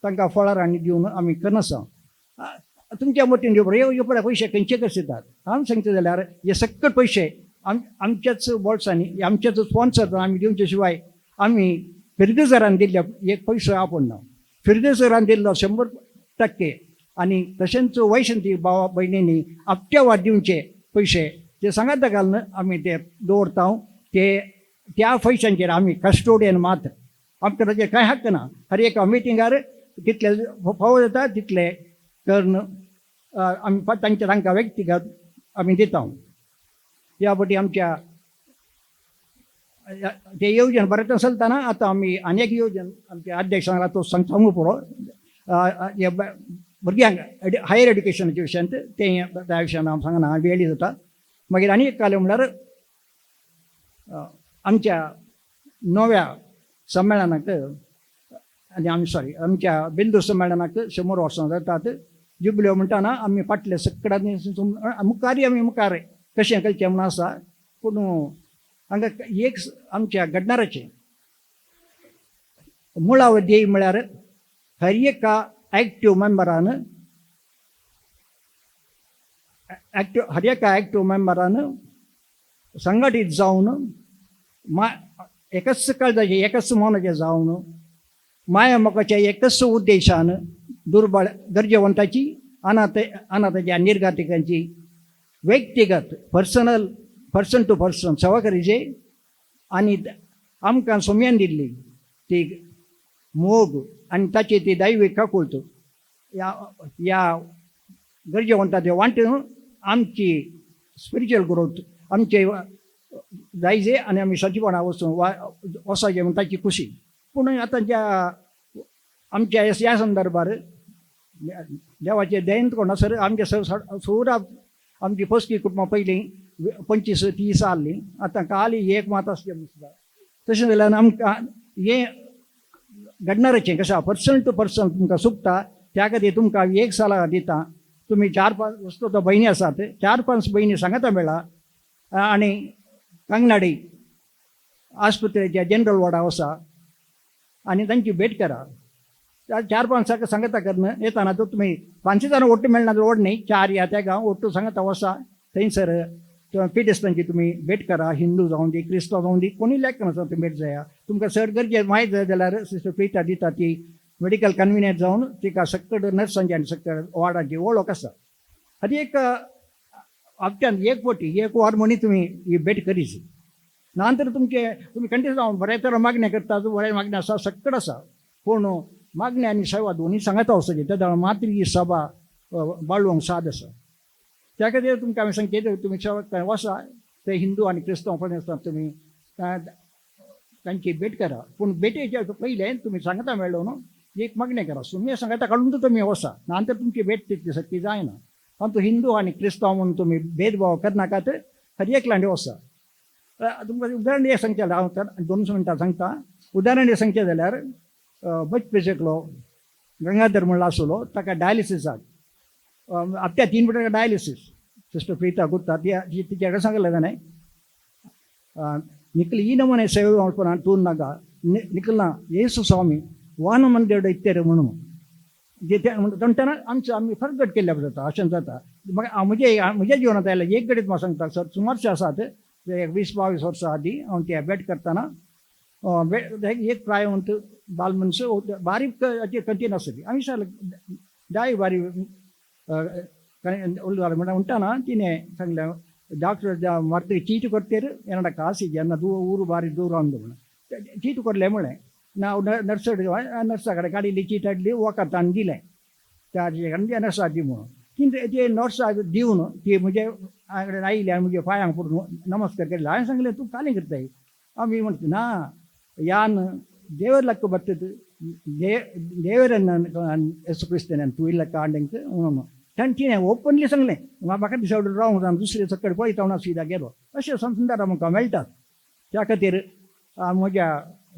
तांकां फळार आनी दिवन आमी करनासा. तुमच्या मतीन दिवप हे पळय पयशे खंयचे खर्च येतात हांव सांगता जाल्यार हे सकट पयशे आमच्याच बोल्सांनी आमच्याच स्पॉन्सर आमी दिवचे शिवाय आमी फिर्गजरान दिल्ल्या एक पयसो आपूण ना. फिर्गजरान दिल्लो 100% आनी तशेंच वैशंती भावा भयणींनी आपट्यावार दिवचे पयशे ते सांगाता घालून आमी ते दवरता. ते त्या पयशांचेर आमी कस्टोडियन मात्र, आमकां ताचेर कांय हक्क ना. हर एका मिटिंगार कितले फावो जाता तितले करून आमी तांच्या तांकां व्यक्तिगत आमी दिता. ह्या फावटी आमच्या ते येवजण बरें चलतना आतां आमी आनी एक येवजण आमच्या अध्यक्षांक तो सांगू पुरो भुरग्यांक हायर एड्युकेशनाच्या विशयांत तें त्या विशयान हांव सांगना, वेळी जाता. मागीर आनी एक कालें म्हणल्यार आमच्या नव्या संमेळनाक आनी आमी सॉरी आमच्या बिंदू संमेळनाक 100 वर्सां जातात. जुबल्यो म्हणटाना आमी फाटले सकडांनी मुखारय आमी मुखार कशें करचें म्हूण आसा. पूण हांगा एक आमच्या घडणाराचें मुळावो ध्येय म्हळ्यार हर एका एक्टिव मेंबरान एक्टिव हर एका एक्टिव मेंबरान संघटीत जावन मा एकच काळजाचें एकच मनाचें जावन माया मोगाच्या एकच उद्देशान दुर्बळ गरजेवंताची अनाथ अनाथाच्या निर्गातिकांची व्यक्तिगत पर्सनल पर्सन टू पर्सन सेवा करीचे आनी आमकां सोम्यान दिल्ली ती मोग आनी ताची ती दैवी काकूळत ह्या ह्या गरजेवंता वांटून आमची स्पिरिच्युअल ग्रोथ आमचे जायजे आनी आमी सजीवणां वचून वा वचपाचें म्हण ताची खुशी. पूण आतां ज्या आमच्या ह्या संदर्भार देवाचें दयेन कोण सर आमचे सुरा आमची पोसकी कुटुंबां पयलीं 25-30 आहलीं, आतां काल एक मात आसलें दिसता. तशें जाल्यार आमकां हें घडणाराचें कशें पर्सन टू पर्सन तुमकां सुकता त्या खातीर तुमकां एक सलाह दिता. तुमी 4-5 वस्तू तो भयणी आसात, 4-5 भयणी सांगाता मेळा आनी कांगनाडी आस्पत्रेच्या जनरल वॉर्डा वसा आनी तांची भेट करा. 4-5 सांगता करून येताना तो तुमी 5 जाणां ओट्टू मेळना ओड न्ही, 4 या त्या गांव ओट्टू सांगता वसा थंयसर पिडेस्तांची तुमी भेट करा. हिंदू जावं दी क्रिस्तांव जावं दी कोणूय लेखना तुमी भेट जाया. तुमकां चड गरजे म्हायत जाय जाल्यार सिस्टर प्रिता दिता ती मेडिकल कन्विनियंट जावन तिका सक्कड नर्सांची आनी सक्कड वॉर्डाची वळख आसा. आनी एक हप्त्यान एक फावटी एक वर म्हणी तुमी ही भेट करीची ना तर तुमचे तुमी कंटिन्यू जावन बऱ्या तरा मागण्या करतात, बऱ्या मागण्या आसा सक्कड आसा. पूण मागण्या आनी सेवा दोनी सांगता वचपाची तेन्ना मात्र ही सभा बाळोवंक साद आसा. त्या खातीर तुमकां हांवें सांगचें तुमी सेवा वसा ते हिंदू आनी क्रिस्तांव पण आसता तुमी तांची भेट करा. पूण भेटेच्या पयलें तुमी सांगता मेळ्ळो न्हू एक मागणें करा, सुम्ये सांगता काडून तर तुमी वसा ना तर तुमची भेट तितली सारकी जायना. तातूंत हिंदू आनी क्रिस्तांव म्हणून तुमी भेदभाव करनाकात, हर एकल्यान वसा. तुमकां उदाहरण एक सांगचें जाल्यार हांव 2 मिनटां सांगता. उदाहरण एक सांगचें जाल्यार बचपेच एकलो गंगाधर म्हणलो आसलो ताका डायलिसीस जात हप्त्या 3 मिनटां डायलिसीस. सिस्टर प्रिता गुप्ता ती तिच्या कडेन सांगलें ताणें निकल ಈ ನಮೂನೆ ಸೇವೆ ಮಾಡ್ಕೊಂಡು ತೂರ್ನಾಗ ನಿಕಲ್ನ ಯೇಸು ಸ್ವಾಮಿ वान मंदिर इत्तेर म्हणून म्हणटना आमचो आमी फरगट केल्ल्या जाता अशें जाता. म्हाका म्हजे म्हज्या जिवनांत आयलें एक घडीत म्हाका सांगता सर सुमारशे आसात 20-22 वर्सां आदीं हांव ते भेट करतना एक प्रायवंत बाल मनस बारीक कंटीन आसली. आमी सांगलें दाय बारीक उलयताले म्हणटा तिणें सांगलें डॉक्टर मरतरी चीट ಕೊಡ್ತೀರಿ ಏನಡ ಕಾಸು ಜನ ದೂ ಊರು ಬಾರಿ ದೂರ ಅಂದು ಚೀಟು ಕೊಡಲೆ म्हळें ना नर्स नर्सा कडेन काडिल्ली चीट हाडली वखद ताणें दिलें त्या नर्सा दी म्हणून ती ते नर्सा दिवन ती म्हजे कडेन आयली आनी म्हज्या पांयांक पडून नमस्कार केले. हांवें सांगलें तूं कालें करताय. आमी म्हणटा ना यान ದೇವರ ಲೆಕ್ಕ ಬರ್ತದೆ ದೇವರನ್ನ ಯೇಸು ಕ್ರಿಸ್ತನ तूं कांडेंक म्हणून ताणें तिणें ओपनली सांगलें म्हाका दिसवडो रावंक जावन दुसरे सकयल पळयता हांव सुविधा गेलो. अशें संदार आमकां मेळटात. त्या खातीर म्हज्या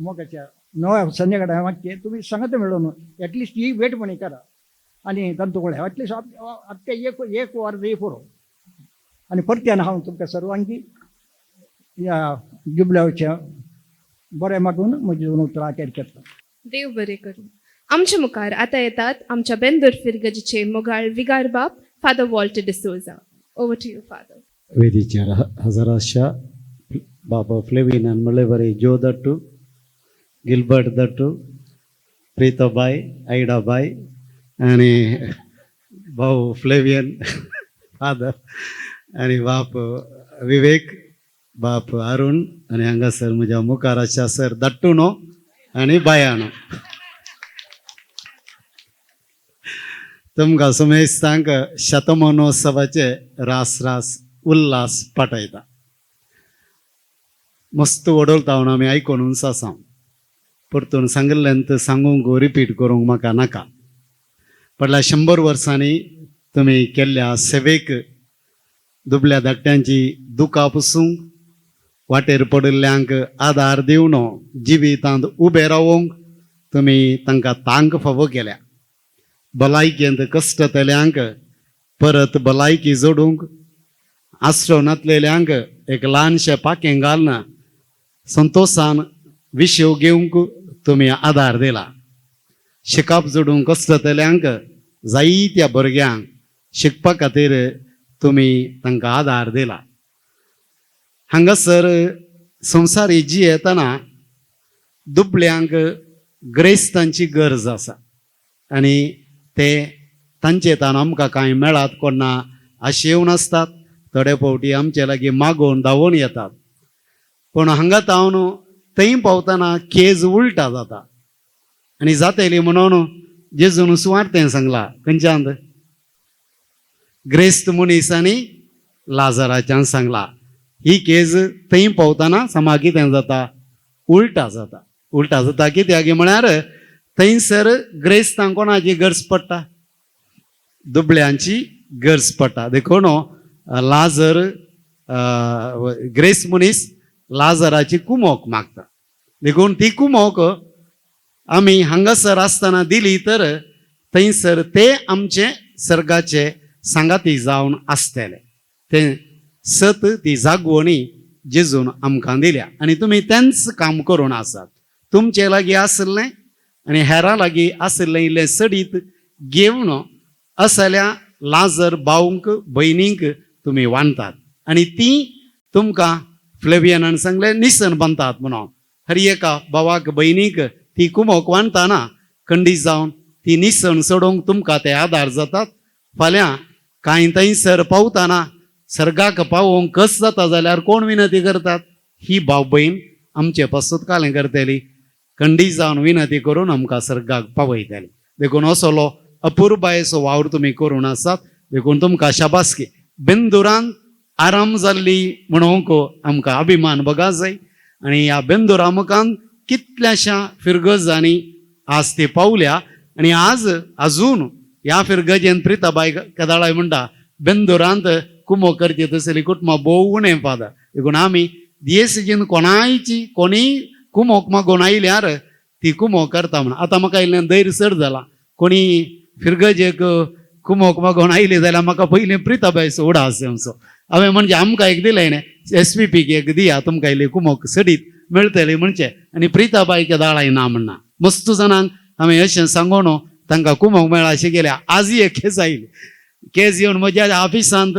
मोगाच्या नव्या संध्या मागचें तुमी सांगता मेळून एटलिस्ट ही भेट म्हणी करा आनी तांचो कडेन एटलिस्ट आत्तां एक एक वर तरी पुरो. आनी परत्यान हांव तुमकां सर्वांकी ह्या जुबल्यावच्या बरें मागून म्हजी दोन उतरां अखेर करता. देव बरें करूं. आमच्या मुखार आतां येतात आमच्या बेंदूर फिरगजीचे मोगाळ विगार बाप father Walter D'Souza. Over to you father. वेदीचेर हजर आसच्या बाबा फ्लेविनान म्हणले बरे जो दट्टू, गिलबर्ट दट्टू, प्रीताबाय, आयडाबाय आनी भाऊ फ्लेवियन फादर आनी बाप विवेक, बाप अरुण आनी हांगासर म्हज्या मुखार आसच्या सर दट्टू न्हू आनी बायानो, तुमकां सुमेस्तांक शतमानोत्सवाचे रास रास उल्हास पाठयता. मस्त वडोलता म्हणून आमी आयकून आसा, परतून सांगिल्ल्यान सांगूंक रिपीट करूंक म्हाका नाका. फाटल्या 100 वर्सांनी तुमी केल्ल्या सेवेक दुबल्या धाकट्यांची दुकां पुसूंक, वाटेर पडिल्ल्यांक आदार दिवन जिवितांत उबे रावोंक तुमी तांकां तांक फावो केल्या. भलायकेंत कश्टतल्यांक परत भलायकी जोडूंक, आसरो नातलेल्यांक एक ल्हानशें पाखें घालून संतोशान विशेव घेवंक तुमी आदार दिला. शिकप जोडूंक कश्टतल्यांक जायत्या भुरग्यांक शिकपा खातीर तुमी तांकां आदार दिला. हांगासर संवसारी जियेतना दुबळ्यांक ग्रेस्तांची गरज आसा आनी ते तांचे तान आमकां कांय मेळात कोन्ना आशेवन आसतात, थोडे फावटी आमचे लागीं मागोवन धांवून येतात. पूण हांगा तावन थंय पावतना केज उल्टा जाता आनी जातली म्हणून जेजून सुवार्थें सांगला खंयच्यान ग्रेस्त मनीस आनी लाजराच्यान सांगला. ही केज थंय पावतना समा कितें जाता, उल्टा जाता. उल्टा जाता कित्याक म्हळ्यार थंयसर ग्रेस्तांक कोणाची गरज पडटा, दुबळ्यांची गरज पडटा. देखून लाजर ग्रेस मनीस लाजराची कुमोक मागता. देखून ती कुमोक आमी हांगासर आसतना दिली तर थंयसर ते आमचे सर्गाचे सांगाती जावन आसतले. तें सत ती जागवणी जेजून आमकां दिल्या आनी तुमी तेंच काम करून आसात. तुमचे लागीं आशिल्लें आनी हेरां लागीं आशिल्लें इल्लें सडीत घेवन असल्या लाजर भावंक भयणींक तुमी वांदतात आनी ती तुमकां फ्लेवियनान सांगलें निसन बांदतात म्हणून. हर एका भावाक भयणीक ती कुमोक वांदतना खंडीत जावन ती निसण सोडोवंक तुमकां ते आदार जातात. फाल्यां कांय थंयसर पावतना सर्गाक पावोवंक कस जाता जाल्यार कोण विनंती करतात, ही भाव भयण आमचे पासत कालें करतली, खंडीत जावन विनंती करून आमकां सर्गाक पावयतली. देखून असलो अपुरबायेचो वावर तुमी करून आसात. देखून तुमकां शाबासकी. बेंदुरान आराम जाल्ली म्हणूंक आमकां अभिमान बगा जाय आनी ह्या बेंदुरा मुखान कितल्याश्या फिरगजांनी आज ती पावल्या आनी आज अजून ह्या फिरगजेन प्रिताबाय केदाळाय म्हणटा बेंदुरांत कुमो करचे तसली कुटुंबां भोव उणें फादर. देखून आमी दियेसीजीन कोणायची कोणीय कुमोक मागून आयल्यार ती कुमो करता म्हण. आतां म्हाका इल्लें धैर्य चड जालां, कोणी फिरगजेक कुमोक मागून आयली जाल्यार म्हाका पयलीं प्रिताबायचो उडास येवचो. हांवें म्हणजे आमकां एक दिलें न्ही एस पी पीक एक दिया तुमकां इल्ली कुमोक सडीत मेळटली म्हणचें. आनी प्रिताबाय केदाळाय ना म्हणना. मस्त जाणांक हांवें अशें सांगून तांकां कुमोक मेळा अशें गेल्या. आजय एक केस आयली, केस येवन म्हज्या ऑफिसांत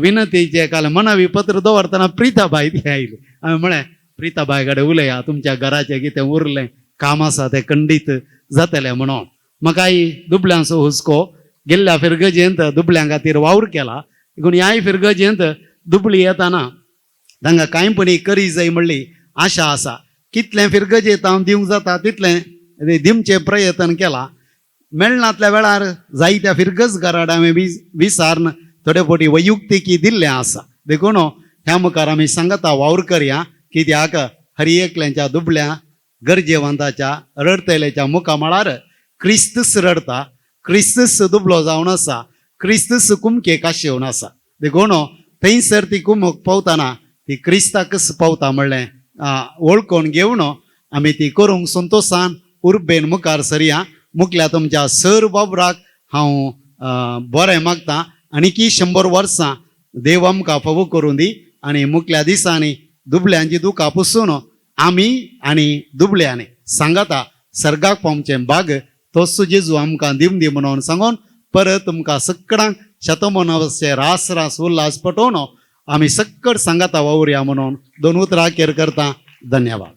विनंतीचें काल मनावी पत्र दवरतना प्रिताबाय ती आयली. हांवें म्हळें प्रिताबाय कडेन उलया, तुमच्या घराचें कितें उरलें काम आसा तें खंडीत जातलें म्हणून. म्हाकाय दुबल्यांचो हुस्को गेल्ल्या फिरगजेंत दुबल्यां खातीर वावर केला. देखून ह्याय फिरगजेंत दुबळी येताना तांकां कांय पणी करी जाय म्हणली आशा आसा. कितलें फिरगजेंत हांव दिवंक जाता तितलें दिवचें प्रयत्न केला. मेळनातल्या वेळार जायत्या फिरगज घराड हांवें विसार्न थोडे फावटी वैयुक्तिकी दिल्लें आसा. देखून ह्या मुखार आमी सांगता वावर करया, कित्याक हर एकल्यांच्या दुबल्या गरजेवंताच्या रडतल्याच्या मुखामळार क्रिस्तूच रडता, क्रिस्तूच दुबलो जावन आसा, क्रिस्तूच कुमके काशेवन आसा. देखून थंयसर ती कुमक पावतना ती क्रिस्ताकच पावता म्हणलें वळखून घेवन आमी ती करूंक संतोशान उर्बेन मुखार सरया. मुखल्या तुमच्या सर वावराक हांव बरें मागता आनी की 100 वर्सां देव आमकां फावो करूं दी आनी मुखल्या दिसांनी दुबल्यांची दुकां पुसून आमी आनी दुबल्यांनी सांगाता सर्गाक पावचें भाग तोच जेजू आमकां दिवन दी म्हणून सांगून परत तुमकां सगळ्यांक शतमानाचे रास रास उल्हास पटोवन आमी सक्कड सांगाता वावुरया म्हणून दोन उतरां केर करता. धन्यवाद.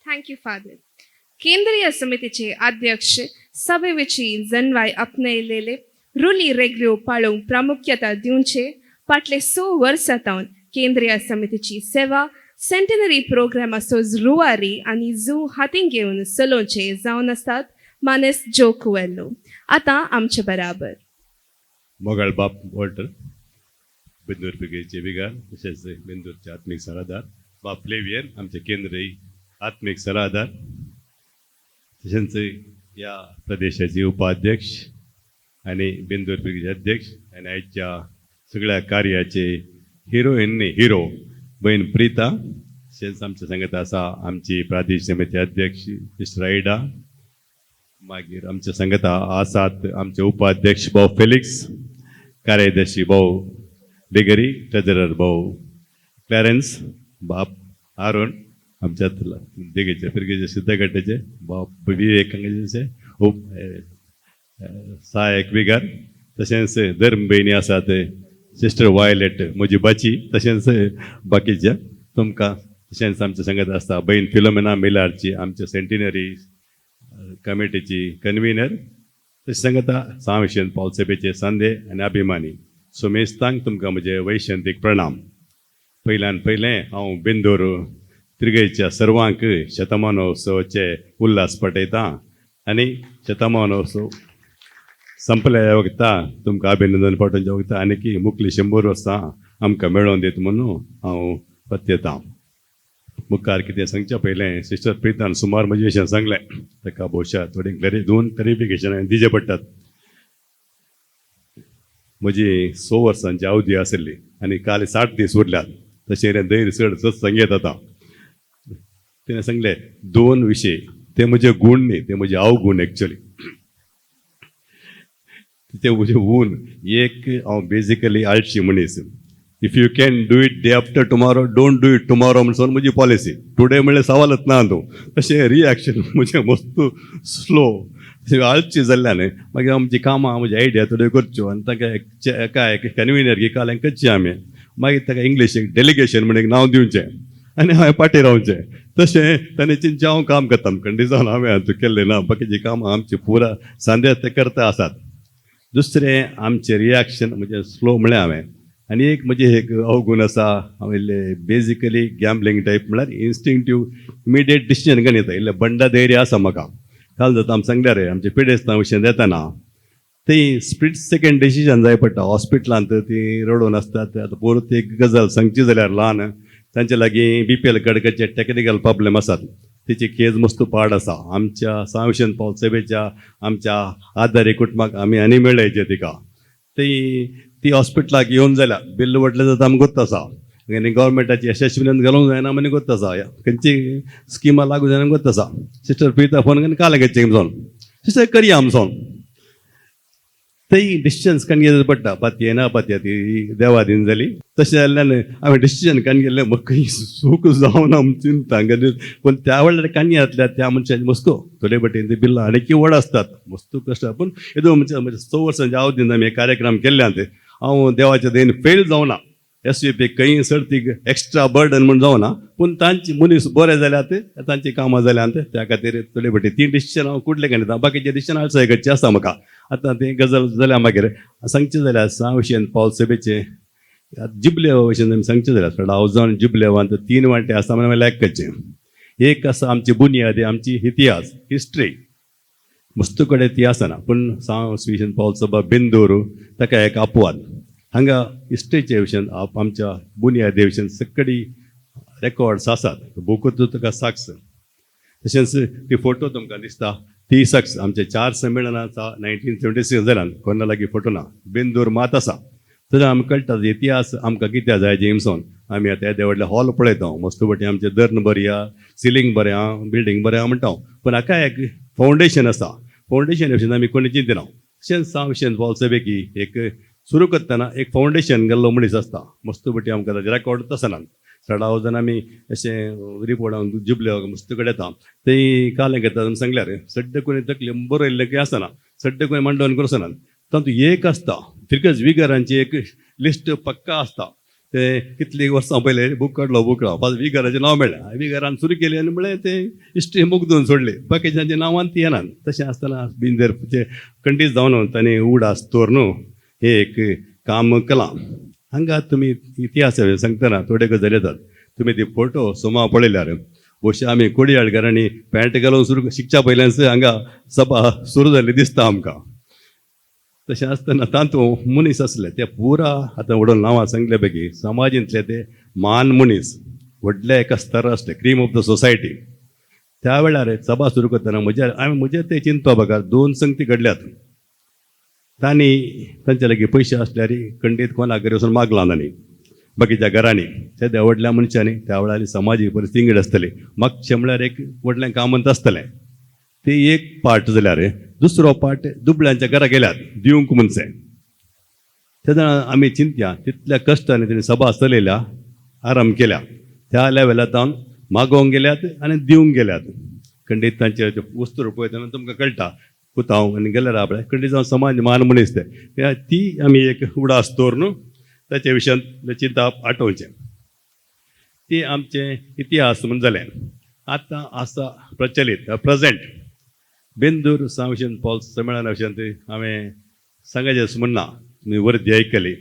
Thank you father. केंद्रीय समितीचे अध्यक्ष सभेविशीं जनवाय आपणायलेले रुली रेगल्यो पाळूंक प्रामुख्यता दिवचे फाटले 6 वर्सां तावन केंद्रीय समितीची सेवा सेंटेनरी प्रोग्रामाचो जुवारी आनी जू हातीं घेवन चलोवचे जावन आसात मानेस जो कुवेल्लो आतां आमचे बराबर. मोगाळ बाप वॉल्टर बेंदूर पिगेचे बिगार तशेंच बेंदूरचे आत्मीक सलादार बाप फ्लेवियर आमचे केंद्रीय आत्मीक सलादार तशेंच ह्या प्रदेशाचे उपाध्यक्ष आनी बेंदूर पिगेचे अध्यक्ष आनी आयच्या सगळ्या कार्याचे हिरोइन न्ही हिरो बहीण प्रिता तशेंच आमच्या सांगत आसा आमची प्रादेशीक समिती अध्यक्ष मिस्टर आयडा, मागीर आमच्या सांगता आसात आमचे उपाध्यक्ष भाऊ फेलिक्स, कार्यदर्शी भाऊ बेगरी, ट्रेजरर भाऊ क्लॅरन्स, बाप आरोण आमच्या देगेचे फिरगेचे सिद्धगड्ड्याचे बाप विवेक हांगाचे उप सहायक विगार, तशेंच धर्म भयणी आसात सिस्टर वायलेट म्हजी बाची, तशेंच बाकीच्या तुमकां तशेंच आमच्या सांगत आसता बहीण फिलोमेना मिलारची आमच्या सेंटिनरी कमिटीची कन्व्हिनर, तशें सांगता सांविशेन पावसभेचे सांदे आनी अभिमानी सुमेस्तांक तुमकां म्हजे वैशंतीक प्रणाम. पयल्यान पयलें हांव बेंदूर तिरगेच्या सर्वांक शतमानोत्सवाचे उल्हास पटयतां आनी शतमानोत्सव संपल्या वखता तुमकां अभिनंदन पाठोवच्या वखता आनी की मुखली 100 वर्सां आमकां मेळोवन दित म्हणून हांव पत्यतां. मुखार कितें सांगच्या पयलें सिस्टर प्रितान सुमार म्हजे विशयान सांगलें, ताका भोवशा थोडी दोन क्लॅरिफिकेशन हांवें दिवचें पडटात. म्हजी 6 वर्सांची अवधी आशिल्ली आनी काल 60 दीस उरल्यात, तशें धैर्य चड सत्संग येत आतां. तिणें सांगलें 2 विशय, ते म्हजे गूण न्ही, ते म्हजे अवगूण एक्चुअली. ते म्हजे गूण एक, हांव बेजिकली आळशी मनीस. If you can do it day after tomorrow, don't do it tomorrow म्हणून म्हजी पॉलिसी. टुडे म्हणल्यार सवालच ना तूं. तशें रिएक्शन म्हजें मस्त स्लो आळची जाल्ल्यान मागीर आमची कामां म्हजी आयडिया थोड्यो करच्यो आनी ताका एका एक कन्विनर की काल करची आमी, मागीर ताका इंग्लीश एक डेलिगेशन म्हण एक नांव दिवचें आनी हांवें पाटी रावचें. तशें ताणें चिंतचें हांव काम करता कंडिशन हांवें आतां केल्लें ना, बाकीचीं कामां आमची पुरा सांद्यात ते करता आसात. दुसरें आमचें रिएक्शन म्हणजे स्लो म्हळें हांवें. आनी एक म्हजें एक अवगूण आसा, हांव इल्लें बेजिकली गॅम्बलिंग टायप म्हळ्यार इन्स्टिंक्टीव इमिडिएट डिसिजन घेवन येता, इल्लें बंडा धैर्य आसा म्हाका. काल जाता आमी सांगल्या रे आमचे पिडेस्तां भशेन येतना ती स्प्लीट सेकेंड डिसिजन जाय पडटा. हॉस्पिटलांत ती रडून आसतात, आतां परत एक गजाल सांगची जाल्यार ल्हान तांचे लागीं बीपीएल कार्डाचे टॅक्निकल प्रॉब्लेम आसात, तेची केज मस्त पाड आसा. आमच्या सांविशन पावल सभेच्या आमच्या आदारी कुटुंबाक आमी आनी मेळयचे तिका. ती ती हॉस्पिटलाक येवन जाल्यार बिल्ल व्हडलें जाता आमकां गोत्त आसा, आनी गव्हर्मेंटाची यशस्वीन घालूंक जायना म्हण गोत्त आसा, खंयची स्किमां लागू जायना गोत्त आसा. सिस्टर प्रिता फोन करून काल घेतचें म्हणून सिस्टर करया आमसोन थंय डिसिजन्स काडून घेवचें पडटा. पातये ना पातये ती देवा दीन जाली. तशें जाल्ल्यान हांवें डिसिजन काडून गेल्लें म्हाका सूख जावन आम चिंता, पूण त्या वेळार काणी घातल्या त्या मनशाचे मस्को थोडे बटेन ती बिल्लां आनी व्हड आसतात मस्त कश्ट. पूण येदो म्हणजे म्हजे 6 वर्सांच्या अवधीन आमी हे कार्यक्रम केल्ल्यान हांव देवाच्या दयेन फेल जावना. एस यू पी खंय सर्तीक एक्स्ट्रा बर्डन म्हूण जावना, पूण तांची मनीस बरे जाल्यात तांची कामां जाल्यांत त्या खातीर थोडे बटे ती डिसिजन हांव कुडले घेता, बाकीचे डिसिजन आळसाय करचें आसा म्हाका. आतां ती गजाल जाल्या मागीर सांगचें जाल्यार सांविशेन पावल सभेचें जिबलेवा भशेन आमी सांगचें जाल्यार थोडा जिबलेवांत 3 वांटे आसा म्हणून लायक करचें. एक आसा आमची बुनियादी आमची इतिहास हिस्ट्री मस्त कडेन ती आसना, पूण सांविशेन पावल सभा बेंदूर ताका एक अपवाद. हांगा हिस्ट्रीचे विशयान आमच्या बुनियादी विशयान सगळी रेकॉर्ड्स आसात, बुकूच तुका साक्ष. तशेंच ती फोटो तुमकां दिसता ती साक्ष आमच्या 4 संमेलनाचा 1976 जाल्यान कोणा लागीं फोटो ना, बेंदूर मात आसा. तशें आमकां कळटा इतिहास आमकां कित्याक जाय जेम्सोन. आमी आतां येदे व्हडले हॉल पळयता, मस्त पटी आमचें दर्न बरी आहा, सिलींग बरें आहा, बिल्डींग बरें आहा म्हणटा, पूण हाका एक फावंडेशन आसा. फावंडेशन भशेन आमी कोणी चिंतना. तशेंच सांविशेन पावल सभेकी एक सुरू करतना एक फावंडेशन गेल्लो मनीस आसता, मस्त पटी आमकां ताजें रेकॉर्ड आसना. चडाव जाण आमी अशें रिपोर्ट जिबले मस्त कडेन येता थंय कालें घेता सांगल्यार सड्डे कोणी तकली बरयल्लें की आसना, सड्डे कोणी मांडोवन करसना. तातूंत एक आसता तिरकज विगरांची एक लिस्ट पक्का आसता. ते कितलीं वर्सां पयलें बूक काडलो बूक फादर विगाराचें नांव मेळ्ळें. विगारान सुरू केली आनी म्हळें तें हिस्ट्री मुगदून सोडली, बाकीच्यांच्या नांवान ती येनात. तशें आसतना बिंदरचे खंडीत जावन तांणी उडास दवर न्हू हें एक काम केलां. हांगा तुमी इतिहास सांगतना थोडे गजाली येतात. तुमी ती फोटो सोमा पळयल्यार भोवशा आमी कोडयाळकारांनी पॅन्ट घालून सुरू शिकच्या पयल्यान हांगा सभा सुरू जाल्ली दिसता आमकां. तशें आसतना तातूंत मनीस आसले ते पुरा आतां व्हडलो नांवां सांगले पैकी समाजांतले ते मान मनीस व्हडल्या एका स्तरार आसले, क्रीम ऑफ the society. त्या वेळार सभा सुरू करतना म्हज्या हांवें म्हजें तें चिंतपा बगर दोन संगती घडल्यात. तांणी तांचे लागीं पयशे आसल्यार खंडीत कोणाक घरी वचून मागलां तांणी बाकीच्या घरांनी. त्या व्हडल्या मनशांनी त्या वेळार समाजीक परिस्थिती इंगड आसतली, मागचें म्हळ्यार एक व्हडलें कामंत आसतलें. ते एक पार्ट जाल्यार दुसरो पार्ट दुबळ्यांच्या घरा गेल्यात दिवंक म्हणचें. तेन्ना आमी चिंतया तितल्या कश्टांनी तेणी सभा चलयल्या, आराम केल्या, त्या लेवला जावन मागोवंक गेल्यात आनी दिवंक गेल्यात. खंडीत तांचे वस्तू पळयतना तुमकां कळटा कुतांव आनी गेल्यार आपल्या खंडीत जावन समाज मान मनीस ते ती आमी एक उडास दवर न्हू ताच्या विशयांत चिंतप आठोवचें. ती आमचें इतिहास म्हूण जालें. आतां आसा प्रचलीत प्रेजेंट बेंदूर सांविशन पॉल संमेळना विशयांत हांवें सांगाचें म्हणना, तुमी वर्दी आयकली.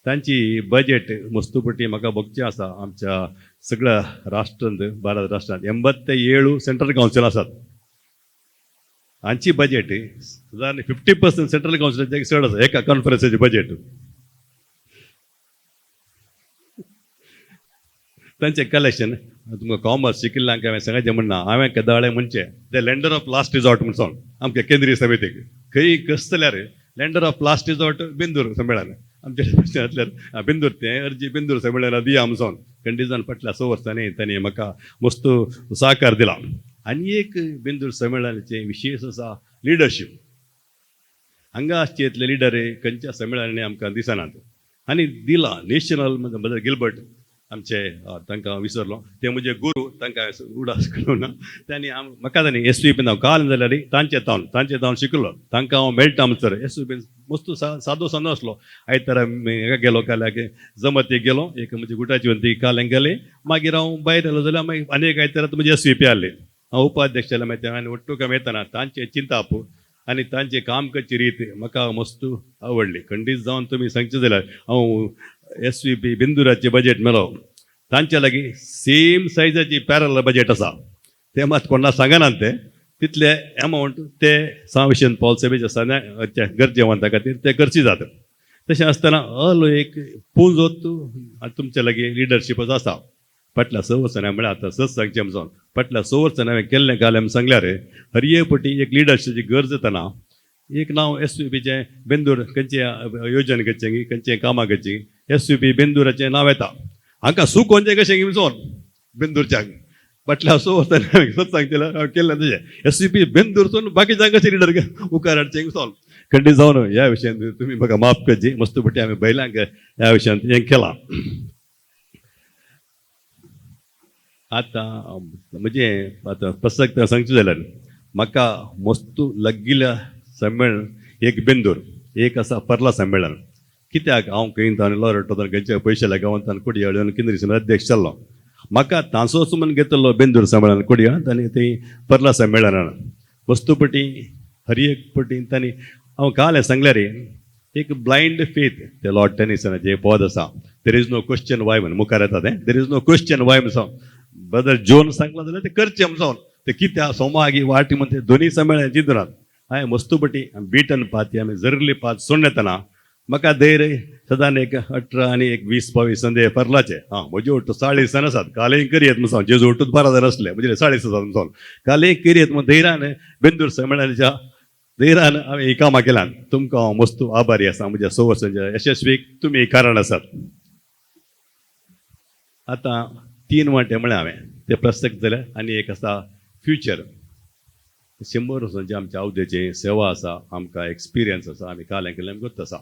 तांची बजेट वस्तुपटी म्हाका भोगचें आसा. आमच्या सगळ्या राष्ट्रांत भारत राष्ट्रांत 87 सेंट्रल कावन्सिल आसात. हांची बजेट सादारण 50% सेंट्रल कावन्सिलाचें चड आसा एका कॉन्फरन्साचें बजेट. तांचें कलेक्शन तुमकां कॉमर्स शिकिल्ल्यांक हांवें सांगाचें म्हणना, हांवें केदाळे म्हणचें the lender of last resort म्हूण सांग आमच्या केंद्रीय समितीक खंय कस जाल्यार lender of last resort Bendur संमेळन आमच्या प्रश्नांतल्यान बेंदूर तें अर्जी बेंदूर संमेळना दिया म्हूण सांग. खंडीजान फाटल्या 6 वर्सांनी तांणी म्हाका मस्त सहकार दिला. आनी एक बेंदूर संमेळनाचें विशेश आसा लिडरशीप. हांगा आसचे इतले लिडर खंयच्या संमेळनांनी आमकां दिसनात. आनी दिला नॅशनल ब्रदर गिलबर्ट आमचे तांकां हांव विसरलो, ते म्हजे गुरू, तांकां उडास करूं ना. तांणी म्हाका तांणी एस वी पीन हांव काल जाल्यार तांचे तावन शिकलो. तांकां हांव मेळटा म्हणसर एस वी पीन मस्त सादो सादो आसलो. आयतारा हेका गेलो काल्याक जमतीक गेलो, एक म्हजी गुटाची वंती काल्याक गेले. मागीर हांव भायर आयलो जाल्यार मागीर आनी एक आयतारा म्हजी एस वी पी आहली. हांव उपाध्यक्ष जाल्यार मागीर आनी ಒಟ್ಟು कमी येतना तांचें चिंताप आनी तांचें काम करची रीत म्हाका मस्त आवडली. खंडीत जावन तुमी सांगचें जाल्यार हांव एस वी पी बिंदुराचें बजेट मेलो तांच्या लागीं सेम सायजाची पॅरल बजेट आसा. ते मात कोणा सांगनात ते तितले एमावंट ते सांविशन पॉल सभेच्या सगळ्या गरजेवंता खातीर ते करची जाता. तशें आसतना अल एक पुंजोत तुमच्या लागीं लिडरशीपच आसा. फाटल्या 6 वर्सांनी म्हळ्यार आतां सच सांगचें म्हणून फाटल्या 6 वर्सांनी हांवें केल्लें काल आमी सांगल्यार हरये पटी एक लिडरशिपाची गरज येतना एक नांव एस वी पीचें बेंदूर खंयचें योजन करचें खंयचें कामां करचीं एस वी पी बेंदूराचें नांव येता. हांकां सूख कोणचें कशें म्हणून बेंदूरच्याक फाटल्या 6 वर्सांनी हांवें सच सांगचें हांवें केल्लें तशें एस वी पी बेंदूरसून बाकीच्यांक कशें लिडर मुखार हाडचें सोल्व खंडीत जावन ह्या विशयांत तुमी म्हाका माफ करची. मस्त पटी आमी बैलांक ह्या विशयांत हें केलां. आतां म्हजें आतां प्रसक्त सांगचें जाल्यार म्हाका मस्तू लग्गिल्या संमेळन एक बेंदूर एक आसा पर्ला संमेळन. कित्याक हांव खंय ताणें लोरटो खंयचे पयशे लागून कोडयाळ केंद्रीय समिती अध्यक्ष जाल्लो. म्हाका तांचोच म्हूण घेतलो बेंदूर संमेळन कोडयाळ आनी थंय पर्ला संमेळनान वस्तुपटी हर एक पटी तांणी हांव काल सांगल्यार एक ब्लायंड फेथ ते लॉर्ड टेनिसनाचें पद आसा there is no question why म्हूण मुखार येता तें there is no question why म्हूण सांग ब्रदर जोन सांगलां जाल्यार तें करचें म्हूण सांग तें कित्याक सोमागी वाटी म्हण ते दोनी संमेळन चिंतनात. हांवें मस्तुपटी बिटन पाती आमी जरली पात सोडून येतना म्हाका धैर्य सदान एक 18 आनी एक 20 22 संदे पर्लाचे आं म्हजे ओट्टू 40 जाण आसात कालय करयेत म्हूण सांग जेजू ओट्टूच 12 जाण आसले म्हजे 40 आसात म्हूण सांग कालय करयेत म्हूण धैर्यान बेंदूर संमेळनाच्या धैर्यान हांवें ही कामां केल्यान तुमकां हांव मस्त आभारी आसा. म्हज्या 6 वर्सांच्या यशस्वीक तुमी कारण आसात. आतां 3 वांटे म्हळें हांवें ते प्रसक्त जाले आनी एक आसा फ्युचर. 100 वर्सांची आमच्या आवदेची सेवा आसा, आमकां एक्सपिरियन्स आसा, आमी काल केल्लें गोत्त आसा.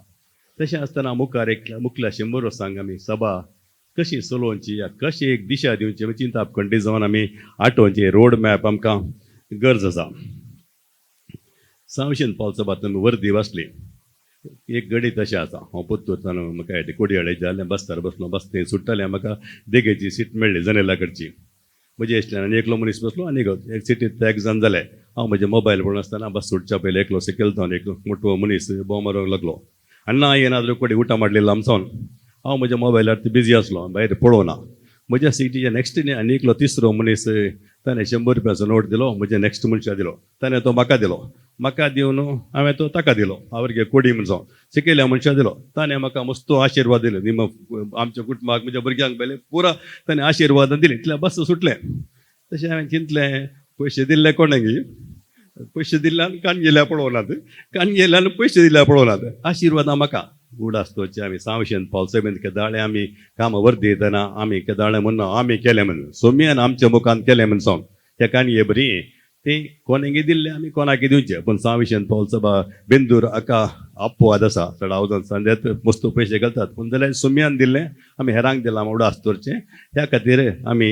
तशें आसतना मुखार एक मुखल्या 100 वर्सांक आमी सभा कशी चलोवची या कशी एक दिशा दिवची आमी चिंताप खंडीत जावन आमी आठोवची रोड मॅप आमकां गरज आसा. सांविशन पावल सभा तुमी वर्दी वाचली. एक गणीत अशें आसा. हांव पोत्तूरच्यान म्हाका कोडयाळे जालें बसतार बसलो, बस थंय सुट्टालें, म्हाका देगेची सीट मेळ्ळी जनेला कडची. म्हजे इश्टान आनी एकलो मनीस बसलो आनी एक सिटीर ते एक जाण जाले. हांव म्हजें मोबायल पळोवन आसतना बस सुटच्या पयलीं एकलो सकयल जावन एक मोटो मनीस बोव मारूंक लागलो, अण्णा ಏನಾದರೂ ಕೊಡಿ ಊಟ ಮಾಡಲಿಲ್ಲ ಅನ್ಸೋನ್. हांव म्हज्या मोबायलार बिजी आसलो, भायर पळोवना. म्हज्या सिटीच्या नेक्स्ट आनी एकलो तिसरो मनीस, ताणें 100 रुपयाचो नोट दिलो, म्हज्या नेक्स्ट मनशा दिलो, ताणें तो म्हाका दिलो, म्हाका दिवन हांवें तो ताका दिलो, आवरगे कोडी म्हणसो शिकयल्या मनशा दिलो. ताणें म्हाका मस्त आशिर्वाद दिले, निम आमच्या कुटुंबाक म्हज्या भुरग्यांक पयलें पुरा ताणें आशिर्वाद दिले. इतल्या बस सुटलें. तशें हांवें चिंतलें, पयशे दिल्ले कोणाक, पयशे दिल्ल्यान कान गेल्या पळोवनात, कान गेल्यान पयशे दिल्या पळोवनात, आशिर्वादां म्हाका. उडास दवरचे आमी सांवशेन पावसाबेन केदाळे आमी कामां वर्दी येतना आमी केदाळे म्हण आमी केलें म्हण सोम्यान आमच्या मुखान केलें म्हण सांग त्या काणये बरी ती कोणाक दिल्ले आमी कोणाक दिवचे. पूण सांवशेन पावसभा बेंदूर हाका अपवाद आसा, चडाव जावन सांद्यात मस्त पयशे घालतात, पूण जाल्यार सोम्यान दिल्लें आमी हेरांक दिलां उडास दवरचें. त्या खातीर आमी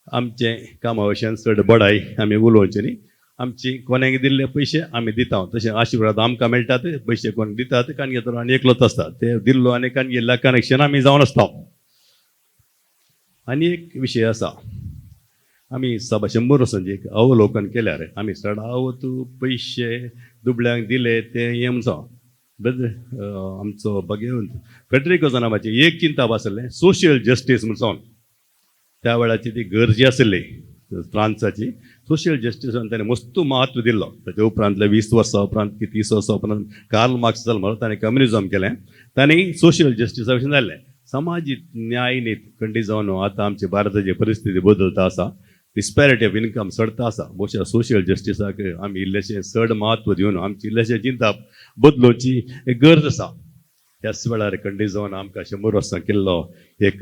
आमचें कामा वशेन चड बडाय आमी उलोवचें न्ही. आमची कोणाक दिल्ले पयशे आमी दिता, तशें आशिर्वाद आमकां मेळटात, पयशे कोण दितात कान घेतलो आनी एकलोच आसता, ते दिल्लो आनी कान गेल्ल्या कनेक्शन आमी जावन आसता. आनी एक विशय आसा, आमी सभा 100 वर्सांचे एक अवलोकन केल्यार आमी चडावत पयशे दुबळ्यांक दिले ते हें म्हणचो आमचो भगेवंत फेडरिको नांवाची एक चिंता आसलें सोशल जस्टीस म्हणसोन. त्या वेळाची ती गरजी आसली फ्रांसाची सोशल जस्टिसान ताणें मस्त म्हत्व दिल्लो. ताच्या उपरांतले 20 वर्सां उपरांत की 30 वर्सां उपरांत कार्ल मार्क्स जालो म्हणून ताणें कम्युनिजम केलें, ताणें सोशल जस्टिसा भशेन जालें. समाजीक न्याय नीत खंडीत जावन आतां आमची भारताची परिस्थिती बदलता आसा, डिस्पॅरिटी ऑफ इनकम चडता आसा. बोशा सोशल जस्टिसाक आमी इल्लेशें चड म्हत्व दिवन आमची इल्लेशें चिंतप बदलोवची एक गरज आसा. त्याच वेळार खंडीत जावन आमकां 100 वर्सां केल्लो एक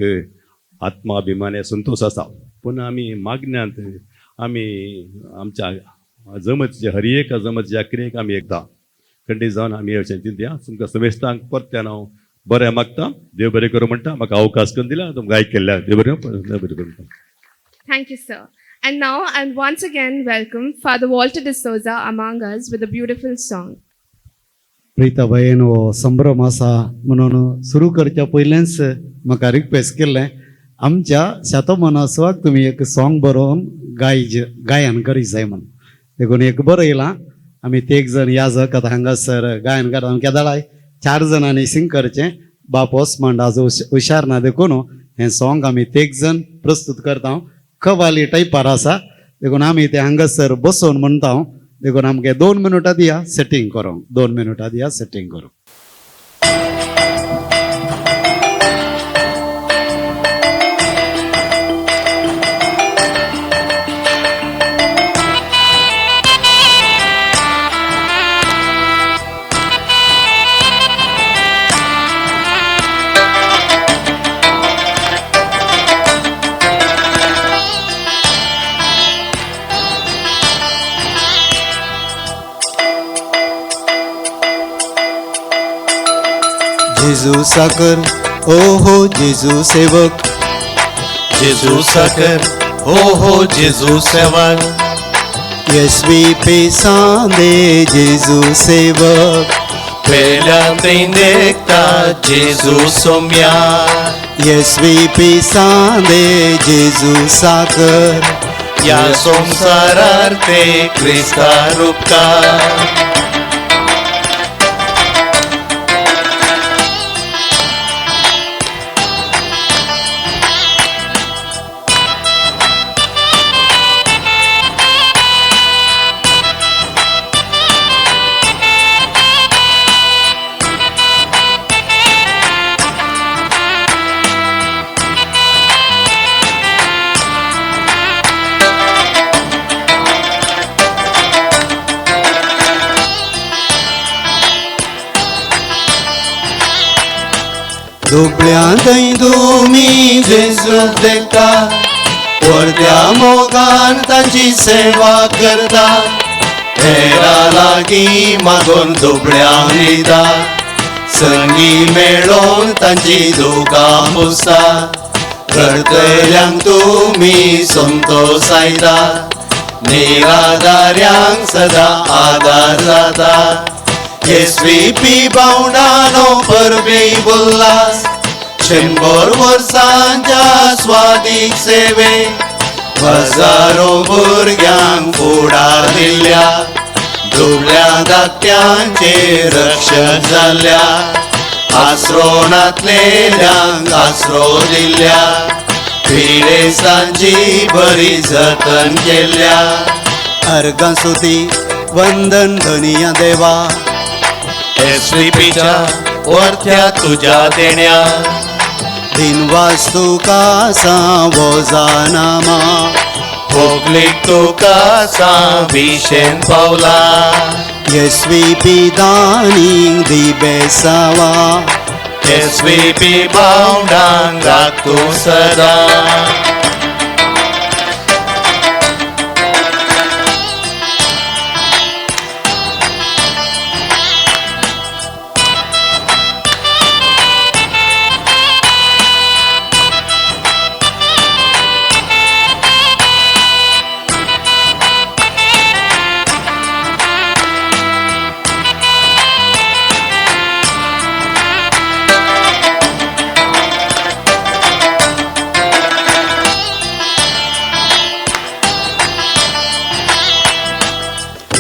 आत्माभिमानी संतोश आसा. पूण आमी मागण्यांत आमी आमच्या जमतीच्या हर एका जमतीच्या क्रियेक आमी एकदां खंडीत जावन आमी हे चिंतया. तुमकां समेस्तांक परत्यान हांव बरें मागता, देव बरें करूं म्हणटा. म्हाका अवकाश करून दिला, तुमकां आयकल्ल्या देव बरें देव बरें करूं. Thank you, sir. And now, and once again, welcome Father Walter D'Souza among us with a beautiful song. प्रिताबायेन हो संभ्रम आसा म्हणून सुरू करच्या पयलेंच म्हाका रिक्वेस्ट केल्लें, आमच्या शतमानोत्सवाक तुमी एक सॉंग बरोवन गायन करी जाय म्हणून. देखून एक बरयलां आमी, ते एक जण याजक आतां हांगासर गायन करता. आमी केदळाय 4 जाणांनी सिंग करचें, बाप ओसमंड आज हुशार ना, देखून हें सॉंग आमी तेग जण प्रस्तूत करता. कवाली टायपार आसा, देखून आमी ते हांगासर बसोवन म्हणटा. देखून आमगे 2 मिनटां दिया सेटींग करूंक, 2 मिनटां दिया सेटींग करूंक. जेजू साकर ओ हो जेजू सेवक, जेजू साकर ओ हो जेजू सेवक, यशवी पेसांदे जेजू सेवक, पेल्या देखता जेजू सोम्या, यशवी पेसांदे जेजू साकर, या संसारार ते क्रिस्ता रुपकार. दुबळ्यांतय तुमी जेजूक देखता, वर्त्या मोगान ताची सेवा करता, हेरा लागीं मागून दुबळ्यांक दिता, संगी मेळोवन तांची दुकां पुसता, रडटल्यांक तुमी संतोसायता, निराधाऱ्यांक सदां आदार जाता, एसवीपी भावंडानो परबी उल्हास 100 वर्सांच्या स्वादीक सेवे हजारो भुरग्यांक फुडार दिल्या दुबळ्या धाकट्यांचे रक्षण जाल्ल्या आसरो नातलेल्यांक आसरो दिल्या पिडेस्तांची बरी जतन केल्या. अर्गां स्तुती वंदन धनिया देवा एसवीपीच्या वरत्या तुज्या देण्या दिनवास तुका सावोजानामा होगलीक तुका विशेन पावला एसवीपी दानी दी बेसावा एसवीपी भावंडांक राख तूं सदां.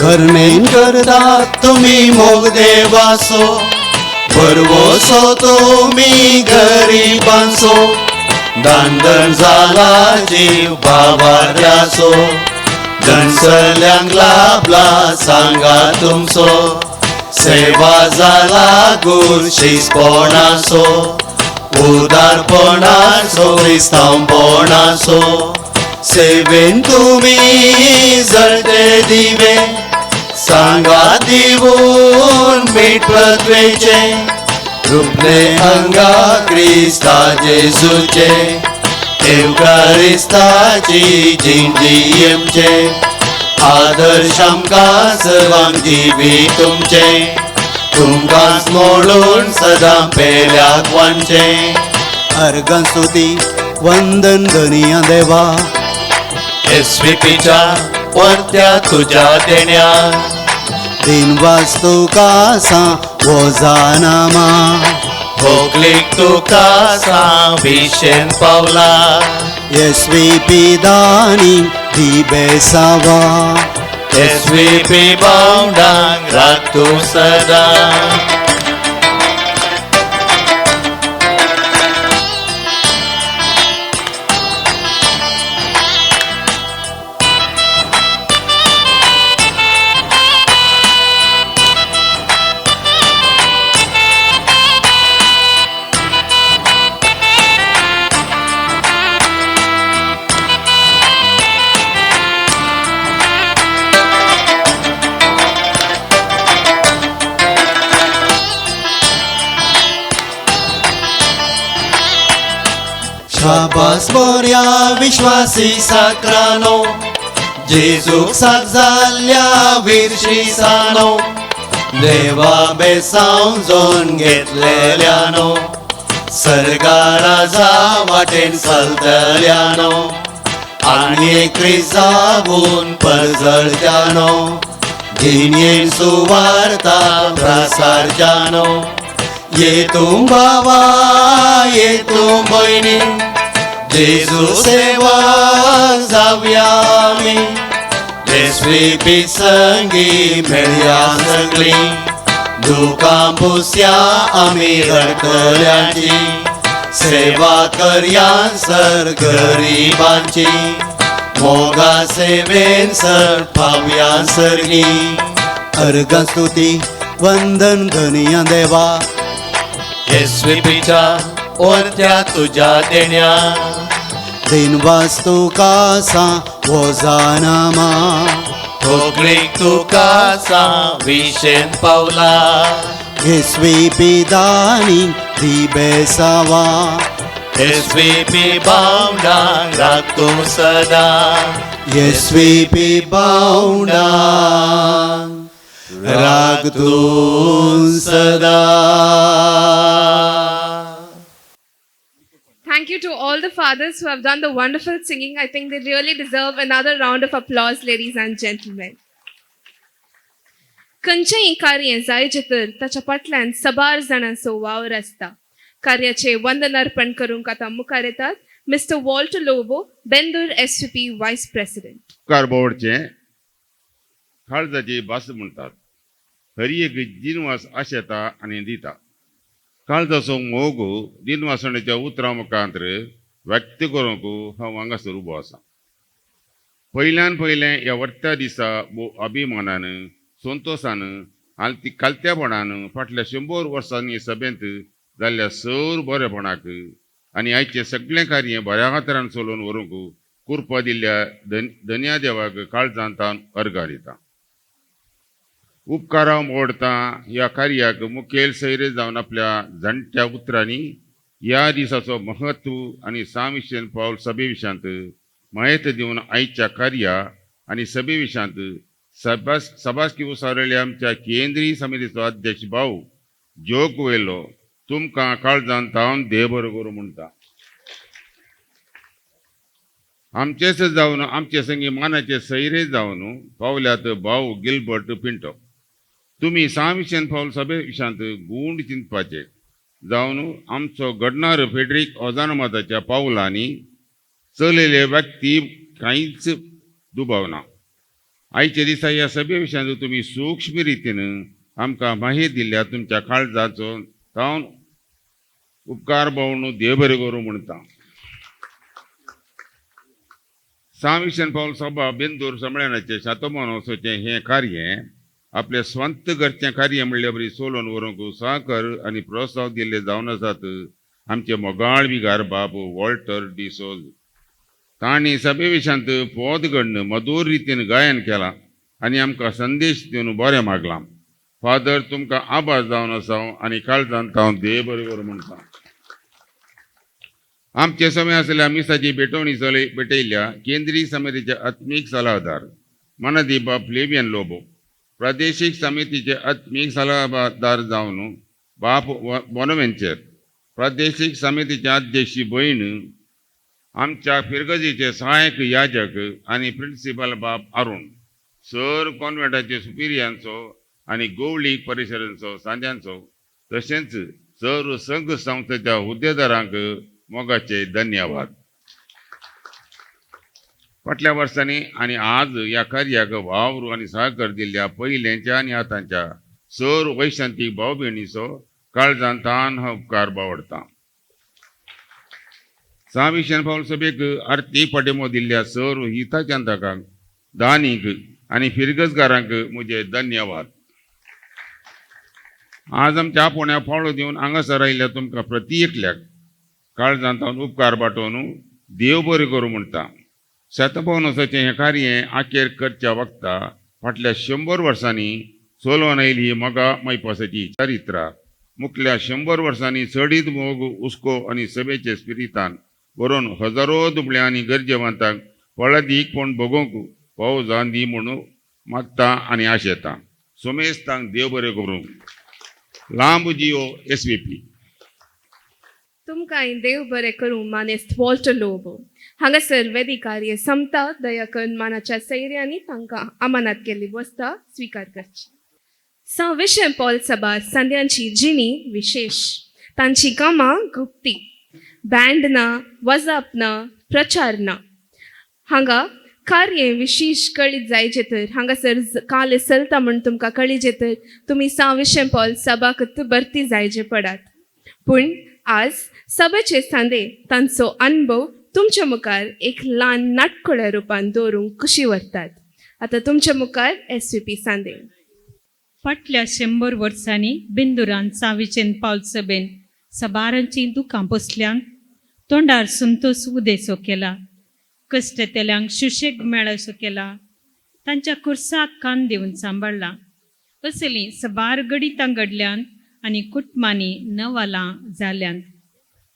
करणेन करतात तुमी मोग देवाचो भरवसो तुमी गरिबांचो दांदण जाला जीव बाबाऱ्याचो दणसल्यांक लाभला सांगा तुमचो सेवा जाला गुर शिस्पणाचो उदारपणाचो क्रिस्तांवपणाचो सेवेन तुमी जळते दिवे सांगा दिवून मीठ पृथ्वेचे रुपले अंगा क्रिस्ता जेजूचे एवकारिस्ताची जिंजियमचे आदर्श आमकां सर्वांक जिवी तुमचे तुमकांच मोडून सदां पेल्याक वांचे. अर्गां स्तुती वंदन धनिया देवा एसवीपीच्या वरत्या तुज्या देण्या दिनवास तुका सावोजानामा होगलीक तुका विशेन पावला एसवीपी दानी दी बेसावा एसवीपी भावंडांक राख तूं सदां. शाबास बऱ्या विश्वासी साक्रानो जेजूक साक जाल्ल्या विरशिसानो देवा बेसांव जोन घेतलेल्यानो सर्गा राजा वाटेन चलतल्यानो आनी क्रिजावून परजळच्यानो जिणेन सुवार्ता प्रसारच्यानो ये तूं बाबा ये तूं भयणी जेजू सेवा जावया आमी एसवीपी संगी मेळया सगळीं दुकां पुसया आमी रडटल्यांची सेवा करया सर गरिबांची मोगा सेवेन सर पावया सर्गी. अर्गां स्तुती वंदन धनिया देवा एसवीपीच्या वरत्या तुज्या देण्या दिनवास तुका सावोजानामा होगलीक तुका विशेन पावला एसवीपी दानी दी बेसावा एसवीपी भावंडांक राख तूं सदां. एसवीपी भावंडांक राख तूं सदां. Thank you to all the fathers who have done the wonderful singing. I think they really deserve another round of applause, ladies and gentlemen. खंयचेंय कार्य जायचें तर ताच्या फाटल्यान सबार जाणांचो वावर आसता. कार्याचे वंदन अर्पण करूंक आतां मुखार येतात mister Walter Lobo, Bendur SVP vice president. उपकार बोवडचें काळजाची भास म्हणटात. हर एक दिनवास आशेता आनी दिता. काळजाचो मोग दिनवासणेच्या उतरां मुखांतर व्यक्त करूंक हांव हांगासर उबो आसा. पयल्यान पयलें ह्या वर्त्या दिसा भोव अभिमानान, संतोशान आनी कालत्यापणान फाटल्या 100 वर्सांनी सभेंत जाल्ल्या सर बरेपणाक आनी आयचें सगळें कार्य बऱ्या खातरान चलोवन व्हरूंक कृपा दिल्ल्या धन्या देवाक काळजांत अर्गां दिता. उपकारां मोडता ह्या कार्याक मुखेल सैरे जावन आपल्या जाणट्या उतरांनी ह्या दिसाचो महत्व आनी सामिशन पावल सभे विशांत म्हायती दिवन आयच्या कार्या आनी सभे विशांत सभासकी उसारलेल्या आमच्या केंद्रीय समितीचो अध्यक्ष भाऊ जोक वयलो तुमकां काळजान तावन देव बरो करूं म्हणटा. आमचेच जावन आमचे संगी मानाचे सैरे जावन पावल्यात भाऊ गिलबर्ट पिंटो. तुमी सामिशन पावल सभे विशांत गूंड चिंतपाचे जावन आमचो घडणार फेडरीक ओजानमाताच्या पावलांनी चलयले व्यक्ती कांयच दुबावना. आयच्या दिसा ह्या सभे विशांत तुमी सूक्ष्म रितीन आमकां माहिती दिल्ल्या तुमच्या काळजाचो तावन उपकार बावून देव बरें करूं म्हणटा. सामिशन पावल सभा बेंदूर संमेलनाचें शतमानोत्सवाचें हें कार्य आपले स्वंत घरचें कार्य म्हणल्यार बरी चलोवन व्हरूंक सहकार आनी प्रोत्साहन दिल्ले जावन आसात आमचे मोगाळ विगार बाब वॉल्टर डिसोज. तांणी सभे विशांत पोद घडण मधूर रितीन गायन केलां आनी आमकां संदेश दिवन बरें मागलां. फादर तुमकां आभार जावन आसा आनी काळजान हांव देव बरें करूं म्हणटा. आमचे समय आसल्या मिसाची भेटवणी चलय भेटयल्ल्या केंद्रीय समितीचे आत्मीक सलाहदार मनादी बाब फ्लेवियन लोबो, प्रादेशीक समितीचे आत्मीक सलाहदार जावन बाप बोनवेंचर, प्रादेशीक समितीचे अध्यक्ष भयण आमच्या फिरगजीचे सहायक याजक आनी प्रिन्सिपल बाब अरुण सर, कॉन्वेंटाचे सुपिरियांचो आनी गोवळी परिसरांचो सांद्यांचो तशेंच सर संघ संस्थेच्या हुद्देदारांक मोगाचे धन्यवाद. फाटल्या वर्सांनी आनी आज ह्या कार्याक वावर आनी सहकार दिल्ल्या पयल्यांच्या आनी आतांच्या सर वैशांतीक भाव भयणीचो काळजान तान उपकार बावडटा. सामिशन पावल सभेक आर्थीक पाठिंबो दिल्ल्या सर हिताचांतकांक, दानीक आनी फिरगजगारांक म्हजे धन्यवाद. आज आमच्या आपोवण्या पावलो दिवन हांगासर आयिल्ल्या तुमकां प्रती एकल्याक काळजांत उपकार बाटोवन देव बरें करूं म्हणटा. शतपवनसाचें हें कार्य आखेर करच्या वखता फाटल्या 100 वर्सांनी चलोवन आयली मोगा मैपासाची चरित्रा मुखल्या 100 वर्सांनी चडीत मोग हुस्को आनी सभेचे स्पिरितान बरोवन हजारो दुबळ्या आनी गरजेवंतांक फळादीक पूण भोगोवंक पावो जावन दी म्हणून मागता आनी आशेता. सोमेस्तांक देव बरें करूं. लांब जियो SVP. तुमकांय देव बरें करूं मानेस्त वॉल्टर लोबो. हांगासर वेदी कार्य समता दया करून मानाच्या सैर्यांनी तांकां अमानात केल्ली वस्ता स्विकार करची. सां विशें पॉल सभा संद्यांची जिणी विशेश, तांची कामां गुप्ती, बँड ना, वजाप ना, प्रचार ना. हांगा कार्य विशेश कळीत जायचें तर हांगासर काल चलता म्हूण तुमकां कळीजें तर तुमी सां विशें पॉल सभाक भरती जायचे पडात. पूण आज सभेचे सांदे तांचो अनुभव तुमच्या मुखार एक ल्हान नाटकुळ्या रुपान दवरूंक खुशी व्हरतात. आतां तुमच्या मुखार SVP सांदे. फाटल्या 100 वर्सांनी बेंदुरान साविचेन पावल सभेन सबारांचीं दुकां पोसल्यान तोंडार संतोष उदेसो केला, कश्टतेल्यांक सुशेग मेळसो केला, तांच्या कुर्साक कान दिवन सांबाळ्ळा. असलीं सबार गडितां घडल्यान आनी कुटुंबांनी नवालां जाल्यांत.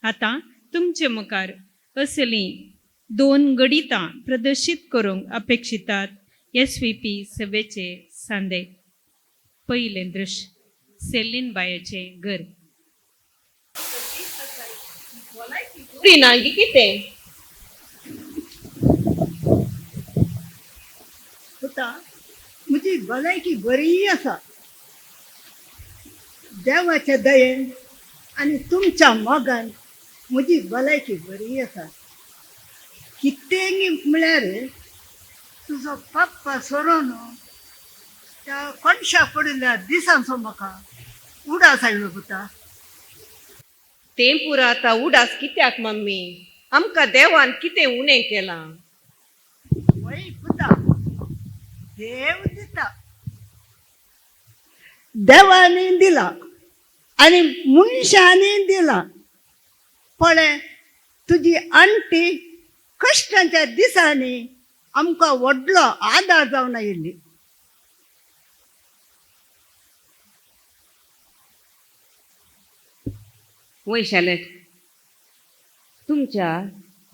आतां तुमचे मुखार असलीं 2 गडितां प्रदर्शीत करूंक अपेक्षितात SVP सभेचे सांदे. पयलें दृश्य सेलीन बायेचें घर. कितें पुता, म्हजी भलायकी बरी आसा. देवाच्या दयेन आनी तुमच्या मोगान म्हजी भलायकी बरी आसा. कितेंगी म्हळ्यार तुजो पप्पा सोरोन त्या कोणशा पडिल्ल्या दिसांचो म्हाका उडास आयलो पुता. तें पुरो आतां उडास कित्याक मम्मी? आमकां देवान कितें उणें केलां? वय पुता, देव दिता, देवांनी दिला आनी मनशांनी दिला. पळय तुजी आण्टी कश्टांच्या दिसांनी आमकां व्हडलो आदार जावन आयिल्ली. वय शालेट, तुमच्या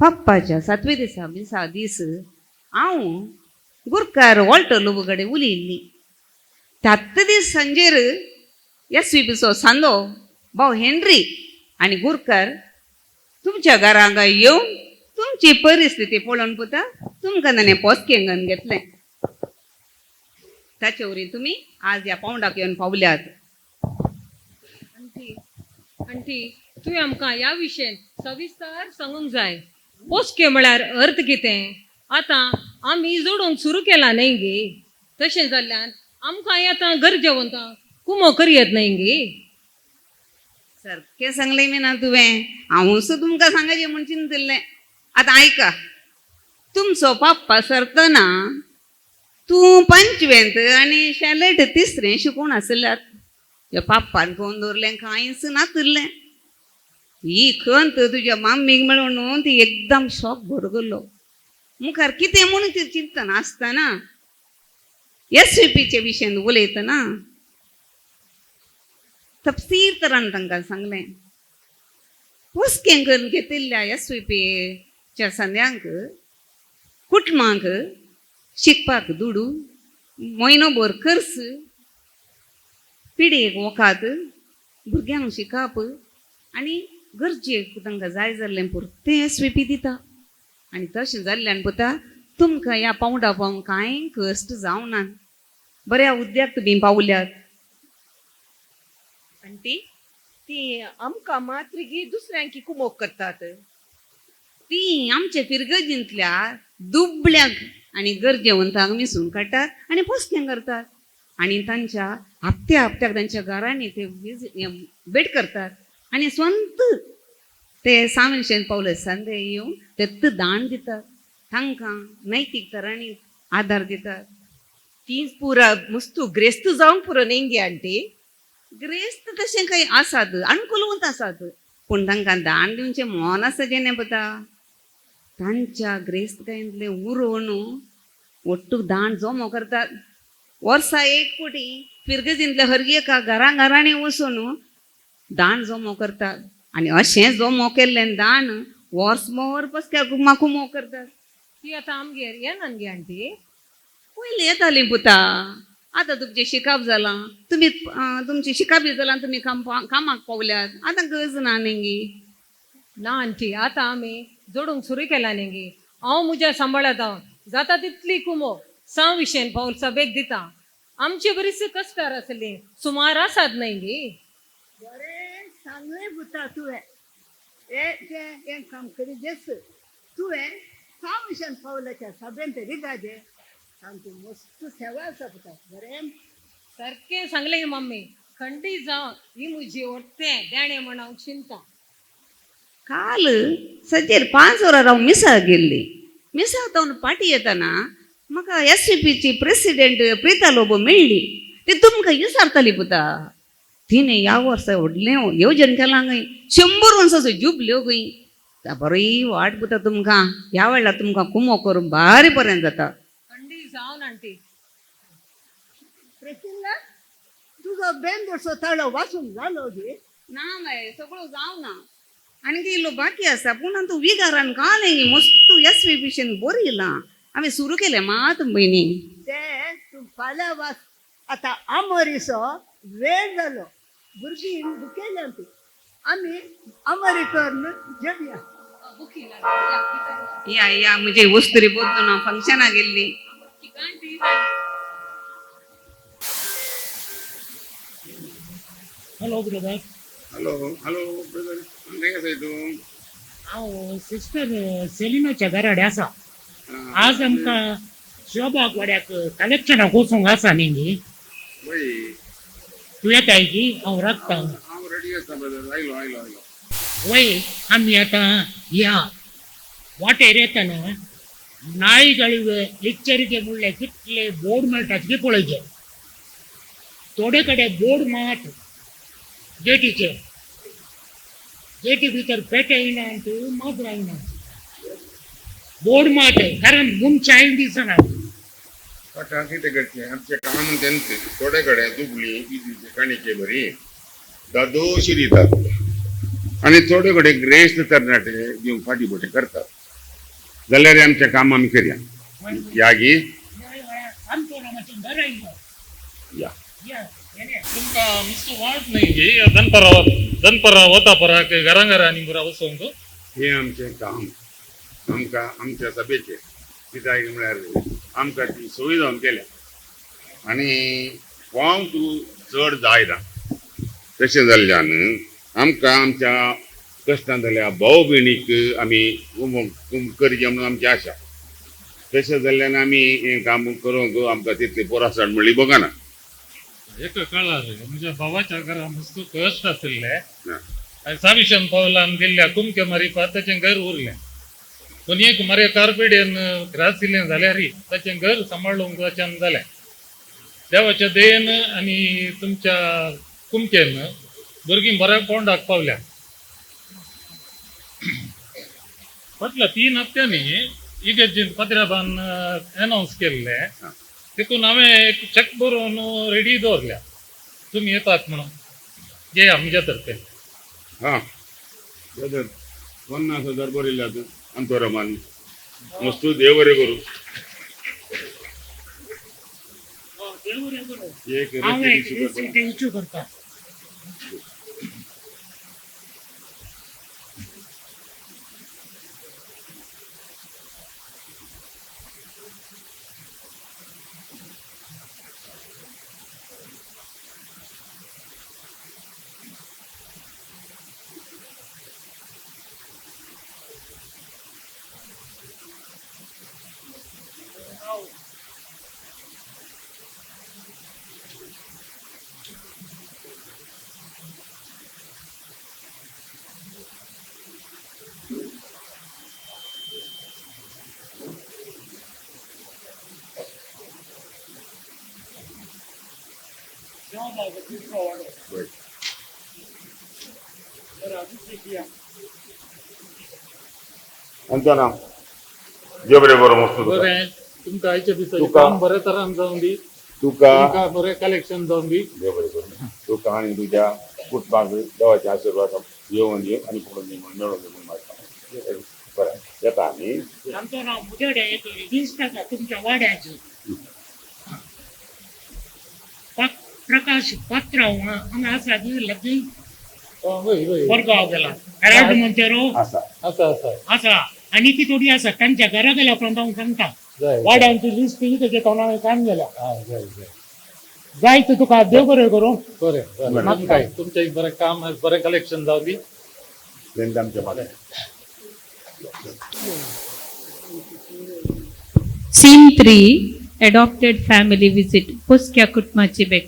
पप्पाच्या सातवे दिसा मिसा दीस हांव गुरकार वॉल्टर लोबो कडेन उलयिल्ली. त्याच दीस सांजेर एस वी पीचो सांदो भाव हेनरी आनी गुरकार तुमच्या घरा हांगा येवन तुमची परिस्थिती पळोवन पुता तुमकां ताणें पोसकेंगन घेतलें. ताचे वरी तुमी आज ह्या पावंडाक येवन पावल्यात. आंटी, आंटी, तुवें आमकां ह्या विशयान सविस्तर सांगूंक जाय. पोसके म्हळ्यार अर्थ कितें? आतां आमी जोडूंक सुरू केलां न्हय गे, तशें जाल्ल्यान आमकां आतां गरजेवंतां कुमो करयत न्हय गे. सारकें सांगलें मी ना तुवें, हांवूच तुमकां सांगाचें म्हूण चिंतिल्लें. आतां आयका, तुमचो पप्पा सरतना तूं पंचवेंत आनी शालेट तिसरें शिकून आशिल्ल्यात. तुज्या पप्पान फोन दवरलें कांयच नातिल्लें. ही खंत तुज्या मम्मीक मेळून ती एकदम शॉक भरगलो. मुखार कितें म्हणून ती चिंतन आसतना एस वी पीचे विशयान उलयतना तपशील तरान तांकां सांगलें. पोसकें करून घेतिल्ल्या एस वी पीच्या संद्यांक कुटुंबांक शिकपाक दुडू, म्हयनोभर खर्च, पिडेक वखद, भुरग्यांक शिकप आनी गरजेक तांकां जाय जाल्लें पुरतें एस वी पी दिता. आनी तशें जाल्ल्यान पुता तुमकां ह्या पावंडा पावंक कांय कश्ट जावना. बऱ्या उद्याक तुमी पावल्यात. आंटी, ती आमकां मात्र गी दुसऱ्यांकी कुमोक करतात. ती आमच्या फिरगजींतल्या दुबळ्यांक आनी गरजेवंतांक मिसून काडटात आनी पोसकें करतात आनी तांच्या हप्त्या हप्त्याक तांच्या घरांनी ते भेट करतात आनी स्वंत ते सामनशेन पावले संदे येवन तेत्त दान दितात, तांकां नैतीक तरांनी आदार दितात. तीच पुरा मुस्तू ग्रेस्त जावंक पुरो न्ही गे आंटी? ग्रेस्त तशें कांय आसात, अणकुलवंत आसात, पूण तांकां दान दिवचें मन आसा जेणे पुता. तांच्या ग्रेस्तकायेंतलें उरोवन ಒಟ್ಟು दान जमो करतात. वर्सा एक कोटी फिरगजींतल्या हर एका घरां घरांनी वचून दान जमो करतात आनी अशें जमो केल्लें दान वर्सभर पसक्याक कुमो करतात. ती आतां आमगेर येना गे आंटी? पयलीं येतालीं पुता, आतां तुमचें शिकप जालां, तुमी तुमचें शिकप बी जालां, तुमी कामाक पावल्यात, आतां गरज ना न्ही गी. ना आंटी, आतां आमी जोडूंक सुरू केलां न्ही गे. हांव म्हज्या सांबाळत हांव जाता तितली कुमो सां विशयन पावल सभेक दिता. आमचे बरीच कश्टार आसली सुमार आसात न्हय गे. बरें सांगलें पुता तुवें. हें हें काम करी जेस तुवें सां विशयान पावलाच्या सभेंत रिगाजे सामकी मस्त सेवा आसा पुता. बरें सारकें सांगलें मम्मी, खंडी जावं ही म्हजी ओडतें देणें म्हण हांव चिंता. काल सजेर 5 वरां हांव मिसाक गेल्ली. मिसाक जावन पाटी येतना म्हाका एस वी पीची प्रेसिडेंट प्रिता लोबो मेळ्ळी. ती तुमकां विचारताली पुता, तिणें ह्या वर्सा व्हडलें येवजण केलां खंय, 100 वर्साचो जुबल्यो खंय. बरी वाट पुता तुमकां, ह्या वेळार तुमकां कुमो करून बारी बरें जाता. खंडी जावन आंटी. प्रेसिल्ला, तुजो बेंदोसो ताळो वाचूंक जालो गे? ना बाय, सगळो जावना, आनी इल्लो बाकी आसा. पूण आतां विगारान काल मस्त एस वी पीशेन बरयलां, आमी सुरू केलें मात भयणी. ते तूं फाल्यां वाच. आतां आमोरीचो वेळ जालो, भुरगीं भुकेल्या ती, आमी आमोरी करून जेवया. या या म्हजी वस्तुरी बदलून हांव फंक्शनाक गेल्ली. Hello brother. Hello hello brother, खंय आसाय तूं? हांव सिस्टर सेलिनाच्या घराडे आसा. आज आमकां शोभाक वाड्याक कलेक्शनाक वचूंक आसा न्ही गी. वय. तूं येताय की हांव राखता? हांव रेडी आसा ब्रदर, आयलो आयलो आयलो. वय, आमी आतां ह्या वाटेर येतना नायगाळी एच्चरिके म्हणल्यार कितले बोर्ड मेळटात की पळयचे. थोडे कडेन बोर्ड मात गेटीचे, गेटी भितर पेटे येनात, माजरां येनात, बोर्ड मात, कारण मनशांय दिसना. आतां कितें करचें, आमचें काम तेंच. थोडे कडेन दुबळी इजूचे काणिके बरी दादोशी दितात आनी थोडे कडेन ग्रेस्त तरणाटे दिवंक फाटी बोटे करतात, जाल्यार आमचें काम आमी करया. या गी या. तुमकां मिस्टर वाट न्ही गी दनपरा दनपरा वता पराक घरां घरांनी पुरा वचोंक. हें आमचें काम, आमकां आमच्या सभेचें कित्याक म्हळ्यार आमकां ती सोय जावन केल्या आनी पावंक तूं चड जायना. तशें जाल्ल्यान आमकां आमच्या कश्टान जाल्या भाव भयणीक आमी करचें म्हणून आमची आशा. तशें जाल्ल्यान आमी हें काम करूंक आमकां तितली पोरासाण म्हणली बगना. एका काळार म्हज्या भावाच्या घरा मस्त कश्ट आशिल्ले आनी साविशन पावलान दिल्ल्या कुमके मारिपा ताचें घर उरलें. पूण एक मरे कारपिडेन ग्रासिल्लें जाल्यार ताचें घर सांबाळूंक ताच्यान जालें. देवाच्या दयेन आनी तुमच्या कुमकेन भुरगीं बऱ्या पोंडाक पावल्या. फाटल्या 3 हप्त्यांनी इगर्जेंत पाद्राबान अनावन्स केल्लें, तितून हांवें एक चॅक बरोवन रेडी दवरल्या, तुमी येतात म्हणून घेया म्हज्या तर्फे. हां ब्रदर, 50,000 बरयल्यात अंतोरामान, मस्तू देव बरें करूं. एक इश्यू करता. अंतना देव बरें करूं मस्त. बरें, तुमकां आयच्या दिसा काम बरें तरान जावन दी, तुका बरें कलेक्शन जावन दी. देव बरें करूं तुका आनी तुज्या कुटुंबाक देवाचे आशिर्वाद येवन दी आनी पडून दी म्हणून मेळोवन दी म्हणून मागता. बरें, येता आमी. आमचो नांव म्हजेकडेन एक लिस्ट आसा तुमच्या वाड्याची. प्रकाश पात्रांव हांगा आसा ती लागीं बरगांव गेला हेराल्ड मोंतेरो आसा आसा आसा आसा आनी ती थोडी आसा तांच्या घरा गेल्या उपरांत हांव सांगता. वाड्यांची लिस्ट ती तेजे तोंडार काडून गेल्या. जाय तर तुका देव बरें करूं. बरें बरें, तुमचें बरें काम बरें कलेक्शन जावं दी. Scene 3, adopted family visit, पोसक्या कुटुंबाची भेट.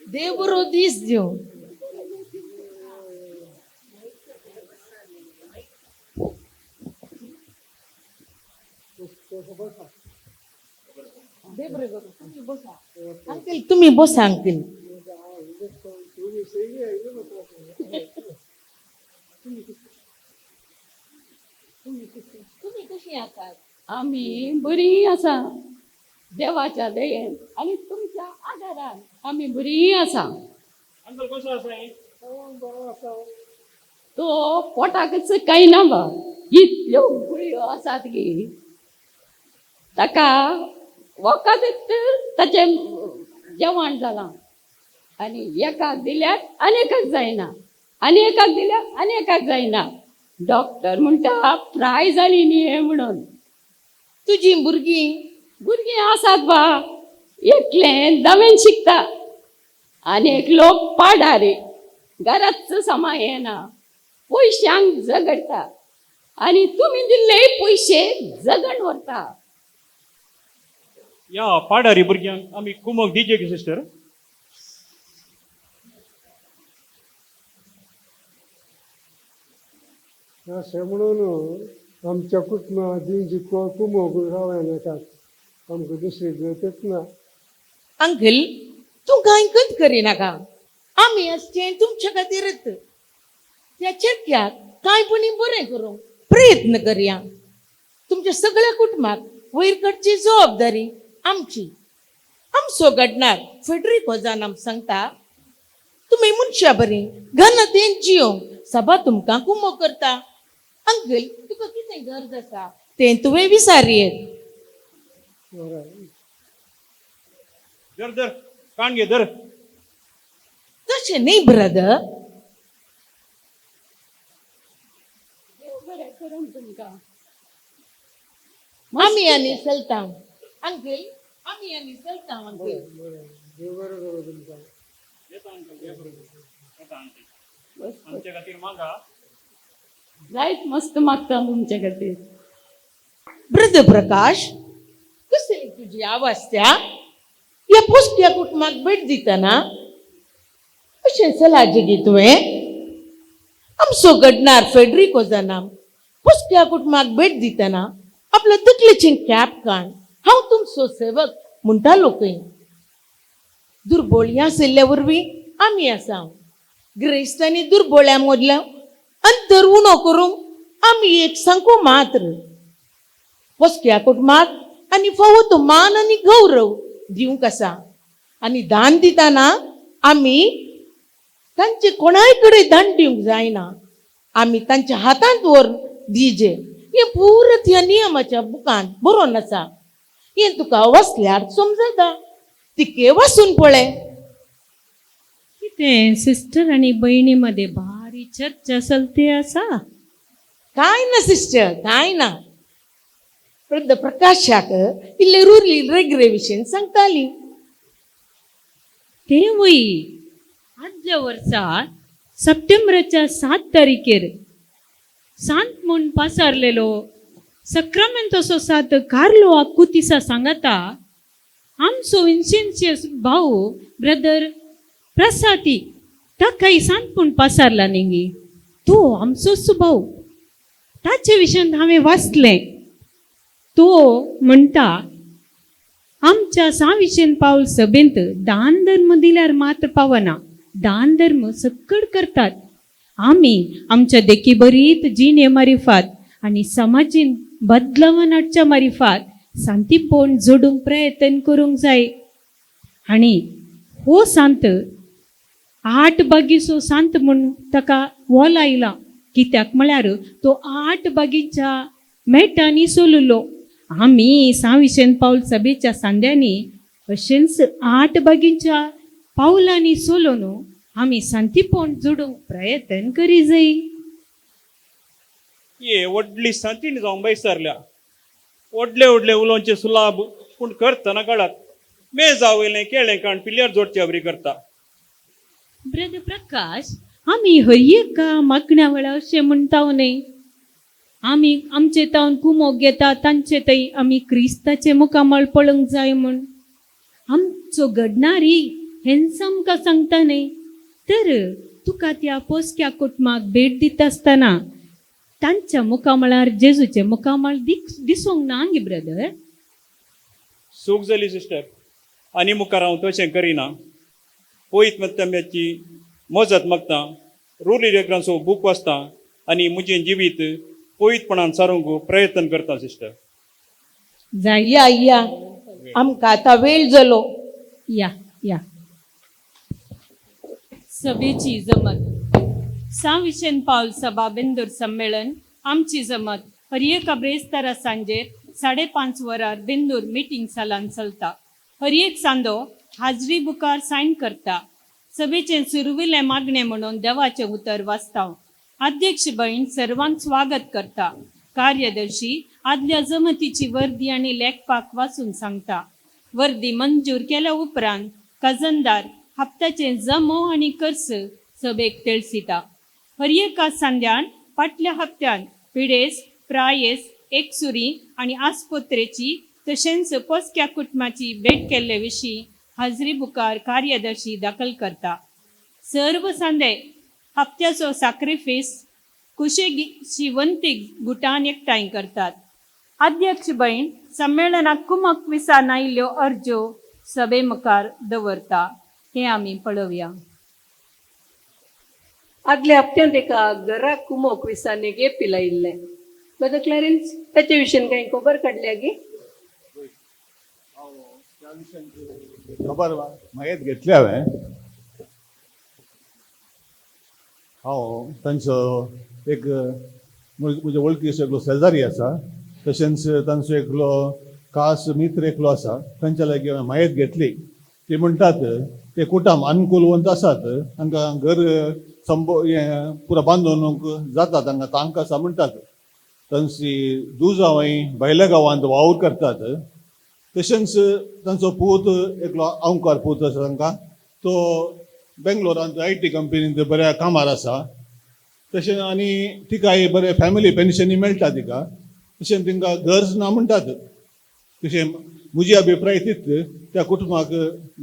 देव बरो दीस दिवं. देव बरें करूं. तुमी बसा अंकल, तुमी बसा अंकल. तुमी कशी आसात? आमी बरी आसा देवाच्या दयेन आनी तुमच्या आदारान आमी बरी आसा. अंकल कसो आसा? बरो आसा. तो पोटाकच कांय ना बा, इतल्यो गुळयो आसात की ताका वखद ताचें जेवण जालां आनी एकाक दिल्यार आनी एकाक जायना, आनी एकाक दिल्यार आनी एकाक जायना. डॉक्टर म्हणटा प्राय जाली न्ही हें म्हणून. तुजी भुरगीं? भुरगीं आसात बा, एकलें दवेन शिकता आनी एक लोक पाडारी घराच समा येना, पयशांक झगडटा आनी तुमी दिल्ले पयशे जगण व्हरता. या पाडारी भुरग्यांक आमी कुमोक दिजे की सिस्टर? अशें म्हणून आमच्या कुटुंबा दिवची कुमोक रावं नाकात, आमकां दुसरी गतच ना. अंकल, तूं कांय गत करिनाका, आमी आसचें तुमच्या खातीरच. त्या चेडक्याक कांय पुणी बरें करूंक प्रयत्न करया. तुमच्या सगळ्या कुटुंबाक वयर काडची जबाबदारी आमची. आमचो घडणार फेडरिक होजान आम सांगता, तुमी मनशा बरी घनतेन जियोंक सभा तुमकां कुमो करता. अंकल, तुका कितें गरज आसा तें तुवें विचारयेत. धर धर काण घे धर. तशें न्ही ब्रदर. देव बरें करूं तुमकां. आमी आनी चलता अंकल, आमी आनी चलता अंकल. देव बरें करूं तुमकां. आमच्या खातीर मागा. जायत मस्त मागता तुमच्या खातीर. ब्रदर प्रकाश, कसली तुजी अवस्था? ह्या पोसक्या कुटुंबाक भेट दितना अशें सलाजें गी तुवें? आमचो घडणार फेडरिको जाना पोसक्या कुटुंबाक भेट दितना आपल्या तकलेचें कॅप काण हांव तुमचो सेवक म्हणटालो खंय. दुर्बोळी आशिल्ल्या वरवीं आमी आसा. ग्रेस्त आनी दुर्बोळ्या मदल्या अंतर उणो करूंक आमी एक सांगू मात्र पोसक्या कुटुंबाक आनी फावो तो मान आनी गौरव दिवंक आसा. आनी दान दितना आमी तांचे कोणाय कडेन दान दिवंक जायना, आमी तांच्या हातांत व्हरून दिजे. हें पुरत ह्या नियमाच्या बुकांत बरोवन आसा. हें तुका वाचल्यार समजता, तिके वाचून पळय. कितें सिस्टर आनी भयणी मदें भारी चर्चा चलती आसा? कांय ना सिस्टर, कांय ना. वृद्ध प्रकाशाक इल्ले रुरली रेगरे विशीं सांगताली. तें वय आदल्या वर्सा सप्टेंबराच्या 7 तारखेर सांत म्हूण पासारलेलो सक्रामेंतसो सात कार्लो आकुतिसा सांगाता आमचो विन्सेन्सियस भाऊ ब्रदर प्रसाती ताकाय सांत म्हूण पासारला न्ही, तो आमचोच भाऊ. ताचे विशयांत हांवें वाचलें, तो म्हणटा आमच्या साविशेन पावल सभेंत दान धर्म दिल्यार मात्र पावना, दान धर्म सक्कड करतात. आमी आमच्या देखी बरीत जिणे मारिफात आनी समाजीन बदलावान हाडच्या मारिफात शांतीपण जोडूंक प्रयत्न करूंक जाय. आनी हो सांत 8 बागीचो सांत म्हूण ताका वोल आयला, कित्याक म्हळ्यार तो 8 बागीच्या मेटांनी सोललो. आमी साविशेन पावल सभेच्या सांद्यांनी अशेंच 8 बागीच्या पावलांनी सोलोन आमी शांतीपण जोडूंक प्रयत्न करी जाय. ये व्हडली सांतीण जावंक बैसारल्या, व्हडले व्हडले उलोवचे सुलाब पूण करतना कळत मेजा वयलें केळें काण पिल्यार जोडचे बरी करता. ब्रदर प्रकाश, आमी हर एका मागण्या वेळार अशें म्हणटा न्ही, आमी आमचे तावन कुमोक घेता तांचे थंय आमी क्रिस्ताचें मुखामळ पळोवंक जाय म्हूण. आमचो घडणारी हेंच आमकां सांगता न्ही. तर तुका त्या पोसक्या कुटुंबाक भेट दिता आसतना तांच्या मुखामळार जेजूचें मुखामळ दिसूंक ना गे ब्रदर? सूख जाली सिस्टर, आनी मुखार हांव तशें करिना. पयत मत्तम्याची मजत मागता, रुली रेग्रांचो बूक वाचता आनी म्हजें जिवीत पयतपणान सारूंक प्रयत्न करता सिस्टर. या या, आमकां आतां वेळ जालो. या या. सभेची जमत साविशेन पावल सभा बेंदूर संमेलन आमची जमत हर एका ब्रेस्तारा सांजेर 5:30 वरार बेंदूर मिटींग सालान चलता. हर एक सांदो हाजरी बुकार सायन करता. सभेचें सुरविलें मागणें म्हणून देवाचें उतर वाचता. अध्यक्ष भयण सर्वांक स्वागत करता. कार्यदर्शी आदल्या जमतीची वर्दी आनी लेखपाक वाचून सांगता. वर्दी मंजूर केल्या उपरांत खजनदार हप्त्याचे जमो आनी खर्च सभेक तेळसिता. हर एका सांद्यान फाटल्या हप्त्यान पिडेस, प्रायेस, एकसुरी आनी आस्पत्रेची तशेंच पोसक्या कुटुंबाची भेट केल्ले विशीं हाजरी बुकार कार्यदर्शी दाखल करता. सर्व सांदे हप्त्याचो साक्रिफीस कुशेगी गुटान एकठांय करतात. अध्यक्ष बहीण संमेलनाक कुमक विसा नायिल्ल्यो अर्ज्यो सभे मुखार दवरता. हें आमी पळोवया. आदल्या हप्त्यांत एका घराक कुमोक विसांनी एपील आयिल्लें. ब्रदर क्लॅरेन्स, ताचे विशीं कांय खबर काडल्या गी? खबर म्हायत घेतली हांवें. हांव तांचो एक म्हज्या वळखीचो एकलो शेजारी आसा, तशेंच तांचो एकलो खास मित्र एकलो आसा. तांच्या लागीं हांवें म्हायत घेतली. ते म्हणटात ते कुटुंब अनुकूलवंत आसात, तांकां घर संबो हें पुरा बांदूनक जाता, तांकां तांक आसा म्हणटात. तांची दुजांवय भायल्या गांवांत वावर करतात. तशेंच तांचो पूत एकलो अंकार पूत आसा तांकां, तो बेंगलोरांत IT कंपनींत बऱ्या कामार आसा. तशें आनी तिकाय बरें फॅमिली पेन्शनूय मेळटा तिका. तशें तांकां गरज ना म्हणटात. तशें म्हजी अभिप्राय तीच, त्या कुटुंबाक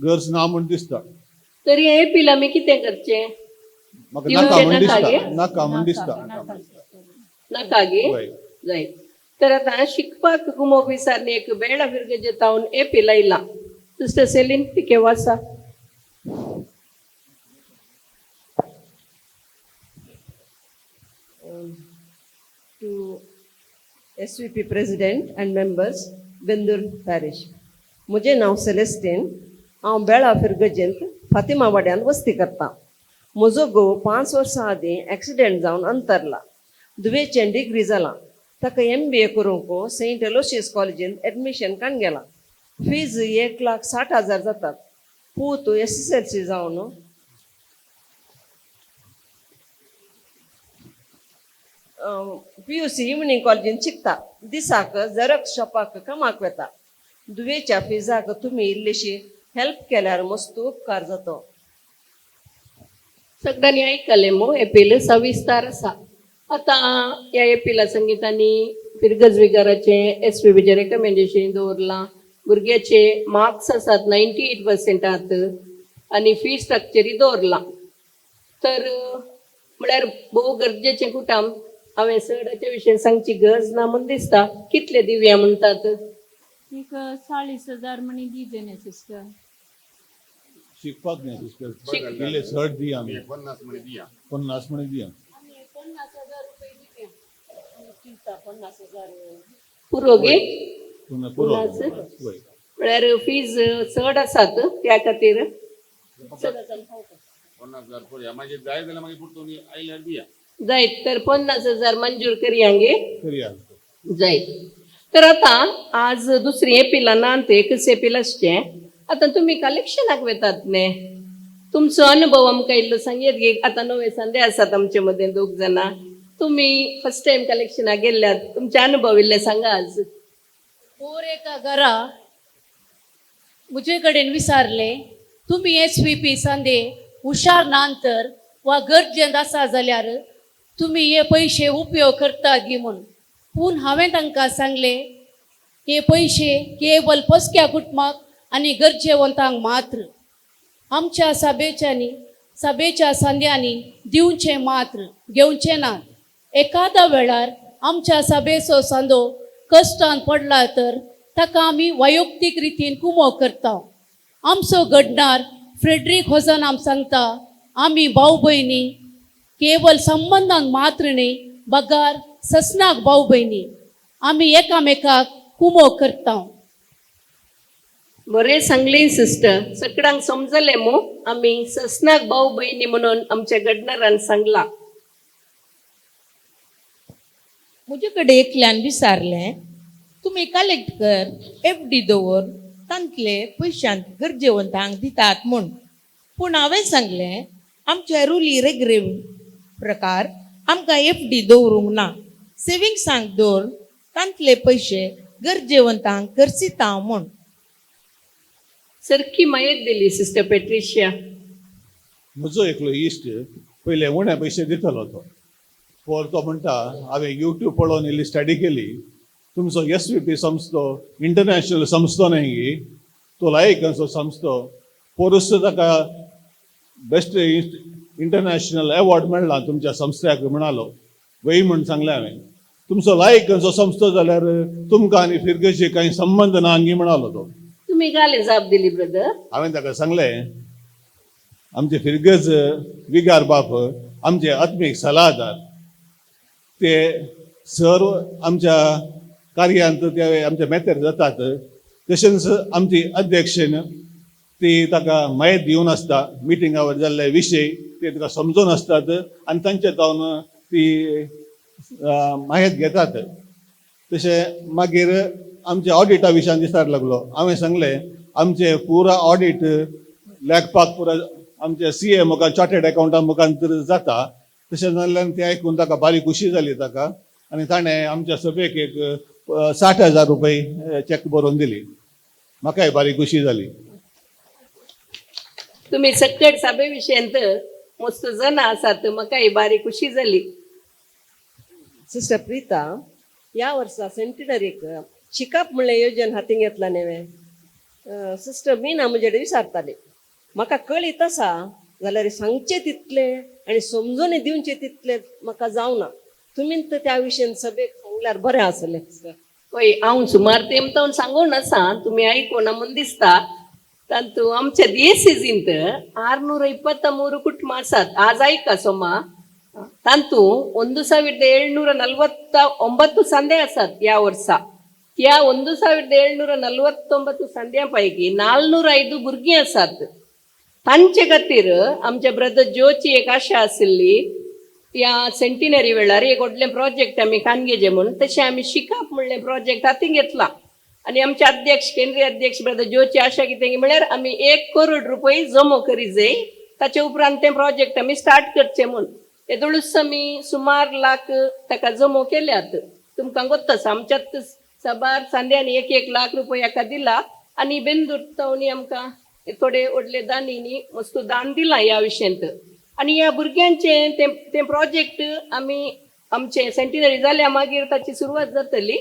गरज ना म्हूण दिसता. तरी हे एपील आमी कितें करचें? म्हाका नाका म्हूण दिसता, नाका म्हूण दिसता. नाका गे? जाय. तर आतां शिकपाक कुमोक विसारनी एक बेळा फिरगेजे तावन एपील आयला. सिस्टर सेलीन, तिके वाचा. To SVP President and members, Bendur Parish. म्हजें नांव सेलेस्टीन. हांव बेळा फिरगजेंत फातिमा वाड्यांत वस्ती करतां. म्हजो घोव 5 वर्सां आदीं एक्सिडेंट जावन अंतरला. धुवेचें डिग्री जालां. ताका MBA करूंक सेंट एलोशियस कॉलेजींत एडमिशन काडून गेलां. फीज 1,60,000 जातात. पूत SSLC जावन PUC इवनींग कॉलेजीन शिकता. दिसाक झेरॉक्स शॉपाक कामाक वता. धुवेच्या फिजाक तुमी इल्लीशी हेल्प केल्यार मस्त उपकार जातो. सगळ्यांनी आयकलें मो एपील सविस्तार आसा. आतां ह्या एपिला संगितांनी फिरगज विगाराचें SVPचें रेकमेंडेशन दवरलां. भुरग्याचे मार्क्स आसात 98% आनी फी स्ट्रक्चरूय दवरलां. तर म्हळ्यार भोव गरजेचें कुटुंब. हांवें चड विशय सांगची गरज ना म्हूण दिसता. कितले दिवया म्हणटात? एक 40,000 म्हणी दिवचे न्ही सिस्टर. शिकपाक न्ही सिस्टर, इल्ले चड दिया आमी. 50 म्हणी दिया. 50 म्हणी दिया. 50,000 रुपये दिवया. 50,000 पुरो गे? पुरो. म्हळ्यार फीज चड आसात त्या खातीर. 50,000 पुरो. मागीर जाय जाल्यार मागीर परतून आयल्यार दिया. जायत तर 50,000 मंजूर करया गे? करया. जायत. तर आतां आज दुसरी एपिला ना, एकच एपील आसचें. आतां तुमी कलेक्शनाक वतात न्ही, तुमचो अनुभव आमकां इल्लो सांगयत गे. आतां नवे संदे आसात आमचे मदें दोग जाणां. तुमी फर्स्ट टायम कलेक्शनाक गेल्ल्यात, तुमचे अनुभव इल्ले सांगा आज. पोर एका घरा म्हजे कडेन विचारलें, तुमी SVP सांदे हुशार ना तर वा गरजेंत आसा जाल्यार तुमी हे पयशे उपयोग करतात गी म्हूण. पूण हांवें तांकां सांगलें, हे पयशे केवल पोसक्या कुटुंबाक आनी गरजेवंतांक मात्र, आमच्या सभेच्यांनी सभेच्या सांद्यांनी दिवचें मात्र, घेवचें नात. एकादा वेळार आमच्या सभेचो सांदो कश्टान पडला तर ताका आमी वैयक्तीक रितीन कुमो करता. आमचो घडणार फ्रेडरीक होजन आम सांगता, आमी भाव भयणी केवल संबंदान मात्र न्ही बगार ससनाक भाव भयणी आमी एकामेकाक कुमो करता. बरें सांगली सिस्टर, सगळ्यांक समजलें मू. आमी ससनाक भाव भयणी म्हणून आमच्या घडणारान सांगलां. म्हजे कडेन एकल्यान विचारलें, तुमी कलेक्ट कर FD दवर, तांतले पयशांत गरजेवंतांक दितात म्हूण. पूण हांवें सांगलें, आमच्या रुली रेग्रेव प्रकार आमकां FD दवरूंक ना. सेविंग्सांक दवर, तांतले पयशे गरजेवंतांक खर्चिता म्हूण. सारकी म्हायती दिली सिस्टर पेट्रिशिया. म्हजो एकलो इश्ट पयले उणे पयशे दितलो तो पोर तो म्हणटा हांवें यूट्यूब पळोवन इल्ली स्टडी केली, तुमचो एस वी पी संस्थो इंटरनॅशनल संस्थो न्हय गी, तो लायक असो संस्थो, पोरूस ताका बेस्ट इंटरनॅशनल एवॉर्ड मेळ्ळा तुमच्या संस्थ्याक म्हणालो. वय म्हूण सांगलें हांवें, तुमचो लायक असो संस्थो जाल्यार तुमकां आनी फिरगेशी कांय संबंद ना गी म्हणालो तो. तुमी गाले जाप दिली ब्रदर? हांवें ताका सांगलें आमचे फिरगज विगार बाप आमचे आत्मीक सलाहदार, ते सर्व आमच्या कार्यांत ते आमच्या मेतेर जातात, तशेंच आमची अध्यक्षन ती ताका म्हायत दिवन आसता, मिटिंगावर जाल्ले विशय ते ताका समजून आसतात आनी तांचे जावन ती म्हायत घेतात. तशें मागीर आमच्या ऑडिटा विशयान दिसार लागलो. हांवें सांगलें आमचें पुरा ऑडीट लेखपाक पुरा आमचे सी ए मुखार चार्टर्ड अकाउंटा मुखार जाता. तशें जाल्ल्यान तें आयकून ताका बारीक खुशी जाली ताका आनी ताणें आमच्या सभेक एक 60,000 रुपये चॅक बरोवन दिली. म्हाकाय बारीक खुशी जाली. तुमी सक्कड सभे विशयांत मस्त जाणां आसात, म्हाकाय बारीक खुशी जाली. सिस्टर प्रीता, ह्या वर्सा सेंटिनरीक शिकप म्हणलें योजन हातीन घेतला न्हय. सिस्टर मीना म्हजे कडेन विचारताली, म्हाका कळीत आसा जाल्यार सांगचें तितलें आनी समजून दिवचें तितलें म्हाका जावना, तुमी तर त्या विशयान सभेक सांगल्यार बरें आसलें. पळय हांव सुमार तेमतावन सांगून आसा, तुमी आयकुना म्हूण दिसता. तातूंत आमच्या दियेसेजींत 623 कुटुंबां आसात. आज आयका सोमा, तातूंत 1749 संदे आसात ह्या वर्सा. ह्या 1749 संद्यां पैकी 405 भुरगीं आसात. तांचे खातीर आमच्या ब्रदर जोची एक आशा आशिल्ली, ह्या सेंटिनरी वेळार एक व्हडलें प्रोजेक्ट आमी कानगेजे म्हूण, तशें आमी शिकप म्हणलें प्रोजेक्ट हातीन घेतला. आनी आमचे अध्यक्ष, केंद्रीय अध्यक्ष ब्रदर जोची आशा कितें म्हळ्यार आमी 1 करोड रुपये जमो करी जाय, ताचे उपरांत तें प्रोजेक्ट आमी स्टार्ट करचें म्हूण. येदोळूच आमी सुमार लाख ताका जमो केल्यात. तुमकां गोत्त आसा आमच्यात साबार सांद्यांनी 1-1 लाख रुपया हाका दिला आनी बेंदूर तावणी आमकां थोडे व्हडले दानींनी वस्तू दान दिलां ह्या विशयांत. आनी ह्या भुरग्यांचें तें तें प्रोजेक्ट आमी आमचें सेंटिनरी जाल्या मागीर ताची सुरवात जातली,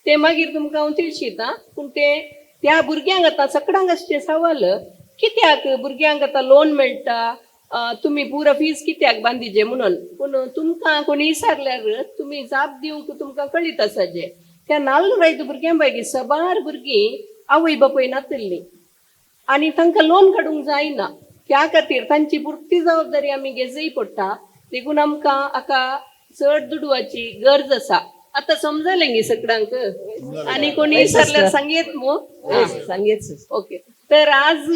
तें मागीर तुमकां हांव तिळशितां. पूण तें त्या भुरग्यांक आतां सकडांक आसचें सवाल, कित्याक भुरग्यांक आतां लोन मेळटा, तुमी पुरा फीज कित्याक बांदिजे म्हणून. पूण तुमकां कोणी विचारल्यार तुमी जाप दिवंक तुमकां कळीत आसा जे त्या 405 भुरग्यां पैकी सबार भुरगीं आवय बापूय नातिल्लीं आनी तांकां लोन काडूंक जायना. त्या खातीर तांची पुरती जबाबदारी आमी घेजय पडटा. देखून आमकां हाका चड दुडवाची गरज आसा. आतां समजलें गी सगळ्यांक? आनी कोणी विचारल्यार सांगयेत मू? सांगयेत. ओके, तर आज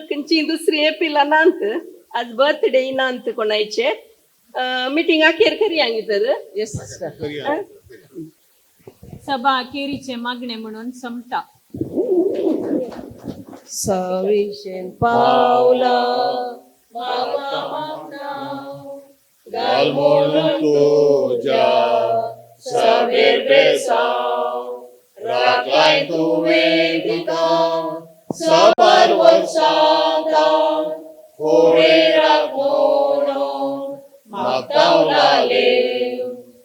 खंयची दुसरी एपिला नात, आज बर्थडे नात कोणायचे. मिटींग अखेर करया गी तर. येस सिस्टर. सभा अखेरीचे मागणे म्हणून संपता. सविशेन पावला घाल म्हणून तुज्या सभेर बेसांव राखलाय तुवें तिका साबार वर्सां फुडें राख म्हणून मागतावलाले,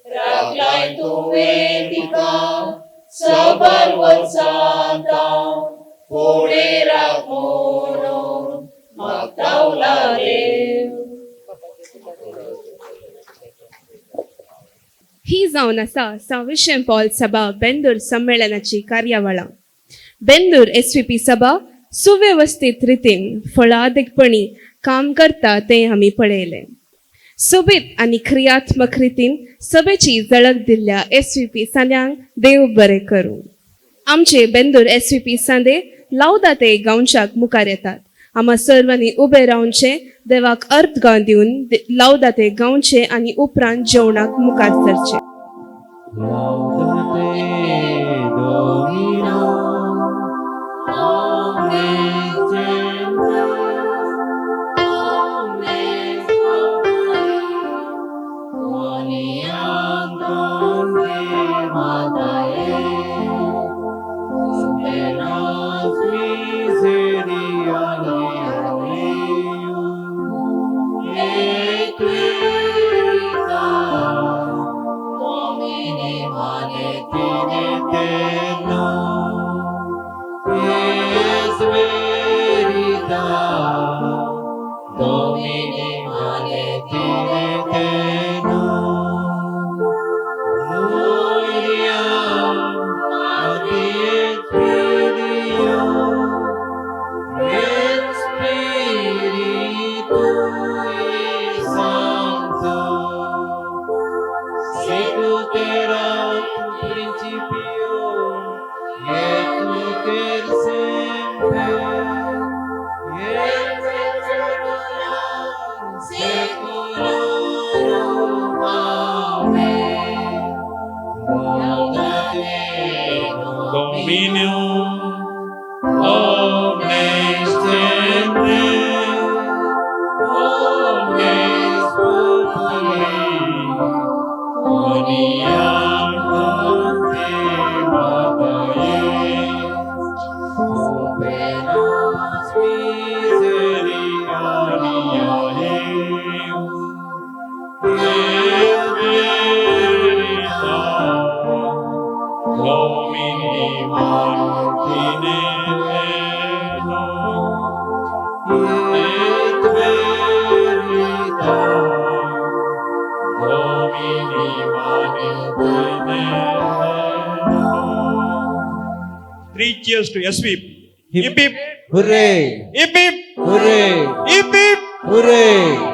राखलाय तुवें तिका साबार वर्सां फुडें राख म्हणून मागतावलाले. ही जावन आसा साविशें पॉल सभा बेंदूर संमेलनाची कार्यावळ. बेंदूर एस वी पी सभा सुवेवस्थीत रितीन फळादीकपणी काम करता तें आमी पळयलें. सोबीत आनी क्रियात्मक रितीन सभेची झळक दिल्ल्या एस वी पी सांद्यांक देव बरें करूं. आमचे बेंदूर एस वी पी सांदे लावदाते गांवच्याक मुखार येतात. आमा सर्वांनी उबे रावचें, देवाक अर्द गांव दिवन लावदाते गांवचे आनी उपरांत जेवणाक मुखार सरचें. Three cheers to SVP. Hip hip. Hooray! Hip hip. Hooray! Hip hip. Hooray!